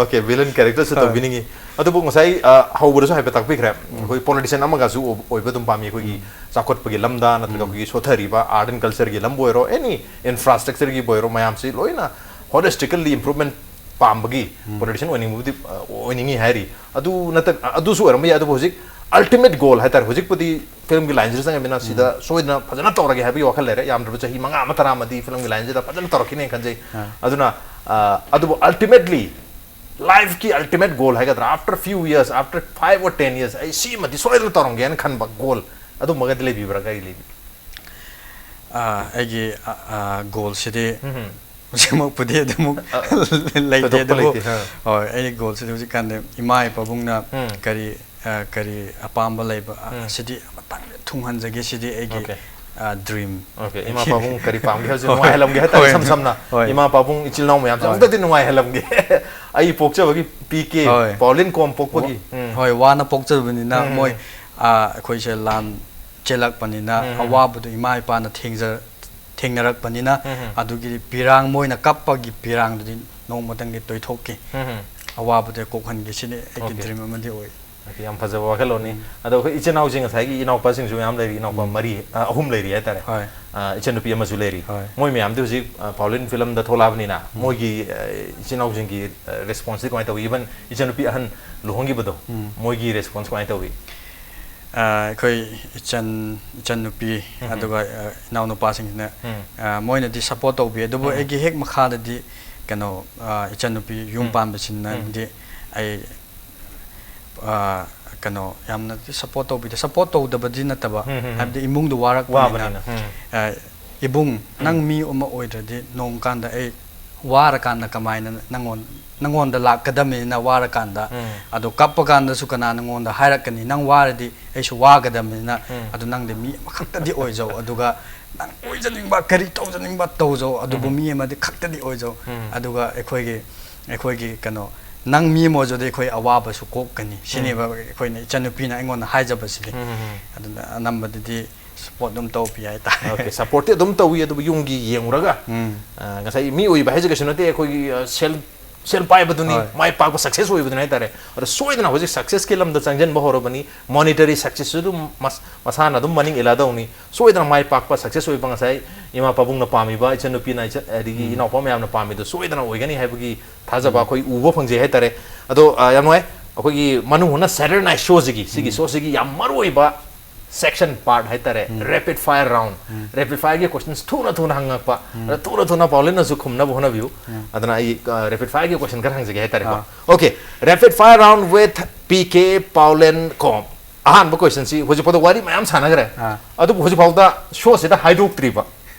Okay, villain characterꯁꯦ ꯍꯣꯏ꯫ ꯇꯧꯕꯤꯅꯤꯡꯉꯤ꯫ ꯑꯗꯨꯕꯨ ꯉꯁꯥꯏ, ꯑ, ꯍꯧꯕꯗꯁꯨ ꯍꯥꯏꯐꯦꯠ ꯇꯥꯛꯄꯤꯈ꯭ꯔꯦ꯫ ꯎꯝ꯫ ꯑꯩꯈꯣꯏ politician ꯑꯃꯒꯁꯨ ꯑꯣꯏ-, ꯑꯣꯏꯕ ꯑꯗꯨꯝ ꯄꯥꯝꯃꯤ꯫ ꯑꯩꯈꯣꯏꯒꯤ ꯎꯝ꯫ ꯆꯥꯎꯈꯠꯄꯒꯤ ꯂꯝꯗ ꯅꯠꯇ꯭ꯔꯒ ꯎꯝ꯫ ꯑꯩꯈꯣꯏꯒꯤ ꯁꯣꯊꯔꯤꯕ art and cultureꯒꯤ ꯂꯝꯕꯨ ꯑꯣꯏꯔꯣ, any infrastructureꯒꯤꯕꯨ ꯑꯣꯏꯔꯣ, ꯃꯌꯥꯝꯁꯤ ꯂꯣꯏꯅ holistically improvement ꯄꯥꯝꯕꯒꯤ ꯎꯝ꯫ Politician ꯑꯣꯏꯅꯤꯡꯕꯕꯨꯗꯤ, ꯑ, ꯑꯣꯏꯅꯤꯡꯉꯤ ꯍꯥꯏꯔꯤ꯫ ꯑꯗꯨ ꯅꯠꯇ-, ꯑ, ꯑꯗꯨꯁꯨ ꯑꯣꯏꯔꯝꯕ ꯌꯥꯏ, ꯑꯗꯨꯕꯨ ꯍꯧꯖꯤꯛ ultimate goal ꯍꯥꯏꯇꯥꯔꯦ, ꯍꯧꯖꯤꯛꯄꯨꯗꯤ filmꯒꯤ lineꯁꯤꯗ ꯆꯪꯉꯃꯤꯅ ꯁꯤꯗ ꯎꯝ꯫ ꯁꯣꯏꯗꯅ ꯐꯖꯅ ꯇꯧꯔꯒꯦ ꯍꯥꯏꯕꯒꯤ ꯋꯥꯈꯜ ꯂꯩꯔꯦ꯫ ꯌꯥꯝꯗ꯭ꯔꯕ ꯆꯍꯤ ꯃꯉꯥ ꯑꯃ, ꯇꯔꯥ ꯑꯃꯗꯤ filmꯒꯤ lineꯁꯤꯗ ꯐꯖꯅ ꯇꯧꯔꯛꯈꯤꯅꯦꯅ ꯈꯟꯖꯩ꯫ ꯑꯥ꯫ ꯑꯗꯨꯅ, ꯑ, ꯑꯗꯨꯕꯨ ultimately lifeꯀꯤ ultimate goal ꯍꯥꯏꯒꯗ꯭ꯔꯥ, after few years, after five or ten years, ꯑꯩ ꯁꯤꯃꯗꯤ ꯁꯣꯏꯗꯅ ꯇꯧꯔꯝꯒꯦꯅ ꯈꯟꯕ goal ꯑꯗꯨꯝꯕꯒꯗꯤ ꯂꯩꯕꯤꯕ꯭ꯔꯥ? ꯀꯔꯤ ꯂꯩꯕꯤꯒꯦ? ꯑꯥ, ꯑꯩꯒꯤ, ꯑ, ꯑ, goalꯁꯤꯗꯤ ꯎꯝ꯫ ꯍꯧꯖꯤꯛꯃꯛꯄꯨꯗꯤ ꯑꯗꯨꯃꯨꯛ ꯑ, ꯂꯩꯇꯦ, ꯊꯣꯏꯗꯣꯛꯄ ꯑꯗꯨꯕꯨ, ꯂꯩꯇꯦ, ꯑ꯫ ꯍꯣꯏ, ꯑꯩꯒꯤ goalꯁꯤꯗꯤ ꯍꯧꯖꯤꯛꯀꯥꯟꯗꯤ ꯏꯃꯥ ꯏꯄꯥꯕꯨꯡꯅ ꯎꯝ꯫ ꯀꯔꯤ, ꯑ, ꯀꯔꯤ ꯑꯄꯥꯝꯕ ꯂꯩꯕ, ꯑ, ꯎꯝ꯫ ꯁꯤꯗꯤ ꯑꯃꯇꯪ ꯊꯨꯡꯍꯟꯖꯒꯦ, ꯁꯤꯗꯤ ꯑꯩꯒꯤ, Okay꯫ ꯑ, dream꯫ Okay, ꯏꯃꯥ ꯄꯥꯕꯨꯡ ꯀꯔꯤ ꯄꯥꯝꯒꯦ ꯍꯥꯏꯕꯁꯦ ꯍꯣꯏ꯫ ꯅꯨꯡꯉꯥꯏꯍꯜꯂꯝꯒꯦ ꯍꯥꯏꯇꯥꯔꯦ, ꯍꯣꯏ꯫ ꯏꯁꯝ ꯁꯝꯅ꯫ ꯍꯣꯏ꯫ ꯏꯃꯥ ꯄꯥꯕꯨꯡ ꯏꯆꯤꯜ ꯏꯅꯥꯎ ꯃꯌꯥꯝꯁꯦ ꯍꯣꯏ꯫ ꯑꯃꯨꯛꯇꯗꯤ ꯅꯨꯡꯉꯥꯏꯍꯜꯂꯝꯒꯦ꯫ ꯑꯩ ꯄꯣꯛꯆꯕꯒꯤ ꯄꯤꯛꯀꯦ, ꯍꯣꯏ꯫ ꯄꯥꯎꯂꯤꯟ ꯀꯣꯝ ꯄꯣꯛꯄꯒꯤ꯫ ꯋꯥ-, ꯎꯝ꯫ ꯍꯣꯏ, ꯋꯥꯅ ꯄꯣꯛꯆꯕꯅꯤꯅ ꯎꯝ, ꯎꯝ, ꯃꯣꯏ, ꯎꯝ꯫ ꯑ, ꯑꯩꯈꯣꯏꯁꯦ ꯂꯥꯟ ꯆꯦꯜꯂꯛꯄꯅꯤꯅ ꯎꯝ, ꯎꯝ꯫ ꯑꯋꯥꯕꯗꯨ ꯏꯃꯥ ꯏꯄꯥꯅ ꯊꯦꯡꯖ-, ꯊꯦꯡꯅꯔꯛꯄꯅꯤꯅ ꯎꯝ, ꯎꯝ꯫ ꯑꯗꯨꯒꯤ ꯄꯤꯔꯥꯡ, ꯃꯣꯏꯅ ꯀꯞꯄꯒꯤ ꯄꯤꯔꯥꯡꯗꯨꯗꯤ ꯅꯣꯡꯃꯇꯪꯗꯤ ꯇꯣꯏꯊꯣꯛꯀꯦ꯫ ꯎꯝ, ꯎꯝ꯫ ꯑꯋꯥꯕꯗꯨ ꯀꯣꯛꯍꯟꯒꯦ, ꯁꯤꯅꯤ ꯑꯩꯒꯤ Okay꯫ Dream ꯑꯃꯗꯤ ꯑꯣꯏ꯫ Okay, ꯌꯥꯝ ꯐꯖꯕ ꯋꯥꯈꯜꯂꯣꯟꯅꯤ꯫ ꯎꯝ꯫ ꯑꯗꯣ ꯑꯩꯈꯣꯏ ꯏꯆꯤꯟ ꯏꯅꯥꯎꯁꯤꯡ ꯉꯁꯥꯏꯒꯤ ꯏꯅꯥꯎꯄꯥꯁꯤꯡꯁꯨ ꯃꯌꯥꯝ ꯂꯩꯔꯤ, ꯏꯅꯥꯎꯄꯥ ꯎꯝ꯫ ꯃꯔꯤ, ꯑ, ꯑꯍꯨꯝ ꯂꯩꯔꯤ ꯍꯥꯏꯇꯥꯔꯦ꯫ ꯍꯣꯏ꯫ ꯑ, ꯏꯆꯟꯅꯨꯄꯤ ꯑꯃꯁꯨ ꯂꯩꯔꯤ꯫ ꯍꯣꯏ꯫ ꯃꯣꯏ ꯃꯌꯥꯝꯗꯤ ꯍꯧꯖꯤꯛ, ꯑ, ꯄꯥꯎꯂꯤꯟ filmꯗ ꯊꯣꯛꯂꯛꯑꯕꯅꯤꯅ ꯎꯝ꯫ ꯃꯣꯏꯒꯤ, ꯑ, ꯏꯆꯤꯟ ꯏꯅꯥꯎꯁꯤꯡꯒꯤ, ꯑ, responseꯇꯤ ꯀꯃꯥꯏꯅ ꯇꯧꯏ? Even ꯏꯆꯟꯅꯨꯄꯤ ꯑꯍꯟ ꯂꯨꯍꯣꯡꯈꯤꯕꯗꯣ, ꯎꯝ꯫ ꯃꯣꯏꯒꯤ response ꯀꯃꯥꯏꯅ ꯇꯧꯏ? ꯑ, ꯑꯩꯈꯣꯏ ꯏꯆꯟ, ꯏꯆꯟꯅꯨꯄꯤ, ꯎꯝ꯫ ꯑꯗꯨꯒ, ꯑ, ꯏꯅꯥꯎꯅꯨꯄꯥꯁꯤꯡꯁꯤꯅ, ꯎꯝ꯫ ꯑ, ꯃꯣꯏꯅꯗꯤ support ꯇꯧꯕꯤ, ꯑꯗꯨꯕꯨ ꯎꯝ꯫ ꯑꯩꯒꯤ ꯍꯦꯛ ꯃꯈꯥꯗꯗꯤ ꯀꯩꯅꯣ, ꯑ, ꯏꯆꯟꯅꯨꯄꯤ ꯌꯨꯝ ꯎꯝ. ꯄꯥꯟꯕꯁꯤꯅꯗꯤ ꯎꯝ. ꯑꯩ, ꯑ, ꯀꯩꯅꯣ, ꯌꯥꯝꯅꯗꯤ ꯁꯞꯄꯣꯔꯠ ꯇꯧꯕꯤꯗꯦ꯫ ꯁꯞꯄꯣꯔꯠ ꯇꯧꯗꯕꯗꯤ ꯅꯠꯇꯕ, ꯎꯝ, ꯎꯝ, ꯎꯝ. ꯍꯥꯏꯕꯗꯤ ꯏꯃꯨꯡꯗꯣ ꯋꯥꯔꯛꯄꯅꯤꯅ, ꯋꯥꯕꯅꯤꯅ, ꯎꯝ. ꯑ, "ꯏꯕꯨꯡ, ꯅꯪ ꯃꯤ ꯑꯃ ꯑꯣꯏꯗ꯭ꯔꯗꯤ ꯅꯣꯡꯃꯀꯥꯟꯗ ꯑꯩ ꯋꯥꯔꯀꯥꯟꯗ ꯀꯃꯥꯏꯅ ꯅꯪꯉꯣꯟ-, ꯅꯪꯉꯣꯟꯗ ꯂꯥꯛꯀꯗꯕꯅꯤꯅ ꯋꯥꯔꯀꯥꯟꯗ, ꯎꯝ. ꯑꯗꯣ ꯀꯞꯄ ꯀꯥꯟꯗꯁꯨ ꯀꯅꯥ ꯅꯪꯉꯣꯟꯗ ꯍꯥꯏꯔꯛꯀꯅꯤ? ꯅꯪ ꯋꯥꯔꯗꯤ ꯑꯩꯁꯨ ꯋꯥꯒꯗꯕꯅꯤꯅ, ꯎꯝ. ꯑꯗꯨ ꯅꯪꯗꯤ ꯃꯤ ꯑꯃꯈꯛꯇꯗꯤ ꯑꯣꯏꯖꯧ, ꯑꯗꯨꯒ ꯅꯪ ꯑꯣꯏꯖꯅꯤꯡꯕ, ꯀꯔꯤ ꯇꯧꯖꯅꯤꯡꯕ ꯇꯧꯖꯧ, ꯑꯗꯨꯕꯨ ꯎꯝ. ꯃꯤ ꯑꯃꯗꯤ ꯈꯛꯇꯗꯤ ꯑꯣꯏꯖꯧ, ꯎꯝ. ꯑꯗꯨꯒ ꯑꯩꯈꯣꯏꯒꯤ, ꯑꯩꯈꯣꯏꯒꯤ ꯀꯩꯅꯣ, ꯅꯪ ꯃꯤ ꯑꯃ ꯑꯣꯏꯖꯗꯤ ꯑꯩꯈꯣꯏ ꯑꯋꯥꯕꯁꯨ ꯀꯣꯛꯀꯅꯤ", ꯁꯤꯅꯦꯕ ꯎꯝ. ꯑꯩꯈꯣꯏꯅ, ꯏꯆꯟꯅꯨꯄꯤꯅ ꯑꯩꯉꯣꯟꯗ ꯍꯥꯏꯖꯕꯁꯤꯗꯤ꯫ ꯎꯝ, ꯎꯝ, ꯎꯝ. ꯑꯗꯨꯅ ꯑꯅꯝꯕꯗꯗꯤ ꯁꯞꯄꯣꯔꯠ ꯑꯗꯨꯝ ꯇꯧꯕꯤ ꯍꯥꯏꯇꯥꯔꯦ꯫ Okay, ꯁꯞꯄꯣꯔꯠꯇꯤ ꯑꯗꯨꯝ ꯇꯧꯏ, ꯑꯗꯨꯕꯨ ꯌꯨꯝꯒꯤ ꯌꯦꯡꯉꯨꯔꯒ, ꯎꯝ. ꯑ, ꯉꯁꯥꯏ ꯃꯤ ꯑꯣꯏꯕ ꯍꯥꯏꯁꯦ ꯀꯩꯁꯨ ꯅꯠꯇꯦ, ꯑꯩꯈꯣꯏꯒꯤ, ꯑ, ꯁꯦꯜ, ꯁꯦꯜ ꯄꯥꯏꯕꯗꯨꯅꯤ, ꯍꯣꯏ. ꯃꯥꯏ ꯄꯥꯛꯄ, ꯁꯛꯁꯦꯁ ꯑꯣꯏꯕꯗꯨꯅꯤ ꯍꯥꯏꯇꯥꯔꯦ꯫ ꯑꯗꯣ ꯁꯣꯏꯗꯅ ꯍꯧꯖꯤꯛ ꯁꯛꯁꯦꯁꯀꯤ ꯂꯝꯗ ꯆꯪꯁꯤꯟꯕ ꯍꯧꯔꯕꯅꯤ, ꯃꯣꯅꯤꯇꯔꯤ ꯁꯛꯁꯦꯁꯁꯨ ꯑꯗꯨꯝ ꯃꯁ-, ꯃꯁꯥꯅ ꯑꯗꯨꯝ ꯃꯅꯤꯡ ꯏꯜꯂꯗꯧꯅꯤ꯫ ꯁꯣꯏꯗꯅ ꯃꯥꯏ ꯄꯥꯛꯄ, ꯁꯛꯁꯦꯁ ꯑꯣꯏꯕ, ꯉꯁꯥꯏ ꯏꯃꯥ ꯄꯥꯕꯨꯡꯅ ꯄꯥꯝꯃꯤꯕ, ꯏꯆꯟꯅꯨꯄꯤꯅ, ꯏꯆꯟ-, ꯑꯗꯒꯤ ꯎꯝ. ꯏꯅꯥꯎꯄꯥ ꯃꯌꯥꯝꯅ ꯄꯥꯝꯃꯤꯗꯣ ꯁꯣꯏꯗꯅ ꯑꯣꯏꯒꯅꯤ ꯍꯥꯏꯕꯒꯤ ꯊꯥꯖꯕ ꯎꯝ. ꯑꯩꯈꯣꯏ ꯎꯕ ꯐꯪꯖꯩ ꯍꯥꯏꯇꯥꯔꯦ꯫ ꯑꯗꯣ, ꯑ, ꯌꯥꯝ ꯅꯨꯡꯉꯥꯏ꯫ ꯑꯩꯈꯣꯏꯒꯤ ꯃꯅꯨꯡ ꯍꯨꯠꯅ Saturday Night Showꯁꯤꯒꯤ, ꯁꯤꯒꯤ ꯎꯝ. ꯁꯣꯁꯤꯒꯤ ꯌꯥꯝ ꯃꯔꯨ ꯑꯣꯏꯕ ꯁꯦꯛꯁꯟ, ꯄꯥꯔꯠ ꯍꯥꯏꯇꯥꯔꯦ, ꯎꯝ. ꯔꯦꯄꯤꯗ ꯐꯥꯏꯌꯔ ꯔꯥꯎꯟ꯫ ꯎꯝ. ꯔꯦꯄꯤꯗ ꯐꯥꯏꯌꯔꯒꯤ ꯀꯣꯏꯁꯟꯁ ꯊꯨꯅ ꯊꯨꯅ ꯍꯪꯉꯛꯄ, ꯎꯝ. ꯑꯗ ꯊꯨꯅ ꯊꯨꯅ ꯄꯥꯎꯂꯤꯟꯅꯁꯨ ꯈꯨꯝꯅꯕ ꯍꯣꯠꯅꯕꯤꯌꯨ꯫ ꯎꯝ. ꯑꯗꯨꯅ ꯑꯩ, ꯑ, ꯔꯦꯄꯤꯗ ꯐꯥꯏꯌꯔꯒꯤ ꯀꯣꯏꯁꯟ ꯈꯔ ꯍꯪꯖꯒꯦ ꯍꯥꯏꯇꯥꯔꯦꯀꯣ꯫ ꯑꯥ. Okay, rapid fire round with P K Paulin ꯀꯣ꯫ ꯑꯍꯥꯟꯕ ꯀꯣꯏꯁꯟꯁꯤ, ꯍꯧꯖꯤꯛꯐꯥꯎꯗ ꯋꯥꯔꯤ ꯃꯌꯥꯝ ꯁꯥꯟꯅꯈ꯭ꯔꯦ, ꯑꯥ. ꯑꯗꯨꯕꯨ ꯍꯧꯖꯤꯛꯐꯥꯎꯗ ꯁꯣꯁꯤꯗ ꯍꯥꯏꯗꯣꯛꯇ꯭ꯔꯤꯕ,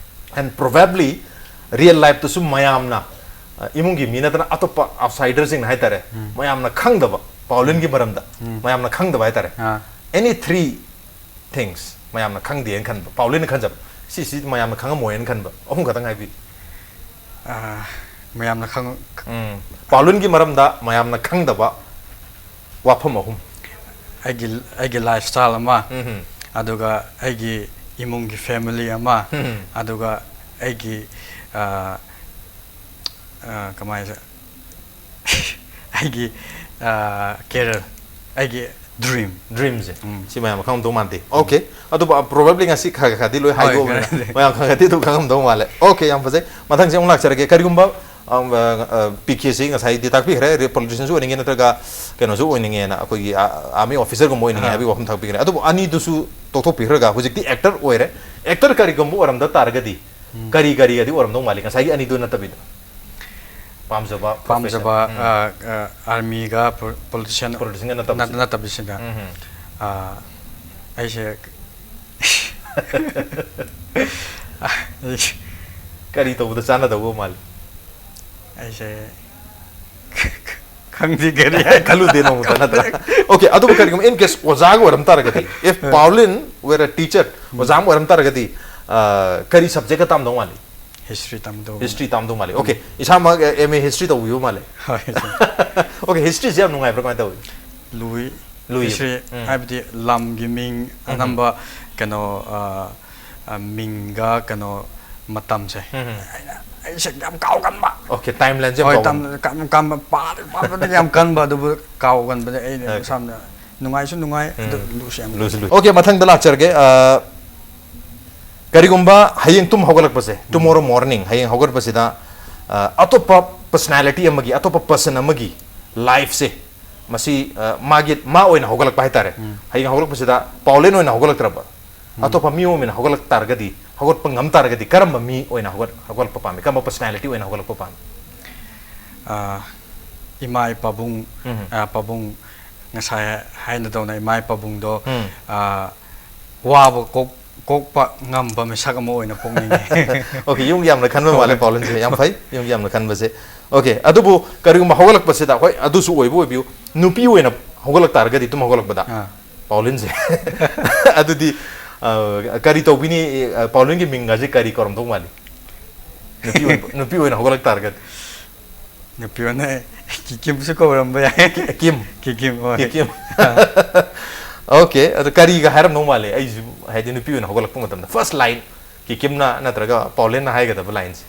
and probably real lifeꯇꯁꯨ ꯃꯌꯥꯝꯅ, ꯑ, ꯏꯃꯨꯡꯒꯤ ꯃꯤ ꯅꯠꯇꯅ ꯑꯇꯣꯞꯄ ꯑꯥꯎꯠꯁꯥꯏꯗꯔꯁꯤꯡꯅ ꯍꯥꯏꯇꯥꯔꯦ, ꯎꯝ. ꯃꯌꯥꯝꯅ ꯈꯪꯗꯕ, ꯄꯥꯎꯂꯤꯟꯒꯤ ꯃꯔꯝꯗ ꯎꯝ. ꯃꯌꯥꯝꯅ ꯈꯪꯗꯕ ꯍꯥꯏꯇꯥꯔꯦ, ꯑꯥ. any three things ꯃꯌꯥꯝꯅ ꯈꯪꯗꯦꯅ ꯈꯟꯕ, ꯄꯥꯎꯂꯤꯟꯅ ꯈꯟꯖꯕ, ꯁꯤꯁꯤ ꯃꯌꯥꯝꯅ ꯈꯪꯉꯝꯃꯣꯏꯅ ꯈꯟꯕ ꯑꯍꯨꯝ ꯈꯛꯇꯪ ꯍꯥꯏꯕꯤꯌꯨ꯫ ꯑꯥ, ꯃꯌꯥꯝꯅ ꯈꯪ- ꯎꯝ. ꯄꯥꯎꯂꯤꯟꯒꯤ ꯃꯔꯝꯗ ꯃꯌꯥꯝꯅ ꯈꯪꯗꯕ ꯋꯥꯐꯝ ꯑꯍꯨꯝ꯫ ꯑꯩꯒꯤ, ꯑꯩꯒꯤ ꯂꯥꯏꯐ ꯁ꯭ꯇꯥꯏꯜ ꯑꯃ, ꯎꯝ. ꯑꯗꯨꯒ ꯑꯩꯒꯤ ꯏꯃꯨꯡꯒꯤ ꯐꯦꯃꯤꯂꯤ ꯑꯃ, ꯎꯝ. ꯑꯗꯨꯒ ꯑꯩꯒꯤ, ꯑ, ꯑ, ꯀꯃꯥꯏꯅ, ꯑꯩꯒꯤ, ꯑ, ꯀꯦꯔꯤꯌꯔ, ꯑꯩꯒꯤ ꯗ꯭ꯔꯤꯝ꯫ ꯗ꯭ꯔꯤꯝꯁꯦ꯫ ꯎꯝ. ꯁꯤ ꯃꯌꯥꯝ ꯈꯪꯉꯝꯗꯧ ꯃꯥꯟꯗꯦ꯫ Okay. ꯑꯗꯨꯕꯨ, ꯑ, probably ꯉꯁꯤ ꯈꯔ ꯈꯔ ꯈꯔꯗꯤ ꯂꯣꯏ ꯍꯣꯏ, ꯍꯥꯏꯗꯣꯛꯑꯕꯅꯤꯅ ꯈꯔꯗꯤ꯫ ꯃꯌꯥꯝ ꯈꯔ ꯈꯔꯗꯤ ꯑꯗꯨꯝ ꯈꯪꯉꯝꯗꯧ ꯃꯥꯜꯂꯦ꯫ Okay, ꯌꯥꯝ ꯐꯖꯩ꯫ ꯃꯊꯪꯁꯦ ꯑꯃꯨꯛ ꯂꯥꯛꯆꯔꯒꯦ꯫ ꯀꯔꯤꯒꯨꯝꯕ, ꯑꯝ, ꯑ, ꯑ, P Kꯁꯤ ꯉꯁꯥꯏꯗꯤ ꯇꯥꯛꯄꯤꯈ꯭ꯔꯦ, ꯔꯦ-, ꯄꯣꯂꯤꯇꯤꯁꯤꯌꯟꯁꯨ ꯑꯣꯏꯅꯤꯡꯉꯦ ꯅꯠꯇ꯭ꯔꯒ ꯀꯩꯅꯣꯁꯨ ꯑꯣꯏꯅꯤꯡꯉꯦꯅ, ꯑꯩꯈꯣꯏꯒꯤ, ꯑ, ꯑꯥꯔꯃꯤ ꯑꯣꯐꯤꯁꯔꯒꯨꯝꯕ ꯑꯣꯏꯅꯤꯡꯉꯦ ꯑꯥ. ꯍꯥꯏꯕꯒꯤ ꯋꯥꯐꯝ ꯊꯝꯕꯤꯈ꯭ꯔꯦ꯫ ꯑꯗꯨꯕꯨ ꯑꯅꯤꯗꯨꯁꯨ ꯇꯣꯛꯊꯣꯛꯄꯤꯈ꯭ꯔꯒ ꯍꯧꯖꯤꯛꯇꯤ ꯑꯦꯛꯇꯔ ꯑꯣꯏꯔꯦ꯫ ꯑꯦꯛꯇꯔ ꯀꯔꯤꯒꯨꯝꯕ ꯑꯣꯏꯔꯝꯗ ꯇꯥꯔꯒꯗꯤ ꯎꯝ. ꯀꯔꯤ ꯀꯔꯤꯒꯗꯤ ꯑꯣꯏꯔꯝꯗꯧ ꯃꯥꯜꯂꯤ, ꯉꯁꯥꯏꯒꯤ ꯑꯅꯤꯗꯨ ꯅꯠꯇꯕꯤꯗ? ꯄꯥꯝꯖꯕ ꯄꯥꯝꯖꯕ profession? ꯎꯝ. ꯑꯥꯔꯃꯤꯒ ꯄꯣꯂꯤꯇꯤꯁꯤꯌꯥꯟ Politician ꯅꯠꯇꯕꯁꯤꯗ. ꯅꯠꯇꯕꯁꯤꯗ ꯎꯝ. ꯑ, ꯑꯩꯁꯦ ꯀꯔꯤ ꯇꯧꯕꯗ ꯆꯥꯟꯅꯗꯧꯕ ꯃꯥꯜꯂꯤ? ꯑꯩꯁꯦ ꯈꯪꯗꯦ ꯀꯔꯤ ꯈꯜꯂꯨꯗꯦ ꯅꯣꯡꯃꯇ, ꯅꯠꯇ꯭ꯔꯥ? Okay, ꯑꯗꯨꯕꯨ ꯀꯔꯤꯒꯨꯝꯕ in case ꯑꯣꯖꯥꯒ ꯑꯣꯏꯔꯝ ꯇꯥꯔꯒꯗꯤ, if Paulin were a teacher, ꯑꯣꯖꯥ ꯑꯃ ꯑꯣꯏꯔꯝ ꯇꯥꯔꯒꯗꯤ, ꯑ, ꯀꯔꯤ subject ꯇꯝꯗꯧ ꯃꯥꯜꯂꯤ? ꯍꯤꯁꯇ꯭ꯔꯤ ꯇꯝꯗꯧ History ꯇꯝꯗꯧ ꯃꯥꯜꯂꯤ꯫ Okay, ꯏꯁꯥꯃꯛ M A history ꯇꯧꯕꯤꯕ ꯃꯥꯜꯂꯦ꯫ ꯍꯣꯏ Okay, historyꯁꯦ ꯌꯥꯝ ꯅꯨꯡꯉꯥꯏꯕ꯭ꯔꯥ, ꯀꯃꯥꯏꯅ ꯇꯧꯏ? ꯂꯨꯏ ꯂꯨꯏ꯫ ꯍꯤꯁꯇ꯭ꯔꯤ ꯎꯝ. ꯍꯥꯏꯕꯗꯤ ꯂꯝꯒꯤ ꯃꯤꯡ ꯑꯅꯝꯕ ꯀꯩꯅꯣ ꯑ, ꯑ, ꯃꯤꯡꯒ ꯀꯩꯅꯣ ꯃꯇꯝꯁꯦ ꯎꯝ. ꯑꯩꯅ ꯑꯩꯁꯦ ꯌꯥꯝ ꯀꯥꯎꯒꯟꯕ Okay, timelineꯁꯦ ꯌꯥꯝ ꯍꯣꯏ ꯀꯥꯎꯒꯟ- ꯇꯝ- ꯀꯝ- ꯀꯝ- ꯄꯥꯗꯤ ꯄꯥꯕꯗꯤ ꯌꯥꯝ ꯀꯟꯕ ꯑꯗꯨꯕꯨ ꯀꯥꯎꯒꯟꯕꯁꯦ ꯑꯩꯅ Okay. ꯏꯁꯥꯅ ꯅꯨꯡꯉꯥꯏꯁꯨ ꯅꯨꯡꯉꯥꯏ ꯑꯗꯨ ꯂꯨꯁꯨ ꯌꯥꯝ ꯂꯨꯁꯨ ꯂꯨꯏ꯫ Okay, ꯃꯊꯪꯗ ꯂꯥꯛꯆꯔꯒꯦ꯫ ꯑ, ꯀꯔꯤꯒꯨꯝꯕ ꯍꯌꯦꯡ ꯇꯨꯝ ꯍꯧꯒꯠꯂꯛꯄꯁꯦ, tomorrow morning, ꯍꯌꯦꯡ ꯍꯧꯒꯠꯄꯁꯤꯗ, ꯑ, ꯑꯇꯣꯞꯄ personality ꯑꯃꯒꯤ, ꯑꯇꯣꯞꯄ person ꯑꯃꯒꯤ lifeꯁꯦ, ꯃꯁꯤ, ꯑ, ꯃꯥꯒꯤ, ꯃꯥ ꯑꯣꯏꯅ ꯍꯧꯒꯠꯂꯛꯄ ꯍꯥꯏꯇꯥꯔꯦ꯫ ꯍꯌꯦꯡ ꯍꯧꯒꯠꯂꯛꯄꯁꯤꯗ ꯄꯥꯎꯂꯦꯟ ꯑꯣꯏꯅ ꯍꯧꯒꯠꯂꯛꯇ꯭ꯔꯕ, ꯑꯇꯣꯞꯄ ꯃꯤ ꯑꯃ ꯑꯣꯏꯅ ꯍꯧꯒꯠꯂꯛ ꯇꯥꯔꯒꯗꯤ, ꯍꯧꯒꯠꯄ ꯉꯝ ꯇꯥꯔꯒꯗꯤ, ꯀꯔꯝꯕ ꯃꯤ ꯑꯣꯏꯅ ꯍꯧꯒꯠ-, ꯍꯧꯒꯠꯂꯛꯄ ꯄꯥꯝꯃꯤ? ꯀꯔꯝꯕ personality ꯑꯣꯏꯅ ꯍꯧꯒꯠꯂꯛꯄ ꯄꯥꯝꯃꯤ? ꯑ, ꯏꯃꯥ ꯏ ꯄꯥꯕꯨꯡ ꯎꯝ. ꯑ, ꯄꯥꯕꯨꯡ ꯉꯁꯥꯏ ꯍꯥꯏꯅꯗꯧꯅ ꯏꯃꯥ ꯏ ꯄꯥꯕꯨꯡꯗꯣ ꯎꯝ. ꯑ, ꯋꯥꯕ ꯀꯣꯛ ꯀꯣꯛꯄ ꯉꯝꯕ ꯃꯤꯁꯛ ꯑꯃ ꯑꯣꯏꯅ ꯄꯣꯛꯅꯤꯡꯉꯤ꯫ Okay, ꯌꯨꯝꯒꯤ ꯌꯥꯝꯅ ꯈꯟꯕ ꯃꯥꯜꯂꯦ ꯍꯣꯏ. ꯄꯥꯎꯂꯦꯟꯁꯦ꯫ ꯌꯥꯝ ꯐꯩ, ꯌꯨꯝꯒꯤ ꯌꯥꯝꯅ ꯈꯟꯕꯁꯦ꯫ Okay, ꯑꯗꯨꯕꯨ ꯀꯔꯤꯒꯨꯝꯕ ꯍꯧꯒꯠꯂꯛꯄꯁꯤꯗ, ꯍꯣꯏ, ꯑꯗꯨꯁꯨ ꯑꯣꯏꯕ ꯑꯣꯏꯕꯤꯌꯨ, ꯅꯨꯄꯤ ꯑꯣꯏꯅ ꯍꯧꯒꯠꯂꯛ ꯇꯥꯔꯒꯗꯤ, ꯇꯨꯝ ꯍꯧꯒꯠꯂꯛꯄꯗ ꯑꯥ. ꯄꯥꯎꯂꯦꯟꯁꯦ ꯑꯗꯨꯗꯤ, ꯑ, ꯀꯔꯤ ꯇꯧꯕꯤꯅꯤ? ꯑ, ꯄꯥꯎꯂꯦꯟꯒꯤ ꯃꯤꯡ ꯑꯁꯤ ꯀꯔꯤ ꯀꯧꯔꯝꯗꯧ ꯃꯥꯜꯂꯤ? ꯅꯨꯄꯤ ꯑꯣꯏꯅ, ꯅꯨꯄꯤ ꯑꯣꯏꯅ ꯍꯧꯒꯠꯂꯛ ꯇꯥꯔꯒꯗꯤ? ꯅꯨꯄꯤ ꯑꯣꯏꯅ ꯀꯤꯀꯤꯝꯁꯨ ꯀꯧꯔꯝꯕ ꯌꯥꯏ꯫ ꯀꯤꯀꯤꯝ? ꯀꯤꯀꯤꯝ, ꯍꯣꯏ. ꯀꯤꯀꯤꯝ? Okay, ꯑꯗꯣ ꯀꯔꯤꯒ ꯍꯥꯏꯔꯝꯗꯧ ꯃꯥꯜꯂꯤ? ꯑꯩꯁꯨ, ꯍꯥꯏꯗꯤ, ꯅꯨꯄꯤ ꯑꯣꯏꯅ ꯍꯧꯒꯠꯂꯛꯄ ꯃꯇꯝꯗ first line ꯀꯤꯀꯤꯝꯅ ꯅꯠꯇ꯭ꯔꯒ ꯄꯥꯎꯂꯦꯟꯅ ꯍꯥꯏꯒꯗꯕ lineꯁꯦ?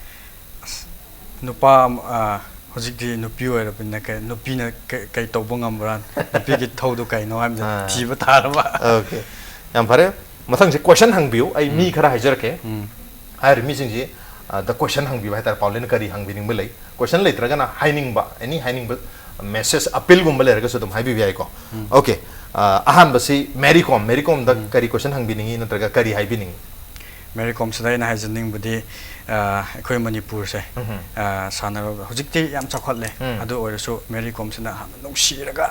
ꯅꯨꯄꯥ ꯑꯃ, ꯑ, ꯍꯧꯖꯤꯛꯇꯤ ꯅꯨꯄꯤ ꯑꯣꯏꯔꯕꯅꯤꯅ ꯀꯩ-, ꯅꯨꯄꯤꯅ ꯀꯩ-, ꯀꯩ ꯇꯧꯕ ꯉꯝꯕ꯭ꯔꯥ? ꯅꯨꯄꯤꯒꯤ ꯊꯧꯗꯨ ꯀꯩꯅꯣ ꯍꯥꯏꯕꯗꯣ ꯑꯥ. ꯊꯤꯕ ꯇꯥꯔꯕ꯫ Okay, ꯌꯥꯝ ꯐꯔꯦ꯫ ꯃꯊꯪꯁꯦ question ꯍꯪꯕꯤꯌꯨ, ꯑꯩ ꯃꯤ ꯈꯔ ꯍꯥꯏꯖꯔꯛꯀꯦ꯫ ꯎꯝ. ꯍꯥꯏꯔꯤꯕ ꯃꯤꯁꯤꯡꯁꯤ, ꯑ, the question ꯍꯪꯕꯤꯌꯨ ꯍꯥꯏꯇꯥꯔꯦ, ꯄꯥꯎꯂꯦꯟꯅ ꯀꯔꯤ ꯍꯪꯕꯤꯅꯤꯡꯕ ꯂꯩ? Question ꯂꯩꯇ꯭ꯔꯒꯅ ꯍꯥꯏꯅꯤꯡꯕ, any ꯍꯥꯏꯅꯤꯡꯕ message, appealꯒꯨꯝꯕ ꯂꯩꯔꯒꯁꯨ ꯑꯗꯨꯝ ꯍꯥꯏꯕꯤꯕ ꯌꯥꯏꯀꯣ꯫ Okay, ꯑ, ꯑꯍꯥꯟꯕꯁꯤ ꯃꯦꯔꯤ ꯀꯣꯝ, ꯃꯦꯔꯤ ꯀꯣꯝꯗ ꯀꯔꯤ question ꯍꯪꯕꯤꯅꯤꯡꯉꯤ ꯅꯠꯇ꯭ꯔꯒ ꯀꯔꯤ ꯍꯥꯏꯕꯤꯅꯤꯡꯉꯤ? ꯃꯦꯔꯤ ꯀꯣꯝꯁꯤꯗ ꯑꯩꯅ ꯍꯥꯏꯖꯅꯤꯡꯕꯗꯤ, ꯑ, ꯑꯩꯈꯣꯏ ꯃꯅꯤꯄꯨꯔꯁꯦ, ꯎꯝ꯫ ꯑ, ꯁꯥꯟꯅꯔꯣꯏ ꯍꯧꯖꯤꯛꯇꯤ ꯌꯥꯝ ꯆꯥꯎꯈꯠꯂꯦ꯫ ꯎꯝ꯫ ꯑꯗꯨ ꯑꯣꯏꯔꯁꯨ ꯃꯦꯔꯤ ꯀꯣꯝꯁꯤꯅ ꯍꯥꯟꯅ ꯅꯨꯡꯁꯤꯔꯒ,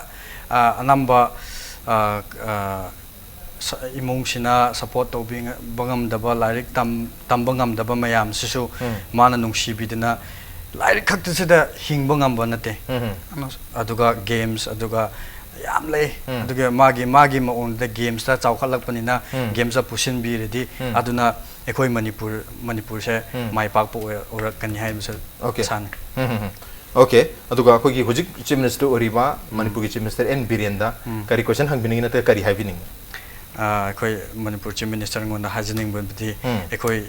ꯑ, ꯑꯅꯝꯕ, ꯑ, ꯑ, ꯁ-, ꯏꯃꯨꯡꯁꯤꯅ ꯁꯄꯣꯔꯠ ꯇꯧꯕꯤꯕ ꯉꯝꯗꯕ, ꯂꯥꯏꯔꯤꯛ ꯇꯝ-, ꯇꯝꯕ ꯉꯝꯗꯕ ꯃꯌꯥꯝꯁꯤꯁꯨ ꯎꯝ꯫ ꯃꯥꯅ ꯅꯨꯡꯁꯤꯕꯤꯗꯅ ꯂꯥꯏꯔꯤꯛ ꯈꯛꯇꯁꯤꯗ ꯍꯤꯡꯕ ꯉꯝꯕ ꯅꯠꯇꯦ꯫ ꯎꯝ꯫ ꯑꯗꯨꯒ ꯒꯦꯝꯁ, ꯑꯗꯨꯒ ꯌꯥꯝ ꯂꯩ꯫ ꯎꯝ꯫ ꯑꯗꯨꯒ ꯃꯥꯒꯤ, ꯃꯥꯒꯤ ꯃꯑꯣꯡꯗ ꯒꯦꯝꯁꯇ ꯆꯥꯎꯈꯠꯂꯛꯄꯅꯤꯅ ꯎꯝ꯫ ꯒꯦꯝꯁꯇ ꯄꯨꯁꯤꯟꯕꯤꯔꯗꯤ ꯎꯝ꯫ ꯑꯗꯨꯅ ꯑꯩꯈꯣꯏ ꯃꯅꯤꯄꯨꯔ, ꯃꯅꯤꯄꯨꯔꯁꯦ ꯎꯝ꯫ ꯃꯥꯏ ꯄꯥꯛꯄ ꯑꯣꯏ-, ꯑꯣꯏꯔꯛꯀꯅꯤ ꯍꯥꯏꯕꯁꯨ ꯑꯣꯀꯦ꯫ ꯁꯥꯟꯅꯩ꯫ ꯎꯝ, ꯎꯝ, ꯎꯝ꯫ ꯑꯣꯀꯦ꯫ ꯑꯗꯨꯒ ꯑꯩꯈꯣꯏꯒꯤ ꯍꯧꯖꯤꯛ ꯆꯤꯐ ꯃꯤꯅꯤꯁꯇꯔ ꯑꯣꯏꯔꯤꯕ ꯎꯝ꯫ ꯃꯅꯤꯄꯨꯔꯒꯤ ꯆꯤꯐ ꯃꯤꯅꯤꯁꯇꯔ ꯑꯦꯟ ꯕꯤꯔꯦꯟꯗ ꯎꯝ꯫ ꯀꯔꯤ ꯀꯣꯏꯁꯟ ꯍꯪꯕꯤꯅꯤꯡꯉꯤ ꯅꯠꯇ꯭ꯔꯒ ꯀꯔꯤ ꯍꯥꯏꯕꯤꯅꯤꯡꯉꯤ? ꯑ, ꯑꯩꯈꯣꯏ ꯃꯅꯤꯄꯨꯔ ꯆꯤꯐ ꯃꯤꯅꯤꯁꯇꯔꯉꯣꯟꯗ ꯍꯥꯏꯖꯅꯤꯡꯕꯗꯤ ꯎꯝ꯫ ꯑꯩꯈꯣꯏ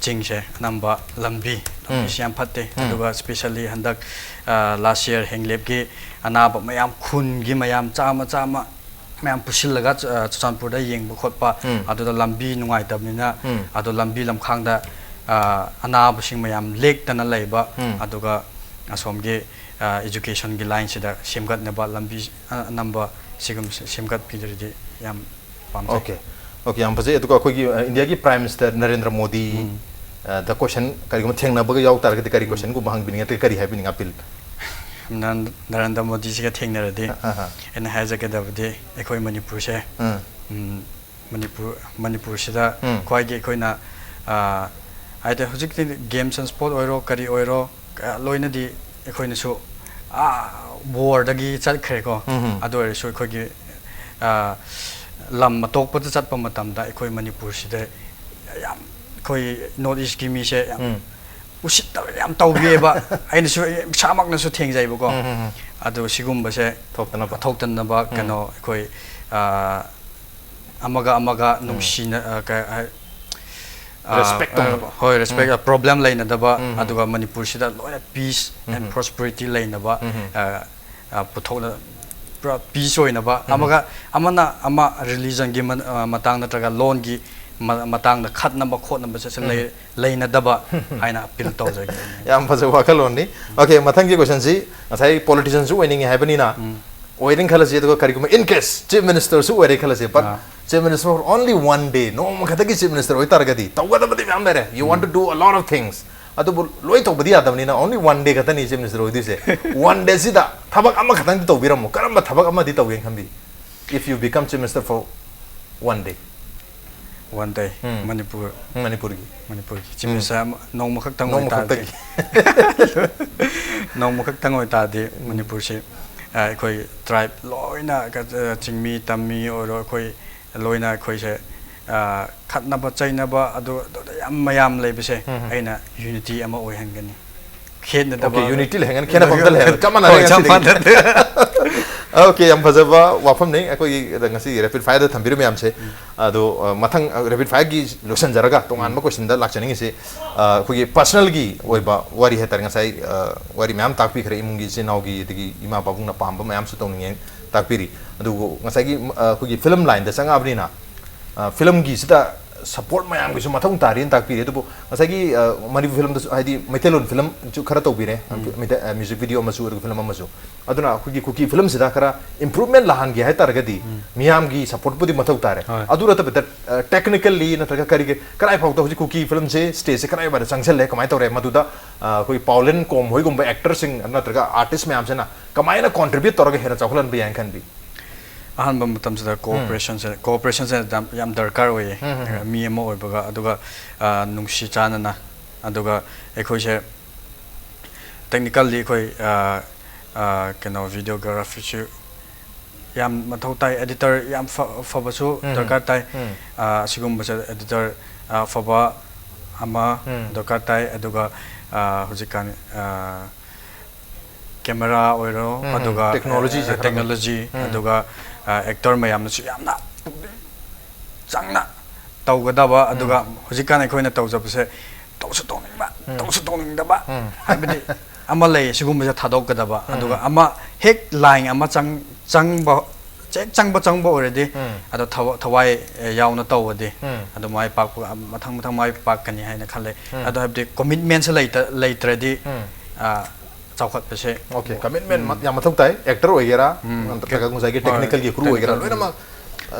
ꯆꯤꯡꯁꯦ ꯑꯅꯝꯕ ꯂꯝꯕꯤ, ꯎꯝ꯫ ꯂꯝꯕꯤꯁꯤ ꯌꯥꯝ ꯐꯠꯇꯦ꯫ ꯎꯝ꯫ ꯑꯗꯨꯒ especially ꯍꯟꯗꯛ, ꯑ, last year ꯍꯦꯡꯂꯦꯞꯀꯤ ꯑꯅꯥꯕ ꯃꯌꯥꯝ, ꯈꯨꯟꯒꯤ ꯃꯌꯥꯝ ꯆꯥꯝꯃ ꯆꯥꯝꯃ ꯃꯌꯥꯝ ꯄꯨꯁꯤꯜꯂꯒ ꯆꯨ-, ꯑ, ꯆꯨꯔꯆꯥꯟꯄꯨꯔꯗ ꯌꯦꯡꯕ ꯈꯣꯠꯄ, ꯎꯝ꯫ ꯑꯗꯨꯗ ꯂꯝꯕꯤ ꯅꯨꯡꯉꯥꯏꯇꯕꯅꯤꯅ, ꯎꯝ꯫ ꯑꯗꯣ ꯂꯝꯕꯤ ꯂꯝꯈꯥꯡꯗ, ꯑ, ꯑꯅꯥꯕꯁꯤꯡ ꯃꯌꯥꯝ ꯂꯦꯛꯇꯅ ꯂꯩꯕ, ꯎꯝ꯫ ꯑꯗꯨꯒ ꯑꯁꯣꯝꯒꯤ, ꯑ, educationꯒꯤ lineꯁꯤꯗ ꯁꯦꯝꯒꯠꯅꯕ ꯂꯝꯕꯤ, ꯑ, ꯑꯅꯝꯕ ꯁꯤꯒꯨꯝꯕꯁꯦ ꯁꯦꯝꯒꯠꯄꯤꯗ꯭ꯔꯗꯤ ꯌꯥꯝ ꯄꯥꯝꯖꯩ꯫ ꯑꯣꯀꯦ꯫ ꯑꯣꯀꯦ, ꯌꯥꯝ ꯐꯖꯩ꯫ ꯑꯗꯨꯒ ꯑꯩꯈꯣꯏꯒꯤ, ꯑ, ꯏꯟꯗꯤꯌꯥꯒꯤ ꯄ꯭ꯔꯥꯏꯝ ꯃꯤꯅꯤꯁꯇꯔ ꯅꯔꯦꯟꯗ꯭ꯔ ꯃꯣꯗꯤ, ꯎꯝ꯫ ꯑ, ꯗ ꯀꯣꯏꯁꯟ ꯀꯔꯤꯒꯨꯝꯕ ꯊꯦꯡꯅꯕꯒ ꯌꯥꯎ ꯇꯥꯔꯒꯗꯤ ꯀꯔꯤ ꯎꯝ꯫ ꯀꯣꯏꯁꯟꯒꯨꯝꯕ ꯍꯪꯕꯤꯅꯤꯡꯉꯤ ꯅꯠꯇ꯭ꯔꯒ ꯀꯔꯤ ꯍꯥꯏꯕꯤꯅꯤꯡꯉꯤ ꯑꯄꯤꯜ? ꯅꯔꯦꯟ-, ꯅꯔꯦꯟꯗ꯭ꯔ ꯃꯣꯗꯤꯁꯤꯒ ꯊꯦꯡꯅꯔꯗꯤ ꯑ, ꯑ, ꯑ꯫ ꯑꯩꯅ ꯍꯥꯏꯖꯒꯗꯕꯗꯤ ꯑꯩꯈꯣꯏ ꯃꯅꯤꯄꯨꯔꯁꯦ, ꯎꯝ꯫ ꯎꯝ, ꯃꯅꯤꯄꯨꯔ, ꯃꯅꯤꯄꯨꯔꯁꯤꯗ ꯎꯝ꯫ ꯈ꯭ꯋꯥꯏꯒꯤ ꯑꯩꯈꯣꯏꯅ, ꯑ, ꯍꯥꯏꯗꯤ ꯍꯧꯖꯤꯛꯇꯤ games and sport ꯑꯣꯏꯔꯣ, ꯀꯔꯤ ꯑꯣꯏꯔꯣ, ꯑ, ꯂꯣꯏꯅꯗꯤ ꯑꯩꯈꯣꯏꯅꯁꯨ, ꯑ, warꯗꯒꯤ ꯆꯠꯈ꯭ꯔꯦꯀꯣ꯫ ꯎꯝ, ꯎꯝ꯫ ꯑꯗꯨ ꯑꯣꯏꯔꯁꯨ ꯑꯩꯈꯣꯏꯒꯤ, ꯑ, ꯂꯝ ꯑꯇꯣꯞꯄꯗ ꯆꯠꯄ ꯃꯇꯝꯗ ꯑꯩꯈꯣꯏ ꯃꯅꯤꯄꯨꯔꯁꯤꯗ ꯌꯥꯝ, ꯑꯩꯈꯣꯏ North Eastꯀꯤ ꯃꯤꯁꯦ ꯌꯥꯝ ꯎꯝ꯫ ꯎꯁꯤꯠꯇꯕ ꯌꯥꯝ ꯇꯧꯕꯤꯌꯦꯕ꯫ ꯑꯩꯅꯁꯨ, ꯏꯁꯥꯃꯛꯅꯁꯨ ꯊꯦꯡꯖꯩꯕꯀꯣ꯫ ꯎꯝ, ꯎꯝ, ꯎꯝ꯫ ꯑꯗꯣ ꯁꯤꯒꯨꯝꯕꯁꯦ ꯊꯣꯛꯇꯅꯕ꯫ ꯊꯣꯛꯇꯅꯕ ꯎꯝ꯫ ꯀꯩꯅꯣ ꯑꯩꯈꯣꯏ, ꯑ, ꯑꯃꯒ ꯑꯃꯒ ꯎꯝ꯫ ꯅꯨꯡꯁꯤꯅ-, ꯑ, ꯀ-, ꯑ, ꯑ, Respect ꯑ, ꯇꯧꯅꯕ꯫ ꯍꯣꯏ, respect, ꯎꯝ꯫ ꯑ, problem ꯂꯩꯅꯗꯕ, ꯎꯝ, ꯎꯝ꯫ ꯑꯗꯨꯒ ꯃꯅꯤꯄꯨꯔꯁꯤꯗ ꯂꯣꯏꯅ peace and um, um. Prosperity ꯂꯩꯅꯕ, ꯎꯝ, ꯎꯝ꯫ ꯑ, ꯑ, ꯄꯨꯊꯣꯛꯅ-, ꯄꯨꯔꯥ peace ꯑꯣꯏꯅꯕ, ꯎꯝ꯫ ꯑꯃꯒ, ꯑꯃꯅ ꯑꯃ religionꯒꯤ ꯃ-, ꯑ, ꯃꯇꯥꯡ ꯅꯠꯇ꯭ꯔꯒ ꯂꯣꯟꯒꯤ ꯃ-, ꯃꯇꯥꯡꯗ ꯈꯠꯅꯕ ꯈꯣꯠꯅꯕꯁꯦ ꯎꯝ꯫ ꯂꯩ-, ꯂꯩꯅꯗꯕ ꯍꯥꯏꯅ appeal ꯇꯧꯖꯒꯦ꯫ ꯌꯥꯝ ꯐꯖꯕ ꯋꯥꯈꯜꯂꯣꯟꯅꯤ꯫ ꯑꯣꯀꯦ, ꯃꯊꯪꯒꯤ questionꯁꯤ ꯉꯁꯥꯏ politicianꯁꯨ ꯑꯣꯏꯅꯤꯡꯉꯦ ꯍꯥꯏꯕꯅꯤꯅ, ꯎꯝ꯫ ꯑꯣꯏꯔꯦꯅ ꯈꯜꯂꯁꯤ, ꯑꯗꯨꯒ ꯀꯔꯤꯒꯨꯝꯕ in case chief ministerꯁꯨ ꯑꯣꯏꯔꯦ ꯈꯜꯂꯁꯤ, but ah. Chief Minister for only one day, ꯅꯣꯡꯃ ꯈꯛꯇꯒꯤ Chief Minister ꯑꯣꯏꯇꯥꯔꯒꯗꯤ ꯇꯧꯒꯗꯕꯗꯤ ꯃꯌꯥꯝ ꯂꯩꯔꯦ, you want to do a lot of things, ꯑꯗꯨꯕꯨ ꯂꯣꯏ ꯇꯧꯕꯗꯤ ꯌꯥꯗꯕꯅꯤꯅ only one day ꯈꯛꯇꯅꯤ Chief Minister ꯑꯣꯏꯗꯣꯏꯁꯦ. One day ꯁꯤꯗ ꯊꯕꯛ ꯑꯃꯈꯛꯇꯪꯗꯤ ꯇꯧꯕꯤꯔꯝꯃꯣ. ꯀꯔꯝꯕ ꯊꯕꯛ ꯑꯃꯗꯤ ꯇꯧꯒꯦꯅ ꯈꯟꯕꯤ? If you become Chief Minister for one day. One day. ꯎꯝ. ꯃꯅꯤꯄꯨꯔ ꯃꯅꯤꯄꯨꯔꯒꯤ. ꯃꯅꯤꯄꯨꯔꯒꯤ Chief Minister ꯑꯃ ꯅꯣꯡꯃ ꯈꯛꯇꯪ ꯅꯣꯡꯃ ꯑꯣꯏꯇꯥꯔꯗꯤ ꯈꯛꯇꯒꯤ. ꯅꯣꯡꯃ ꯈꯛꯇꯪ ꯑꯣꯏꯇꯥꯔꯗꯤ ꯃꯅꯤꯄꯨꯔꯁꯤ, ꯑ, ꯑꯩꯈꯣꯏ tribe ꯂꯣꯏꯅ, ꯑ, ꯆꯤꯡꯃꯤ ꯇꯝꯃꯤ ꯑꯣꯏꯔꯣ, ꯑꯩꯈꯣꯏ ꯂꯣꯏꯅ ꯑꯩꯈꯣꯏꯁꯦ, ꯑ, ꯈꯠꯅꯕ ꯆꯩꯅꯕ ꯑꯗꯨ ꯑꯗꯨꯗ ꯌꯥꯝ ꯃꯌꯥꯝ ꯂꯩꯕꯁꯦ ꯎꯝ. ꯑꯩꯅ unity ꯑꯃ ꯑꯣꯏꯍꯟꯒꯅꯤ. ꯈꯦꯠꯅꯗꯕ Okay, unity ꯂꯩꯍꯟꯒꯅꯤ, ꯈꯦꯠꯅꯕ ꯑꯝꯇ ꯂꯩꯍꯟꯒꯅꯤ. ꯆꯞ ꯃꯥꯟꯅꯔꯦ ꯍꯣꯏ, ꯆꯞ ꯉꯁꯤꯗꯤ. ꯃꯥꯟꯅꯗꯦ. Okay, ꯌꯥꯝ ꯐꯖꯕ ꯋꯥꯐꯝꯅꯤ. ꯑꯩꯈꯣꯏꯒꯤ ꯉꯁꯤ rapid fireꯗ ꯊꯝꯕꯤꯔꯤꯕ ꯃꯌꯥꯝꯁꯦ, ꯑꯗꯣ, ꯑ, ꯃꯊꯪ, ꯑ, rapid fireꯒꯤ ꯂꯣꯏꯁꯤꯟꯖꯔꯒ ꯇꯣꯉꯥꯟꯕ questionꯗ ꯂꯥꯛꯆꯅꯤꯡꯉꯤꯁꯤ, ꯑ, ꯑꯩꯈꯣꯏꯒꯤ personalꯒꯤ ꯑꯣꯏꯕ ꯋꯥꯔꯤ ꯍꯥꯏꯇꯥꯔꯦ. ꯉꯁꯥꯏ, ꯑ, ꯋꯥꯔꯤ ꯃꯌꯥꯝ ꯇꯥꯛꯄꯤꯈ꯭ꯔꯦ, ꯏꯃꯨꯡꯒꯤ ꯏꯆꯤꯟ ꯏꯅꯥꯎꯒꯤ, ꯑꯗꯒꯤ ꯏꯃꯥ ꯄꯥꯕꯨꯡꯅ ꯄꯥꯝꯕ ꯃꯌꯥꯝꯁꯨ ꯇꯧꯅꯤꯡꯉꯦ ꯇꯥꯛꯄꯤꯔꯤ. ꯑꯗꯨꯕꯨ ꯉꯁꯥꯏꯒꯤ, ꯑ, ꯑꯩꯈꯣꯏꯒꯤ film lineꯗ ꯆꯪꯉꯛꯑꯕꯅꯤꯅ, ꯑ, filmꯒꯤꯁꯤꯗ support ꯃꯌꯥꯝꯒꯤꯁꯨ ꯃꯊꯧ ꯇꯥꯔꯤꯅ ꯇꯥꯛꯄꯤꯔꯤ. ꯑꯗꯨꯕꯨ ꯉꯁꯥꯏꯒꯤ, ꯑ, ꯃꯅꯤꯄꯨꯔ filmꯗꯁꯨ, ꯍꯥꯏꯗꯤ ꯃꯩꯇꯩꯂꯣꯟ filmꯁꯨ ꯈꯔ ꯇꯧꯕꯤꯔꯦ, ꯃꯩꯇꯩ-, ꯑ, music video ꯑꯃꯁꯨ, ꯑꯗꯨꯒ film ꯑꯃꯁꯨ. ꯑꯗꯨꯅ ꯑꯩꯈꯣꯏꯒꯤ ꯀꯨꯀꯤ filmꯁꯤꯗ ꯈꯔ improvement ꯂꯥꯛꯍꯟꯒꯦ ꯍꯥꯏꯇꯥꯔꯒꯗꯤ ꯃꯤꯌꯥꯝꯒꯤ supportꯄꯨꯗꯤ ꯃꯊꯧ ꯇꯥꯔꯦ. ꯍꯣꯏ. ꯑꯗꯨ ꯅꯠꯇꯕꯗ, ꯑ, technically ꯅꯠꯇ꯭ꯔꯒ ꯀꯔꯤꯒꯤ, ꯀꯗꯥꯏ ꯐꯥꯎꯗ ꯍꯧꯖꯤꯛ ꯀꯨꯀꯤ filmꯁꯦ stageꯁꯦ ꯀꯗꯥꯏ ꯋꯥꯏꯗ ꯆꯪꯁꯜꯂꯦ, ꯀꯃꯥꯏꯅ ꯇꯧꯔꯦ, ꯃꯗꯨꯗ, ꯑ, ꯑꯩꯈꯣꯏ ꯄꯥꯎꯂꯦꯟ ꯀꯣꯝ ꯍꯣꯏꯒꯨꯝꯕ actorꯁꯤꯡ ꯅꯠꯇ꯭ꯔꯒ artist ꯃꯌꯥꯝꯁꯤꯅ ꯀꯃꯥꯏꯅ contribute ꯇꯧꯔꯒ ꯍꯦꯟꯅ ꯆꯥꯎꯈꯠꯍꯟꯕ ꯌꯥꯏꯅ ꯈꯟꯕꯤ? ꯑꯍꯥꯟꯕ ꯃꯇꯝꯁꯤꯗ cooperation ꯁꯦ, cooperation ꯁꯦ ꯌꯥꯝ, ꯌꯥꯝ ꯗꯔꯀꯥꯔ ꯑꯣꯏꯌꯦ꯫ ꯎꯝ, ꯎꯝ, ꯎꯝ. ꯃꯤ ꯑꯃ ꯑꯣꯏꯕꯒ, ꯑꯗꯨꯒ, ꯑ, ꯅꯨꯡꯁꯤ ꯆꯥꯟꯅꯅ, ꯑꯗꯨꯒ ꯑꯩꯈꯣꯏꯁꯦ technically ꯑꯩꯈꯣꯏ, ꯑ, ꯑ, ꯀꯩꯅꯣ, videographyꯁꯨ ꯌꯥꯝ ꯃꯊꯧ ꯇꯥꯏ, editor ꯌꯥꯝ ꯐ-, ꯐꯕꯁꯨ ꯎꯝ, ꯗꯔꯀꯥꯔ ꯇꯥꯏ꯫ ꯎꯝ. ꯑ, ꯑꯁꯤꯒꯨꯝꯕꯁꯦ editor, ꯑ, ꯑꯐꯕ ꯑꯃ ꯎꯝ. ꯗꯔꯀꯥꯔ ꯇꯥꯏ, ꯑꯗꯨꯒ, ꯑ, ꯍꯧꯖꯤꯛꯀꯥꯟ, ꯑ, camera ꯑꯣꯏꯔꯣ, ꯎꯝ, ꯑꯗꯨꯒ, technologyꯁꯦ ꯑ, ꯈꯔ technology, ꯎꯝ. ꯑꯗꯨꯒ, ꯑ, actor ꯃꯌꯥꯝꯅꯁꯨ ꯌꯥꯝꯅ ꯄꯨꯛꯅꯤꯡ ꯆꯪꯅ ꯇꯧꯒꯗꯕ, ꯑꯗꯨꯒ ꯍꯧꯖꯤꯛꯀꯥꯟ ꯑꯩꯈꯣꯏꯅ ꯇꯧꯖꯕꯁꯦ ꯇꯧꯁꯨ ꯇꯧꯅꯤꯡꯕ, ꯎꯝ. ꯇꯧꯁꯨ ꯇꯧꯅꯤꯡꯗꯕ, ꯎꯝ. ꯍꯥꯏꯕꯗꯤ ꯑꯃ ꯂꯩ, ꯁꯤꯒꯨꯝꯕꯁꯦ ꯊꯥꯗꯣꯛꯀꯗꯕ, ꯎꯝ. ꯑꯗꯨꯒ ꯑꯃ ꯍꯦꯛ line ꯑꯃ ꯆꯪ-, ꯆꯪꯕ, ꯍꯦꯛ ꯆꯪꯕ, ꯆꯪꯕ ꯑꯣꯏꯔꯗꯤ, ꯎꯝ. ꯑꯗꯣ ꯊꯋ-, ꯊꯋꯥꯏ, ꯑꯦ, ꯌꯥꯎꯅ ꯇꯧꯔꯗꯤ, ꯎꯝ. ꯑꯗꯣ ꯃꯥꯏ ꯄꯥꯛꯄ, ꯃꯊꯪ ꯃꯊꯪ ꯃꯥꯏ ꯄꯥꯛꯀꯅꯤ ꯍꯥꯏꯅ ꯈꯜꯂꯦ꯫ ꯎꯝ. ꯑꯗꯣ ꯍꯥꯏꯕꯗꯤ commitmentꯁꯦ ꯂꯩꯇ-, ꯂꯩꯇ꯭ꯔꯗꯤ, ꯎꯝ. ꯑ, ꯆꯥꯎꯈꯠꯄꯁꯦ Okay, commitment ꯌꯥꯝ ꯃꯊꯧ ꯇꯥꯏ, actor ꯑꯣꯏꯒꯦꯔꯥ, ꯎꯝ. ꯅꯠꯇ꯭ꯔꯒ ꯉꯁꯥꯏꯒꯤ ꯍꯣꯏ, technicalꯒꯤ crew ꯑꯣꯏꯒꯦꯔꯥ, technical. ꯂꯣꯏꯅꯃꯛ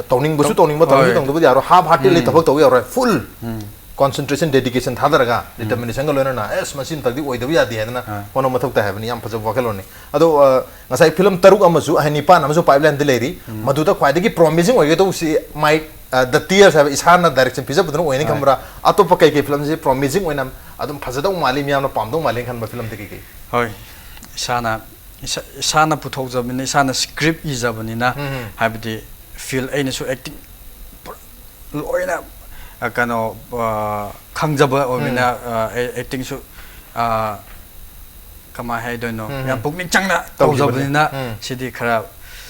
ꯇꯧꯅꯤꯡꯕꯁꯨ ꯇꯧꯅꯤꯡꯕ, ꯇꯧꯅꯤꯡꯕꯁꯨ ꯍꯣꯏ꯫ ꯇꯧꯅꯤꯡꯗꯕꯗꯤ ꯌꯥꯔꯣꯏ, ꯍꯥꯐ ꯍꯥꯔꯇꯦꯗꯂꯤ ꯎꯝ꯫ ꯊꯕꯛ ꯇꯧꯕ ꯌꯥꯔꯣꯏ, ꯐꯨꯜ ꯎꯝ꯫ ꯀꯣꯟꯁꯦꯟꯇ꯭ꯔꯦꯁꯟ, ꯗꯦꯗꯤꯀꯦꯁꯟ ꯊꯥꯗꯔꯒ, ꯗꯤꯇꯔꯃꯤꯅꯦꯁꯟꯒ ꯂꯣꯏꯅꯅ ꯑꯦꯁ ꯃꯁꯤ ꯅꯠꯇ꯭ꯔꯗꯤ ꯑꯣꯏꯗꯕ ꯌꯥꯗꯦ ꯍꯥꯏꯗꯅ ꯑꯥ꯫ ꯍꯣꯠꯅꯕ ꯃꯊꯧ ꯇꯥꯏ ꯍꯥꯏꯕꯅꯤ꯫ ꯌꯥꯝ ꯐꯖꯕ ꯋꯥꯈꯜꯂꯣꯟꯅꯤ꯫ ꯑꯗꯣ ꯑ, ꯉꯁꯥꯏ ꯐꯤꯂꯝ ꯇꯔꯨꯛ ꯑꯃꯁꯨ, ꯍꯥꯏ, ꯅꯤꯄꯥꯟ ꯑꯃꯁꯨ ꯄꯥꯏꯞꯂꯥꯏꯟꯗ ꯂꯩꯔꯤ꯫ ꯃꯗꯨꯗ ꯈ꯭ꯋꯥꯏꯗꯒꯤ ꯄ꯭ꯔꯣꯃꯤꯁꯤꯡ ꯑꯣꯏꯒꯗꯧꯕꯁꯤ ꯃꯥꯏ, ꯑ, ꯗ ꯇꯤꯌꯔꯁ ꯍꯥꯏꯕ ꯏꯁꯥꯅ ꯗꯥꯏꯔꯦꯛꯁꯟ ꯄꯤꯖꯕꯗꯨꯅ ꯑꯣꯏꯅꯤ ꯍꯣꯏ꯫ ꯈꯟꯕ꯭ꯔꯥ? ꯑꯇꯣꯞꯄ ꯀꯩ ꯀꯩ ꯐꯤꯂꯝꯁꯤ ꯄ꯭ꯔꯣꯃꯤꯁꯤꯡ ꯑꯣꯏꯅ ꯑꯗꯨꯝ ꯐꯖꯗꯧ ꯃꯥꯜꯂꯤ, ꯃꯤꯌꯥꯝꯅ ꯄꯥꯝꯗꯧ ꯃꯥꯜꯂꯤ ꯈꯟꯕ ꯐꯤꯂꯝꯗꯤ ꯀꯩ ꯀꯩ? ꯍꯣꯏ, ꯏꯁꯥꯅ ꯏꯁꯥ- ꯏꯁꯥꯅ ꯄꯨꯊꯣꯛꯆꯕꯅꯤꯅ, ꯏꯁꯥꯅ ꯁ꯭ꯀ꯭ꯔꯤꯞ ꯏꯖꯕꯅꯤꯅ, ꯎꯝ, ꯎꯝ꯫ ꯍꯥꯏꯕꯗꯤ ꯐꯤꯜ ꯑꯩꯅꯁꯨ ꯑꯦꯛꯇꯤꯡ ꯂꯣꯏꯅ, ꯑ, ꯀꯩꯅꯣ, ꯑ, ꯈꯪꯖꯕ ꯑꯣꯏꯕꯅꯤꯅ, ꯑ, ꯑꯦ- ꯑꯦꯛꯇꯤꯡꯁꯨ, ꯑ, ꯀꯃꯥꯏ ꯍꯥꯏꯗꯣꯏꯅꯣ, ꯎꯝ, ꯌꯥꯝ ꯎꯝ꯫ ꯄꯨꯛꯅꯤꯡ ꯆꯪꯅ ꯇꯧꯈꯤꯕꯅꯤ꯫ ꯇꯧꯖꯕꯅꯤꯅ, ꯎꯝ꯫ ꯁꯤꯗꯤ ꯈꯔ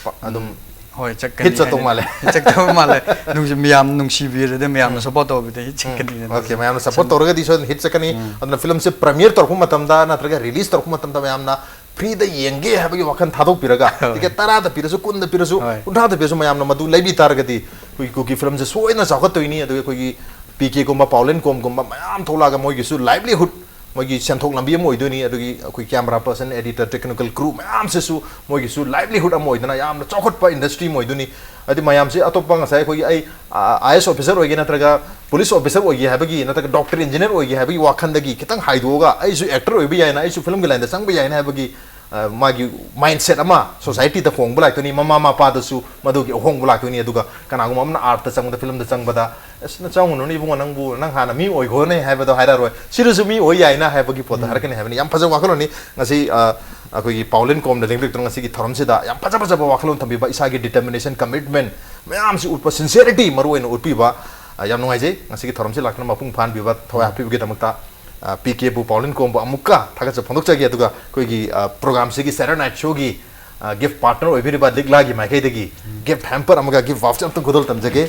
ꯄ- ꯑꯗꯨꯝ ꯎꯝ, ꯍꯣꯏ, ꯆꯠꯀꯅꯤ ꯍꯤꯠ ꯆꯠꯇꯧ ꯍꯥꯏꯅ- ꯃꯥꯜꯂꯦ꯫ ꯆꯠꯇꯧ ꯃꯥꯜꯂꯦ꯫ ꯅꯨꯡꯁꯤ- ꯃꯌꯥꯝ ꯅꯨꯡꯁꯤꯕꯤꯔꯗꯤ, ꯃꯌꯥꯝꯅ ꯁꯞꯄꯣꯔꯠ ꯇꯧꯕꯤꯗ ꯍꯤꯠ ꯆꯠꯀꯅꯤ꯫ ꯑꯣꯀꯦ, ꯃꯌꯥꯝꯅ ꯁꯞꯄꯣꯔꯠ ꯇꯧꯔꯒꯗꯤ ꯁꯣꯏꯗꯅ ꯍꯤꯠ ꯆꯠꯀꯅꯤ꯫ ꯑꯗꯨꯅ ꯐꯤꯂꯝꯁꯦ ꯄ꯭ꯔꯤꯃꯤꯌꯔ ꯇꯧꯔꯛꯄ ꯃꯇꯝꯗ ꯅꯠꯇ꯭ꯔꯒ ꯔꯤꯂꯤꯁ ꯇꯧꯔꯛꯄ ꯃꯇꯝꯗ ꯃꯌꯥꯝꯅ ꯐ꯭ꯔꯤꯗ ꯌꯦꯡꯒꯦ ꯍꯥꯏꯕꯒꯤ ꯋꯥꯈꯜ ꯊꯥꯗꯣꯛꯄꯤꯔꯒ, ꯍꯣꯏ꯫ ꯇꯤꯀꯦꯠ ꯇꯔꯥꯗ ꯄꯤꯔꯁꯨ, ꯀꯨꯟꯗ ꯄꯤꯔꯁꯨ, ꯍꯣꯏ꯫ ꯀꯨꯟꯊ꯭ꯔꯥꯗ ꯄꯤꯔꯁꯨ, ꯃꯌꯥꯝꯅ ꯃꯗꯨ ꯂꯩꯕꯤ ꯇꯥꯔꯒꯗꯤ ꯑꯩꯈꯣꯏꯒꯤ ꯀꯨꯀꯤ ꯐꯤꯂꯝꯁꯦ ꯁꯣꯏꯗꯅ ꯆꯥꯎꯈꯠꯇꯣꯏꯅꯤ꯫ ꯑꯗꯨꯒ ꯑꯩꯈꯣꯏꯒꯤ ꯄꯤ ꯀꯦꯒꯨꯝꯕ, ꯄꯥꯎꯂꯦꯟ ꯀꯣꯝꯒꯨꯝꯕ ꯃꯌꯥꯝ ꯊꯣꯛꯂꯛꯑꯒ ꯃꯣꯏꯒꯤꯁꯨ ꯂꯥꯏꯚꯂꯤꯍꯨꯗ, ꯃꯣꯏꯒꯤ ꯁꯦꯟꯊꯣꯛ ꯂꯝꯕꯤ ꯑꯃ ꯑꯣꯏꯗꯣꯏꯅꯤ꯫ ꯑꯗꯨꯒꯤ ꯑꯩꯈꯣꯏ camera person, editor, technical crew ꯃꯌꯥꯝꯁꯤꯁꯨ ꯃꯣꯏꯒꯤꯁꯨ ꯂꯥꯏꯚꯂꯤꯍꯨꯗ ꯑꯃ ꯑꯣꯏꯗꯅ ꯌꯥꯝꯅ ꯆꯥꯎꯈꯠꯄ ꯏꯟꯗꯁꯇ꯭ꯔꯤ ꯑꯃ ꯑꯣꯏꯗꯣꯏꯅꯤ꯫ ꯍꯥꯏꯗꯤ ꯃꯌꯥꯝꯁꯦ ꯑꯇꯣꯞꯄ ꯉꯁꯥꯏ ꯑꯩꯈꯣꯏꯒꯤ ꯑꯩ, ꯑ, ꯑꯥꯏ ꯑꯦꯁ ꯑꯣꯐꯤꯁꯔ ꯑꯣꯏꯒꯦ ꯅꯠꯇ꯭ꯔꯒ ꯄꯨꯂꯤꯁ ꯑꯣꯐꯤꯁꯔ ꯑꯣꯏꯒꯦ ꯍꯥꯏꯕꯒꯤ, ꯅꯠꯇ꯭ꯔꯒ ꯗꯣꯛꯇꯔ ꯏꯟꯖꯤꯅꯤꯌꯔ ꯑꯣꯏꯒꯦ ꯍꯥꯏꯕꯒꯤ ꯋꯥꯈꯜꯗꯒꯤ ꯈꯤꯇꯪ ꯍꯥꯏꯗꯣꯛꯑꯒ ꯑꯩꯁꯨ ꯑꯦꯛꯇꯔ ꯑꯣꯏꯕ ꯌꯥꯏꯅ, ꯑꯩꯁꯨ ꯐꯤꯂꯝꯒꯤ ꯂꯥꯏꯟꯗ ꯆꯪꯕ ꯌꯥꯏꯅ ꯍꯥꯏꯕꯒꯤ, ꯑ, ꯃꯥꯒꯤ ꯃꯥꯏꯟꯁꯦꯠ ꯑꯃ ꯁꯣꯁꯥꯏꯇꯤꯗ ꯍꯣꯡꯕ ꯂꯥꯛꯇꯣꯏꯅꯤ, ꯃꯃꯥ ꯃꯄꯥꯗꯁꯨ ꯃꯗꯨꯒꯤ ꯑꯍꯣꯡꯕ ꯂꯥꯛꯇꯣꯏꯅꯤ꯫ ꯑꯗꯨꯒ ꯀꯅꯥꯒꯨꯝꯕ ꯑꯃꯅ ꯑꯥꯔꯠꯇ ꯆꯪꯕꯗ, ꯐꯤꯂꯝꯗ ꯆꯪꯕꯗ, "ꯑꯁ, ꯅꯆꯥ ꯍꯣꯡꯉꯨꯅꯨꯅꯦ ꯏꯕꯨꯡꯉꯣ, ꯅꯪꯕꯨ, ꯅꯪ ꯍꯥꯟꯅ ꯃꯤ ꯑꯣꯏꯈꯣꯅꯦ" ꯍꯥꯏꯕꯗꯣ ꯍꯥꯏꯔꯛꯑꯔꯣꯏ, ꯁꯤꯗꯁꯨ ꯃꯤ ꯑꯣꯏ ꯌꯥꯏꯅ ꯍꯥꯏꯕꯒꯤ ꯄꯣꯠꯇꯣ ꯍꯥꯏꯔꯛꯀꯅꯤ ꯍꯥꯏꯕꯅꯤ꯫ ꯌꯥꯝ ꯐꯖꯕ ꯋꯥꯈꯜꯂꯣꯟꯅꯤ꯫ ꯉꯁꯤ, ꯑ, ꯑꯩꯈꯣꯏꯒꯤ ꯄꯥꯎꯂꯦꯟ ꯀꯣꯝꯗ ꯂꯦꯡꯕꯤꯔꯛꯇꯨꯅ ꯉꯁꯤꯒꯤ ꯊꯧꯔꯝꯁꯤꯗ ꯌꯥꯝ ꯐꯖ ꯐꯖꯕ ꯋꯥꯈꯜꯂꯣꯟ ꯊꯝꯕꯤꯕ, ꯏꯁꯥꯒꯤ ꯗꯤꯇꯔꯃꯤꯅꯦꯁꯟ, ꯀꯃꯤꯠꯃꯦꯟ ꯃꯌꯥꯝꯁꯤ ꯎꯠꯄ, ꯁꯤꯟꯁꯤꯌꯔꯤꯇꯤ ꯃꯔꯨ ꯑꯣꯏꯅ ꯎꯠꯄꯤꯕ, ꯑ, ꯌꯥꯝ ꯅꯨꯡꯉꯥꯏꯖꯩ꯫ ꯉꯁꯤꯒꯤ ꯊꯧꯔꯝꯁꯤ ꯂꯥꯛꯇꯨꯅ ꯃꯄꯨꯡ ꯐꯥꯍꯟꯕꯤꯕ, ꯊꯋꯥꯏ ꯍꯥꯞꯄꯤꯕꯒꯤꯗꯃꯛꯇ, ꯑ, ꯄꯤ ꯀꯦꯕꯨ, ꯄꯥꯎꯂꯦꯟ ꯀꯣꯝꯕꯨ ꯑꯃꯨꯛꯀ ꯊꯥꯒꯠꯆꯕ ꯐꯣꯡꯗꯣꯛꯆꯒꯦ꯫ ꯑꯗꯨꯒ ꯑꯩꯈꯣꯏꯒꯤ, ꯑ, ꯄ꯭ꯔꯣꯒ꯭ꯔꯥꯝꯁꯤꯒꯤ Saturday Night Showꯒꯤ, ꯑ, ꯒꯤꯐ ꯄꯥꯔꯠꯅꯔ ꯑꯣꯏꯕꯤꯔꯤꯕ ꯂꯤꯛꯂꯥꯒꯤ ꯃꯥꯏꯀꯩꯗꯒꯤ ꯒꯤꯐ ꯍꯦꯝꯄꯔ ꯑꯃꯒ ꯒꯤꯐ ꯚꯥꯎꯆꯔ ꯑꯝꯇꯪ ꯈꯨꯗꯣꯜ ꯇꯝꯖꯒꯦ꯫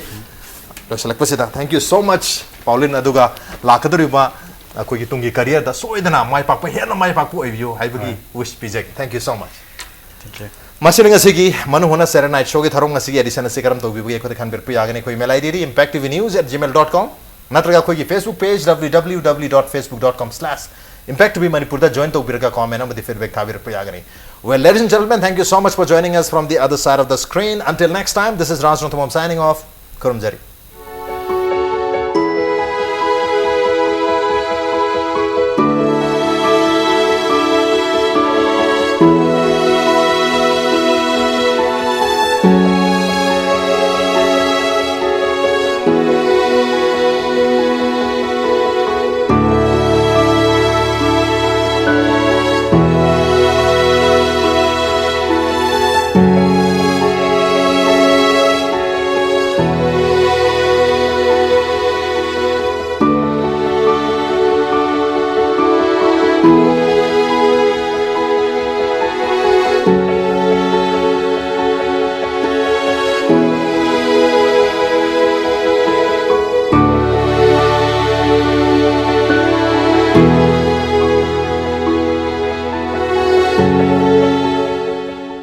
ꯂꯣꯏꯁꯤꯜꯂꯛꯄꯁꯤꯗ, thank you so much, ꯄꯥꯎꯂꯤꯟ, ꯑꯗꯨꯒ ꯂꯥꯛꯀꯗꯧꯔꯤꯕ ꯑꯩꯈꯣꯏꯒꯤ ꯇꯨꯡꯒꯤ ꯀꯔꯤꯌꯔꯗ ꯁꯣꯏꯗꯅ ꯃꯥꯏ ꯄꯥꯛꯄ, ꯍꯦꯟꯅ ꯃꯥꯏ ꯄꯥꯛꯄ ꯑꯣꯏꯕꯤꯌꯨ ꯍꯥꯏꯕꯒꯤ ꯋꯤꯁ ꯄꯤꯖꯒꯦ꯫ Thank you so much꯫ Thank you꯫ ꯃꯁꯤꯅ ꯉꯁꯤꯒꯤ ꯃꯅꯨ ꯍꯣꯅ Saturday Night Showꯒꯤ ꯊꯧꯔꯝ ꯉꯁꯤꯒꯤ ꯑꯦꯗꯤꯁꯟ ꯑꯁꯤ ꯀꯔꯝ ꯇꯧꯕꯤꯕꯒꯦ ꯑꯩꯈꯣꯏꯗ ꯈꯟꯕꯤꯔꯛꯄ ꯌꯥꯒꯅꯤ꯫ ꯑꯩꯈꯣꯏ email ID D impact T V news at gmail dot com, ꯅꯠꯇ꯭ꯔꯒ ꯑꯩꯈꯣꯏꯒꯤ Facebook page W W W dot facebook dot com slash Impact T V Manipur ꯗ join ꯇꯧꯕꯤꯔꯒ comment ꯑꯃꯗꯤ feedback ꯊꯥꯕꯤꯔꯛꯄ ꯌꯥꯒꯅꯤ. Well, ladies and gentlemen, thank you so much for joining us from the other side of the screen. Until next time, this is Raj Ranthambam signing off. ꯈꯨꯔꯨꯝꯖꯔꯤ.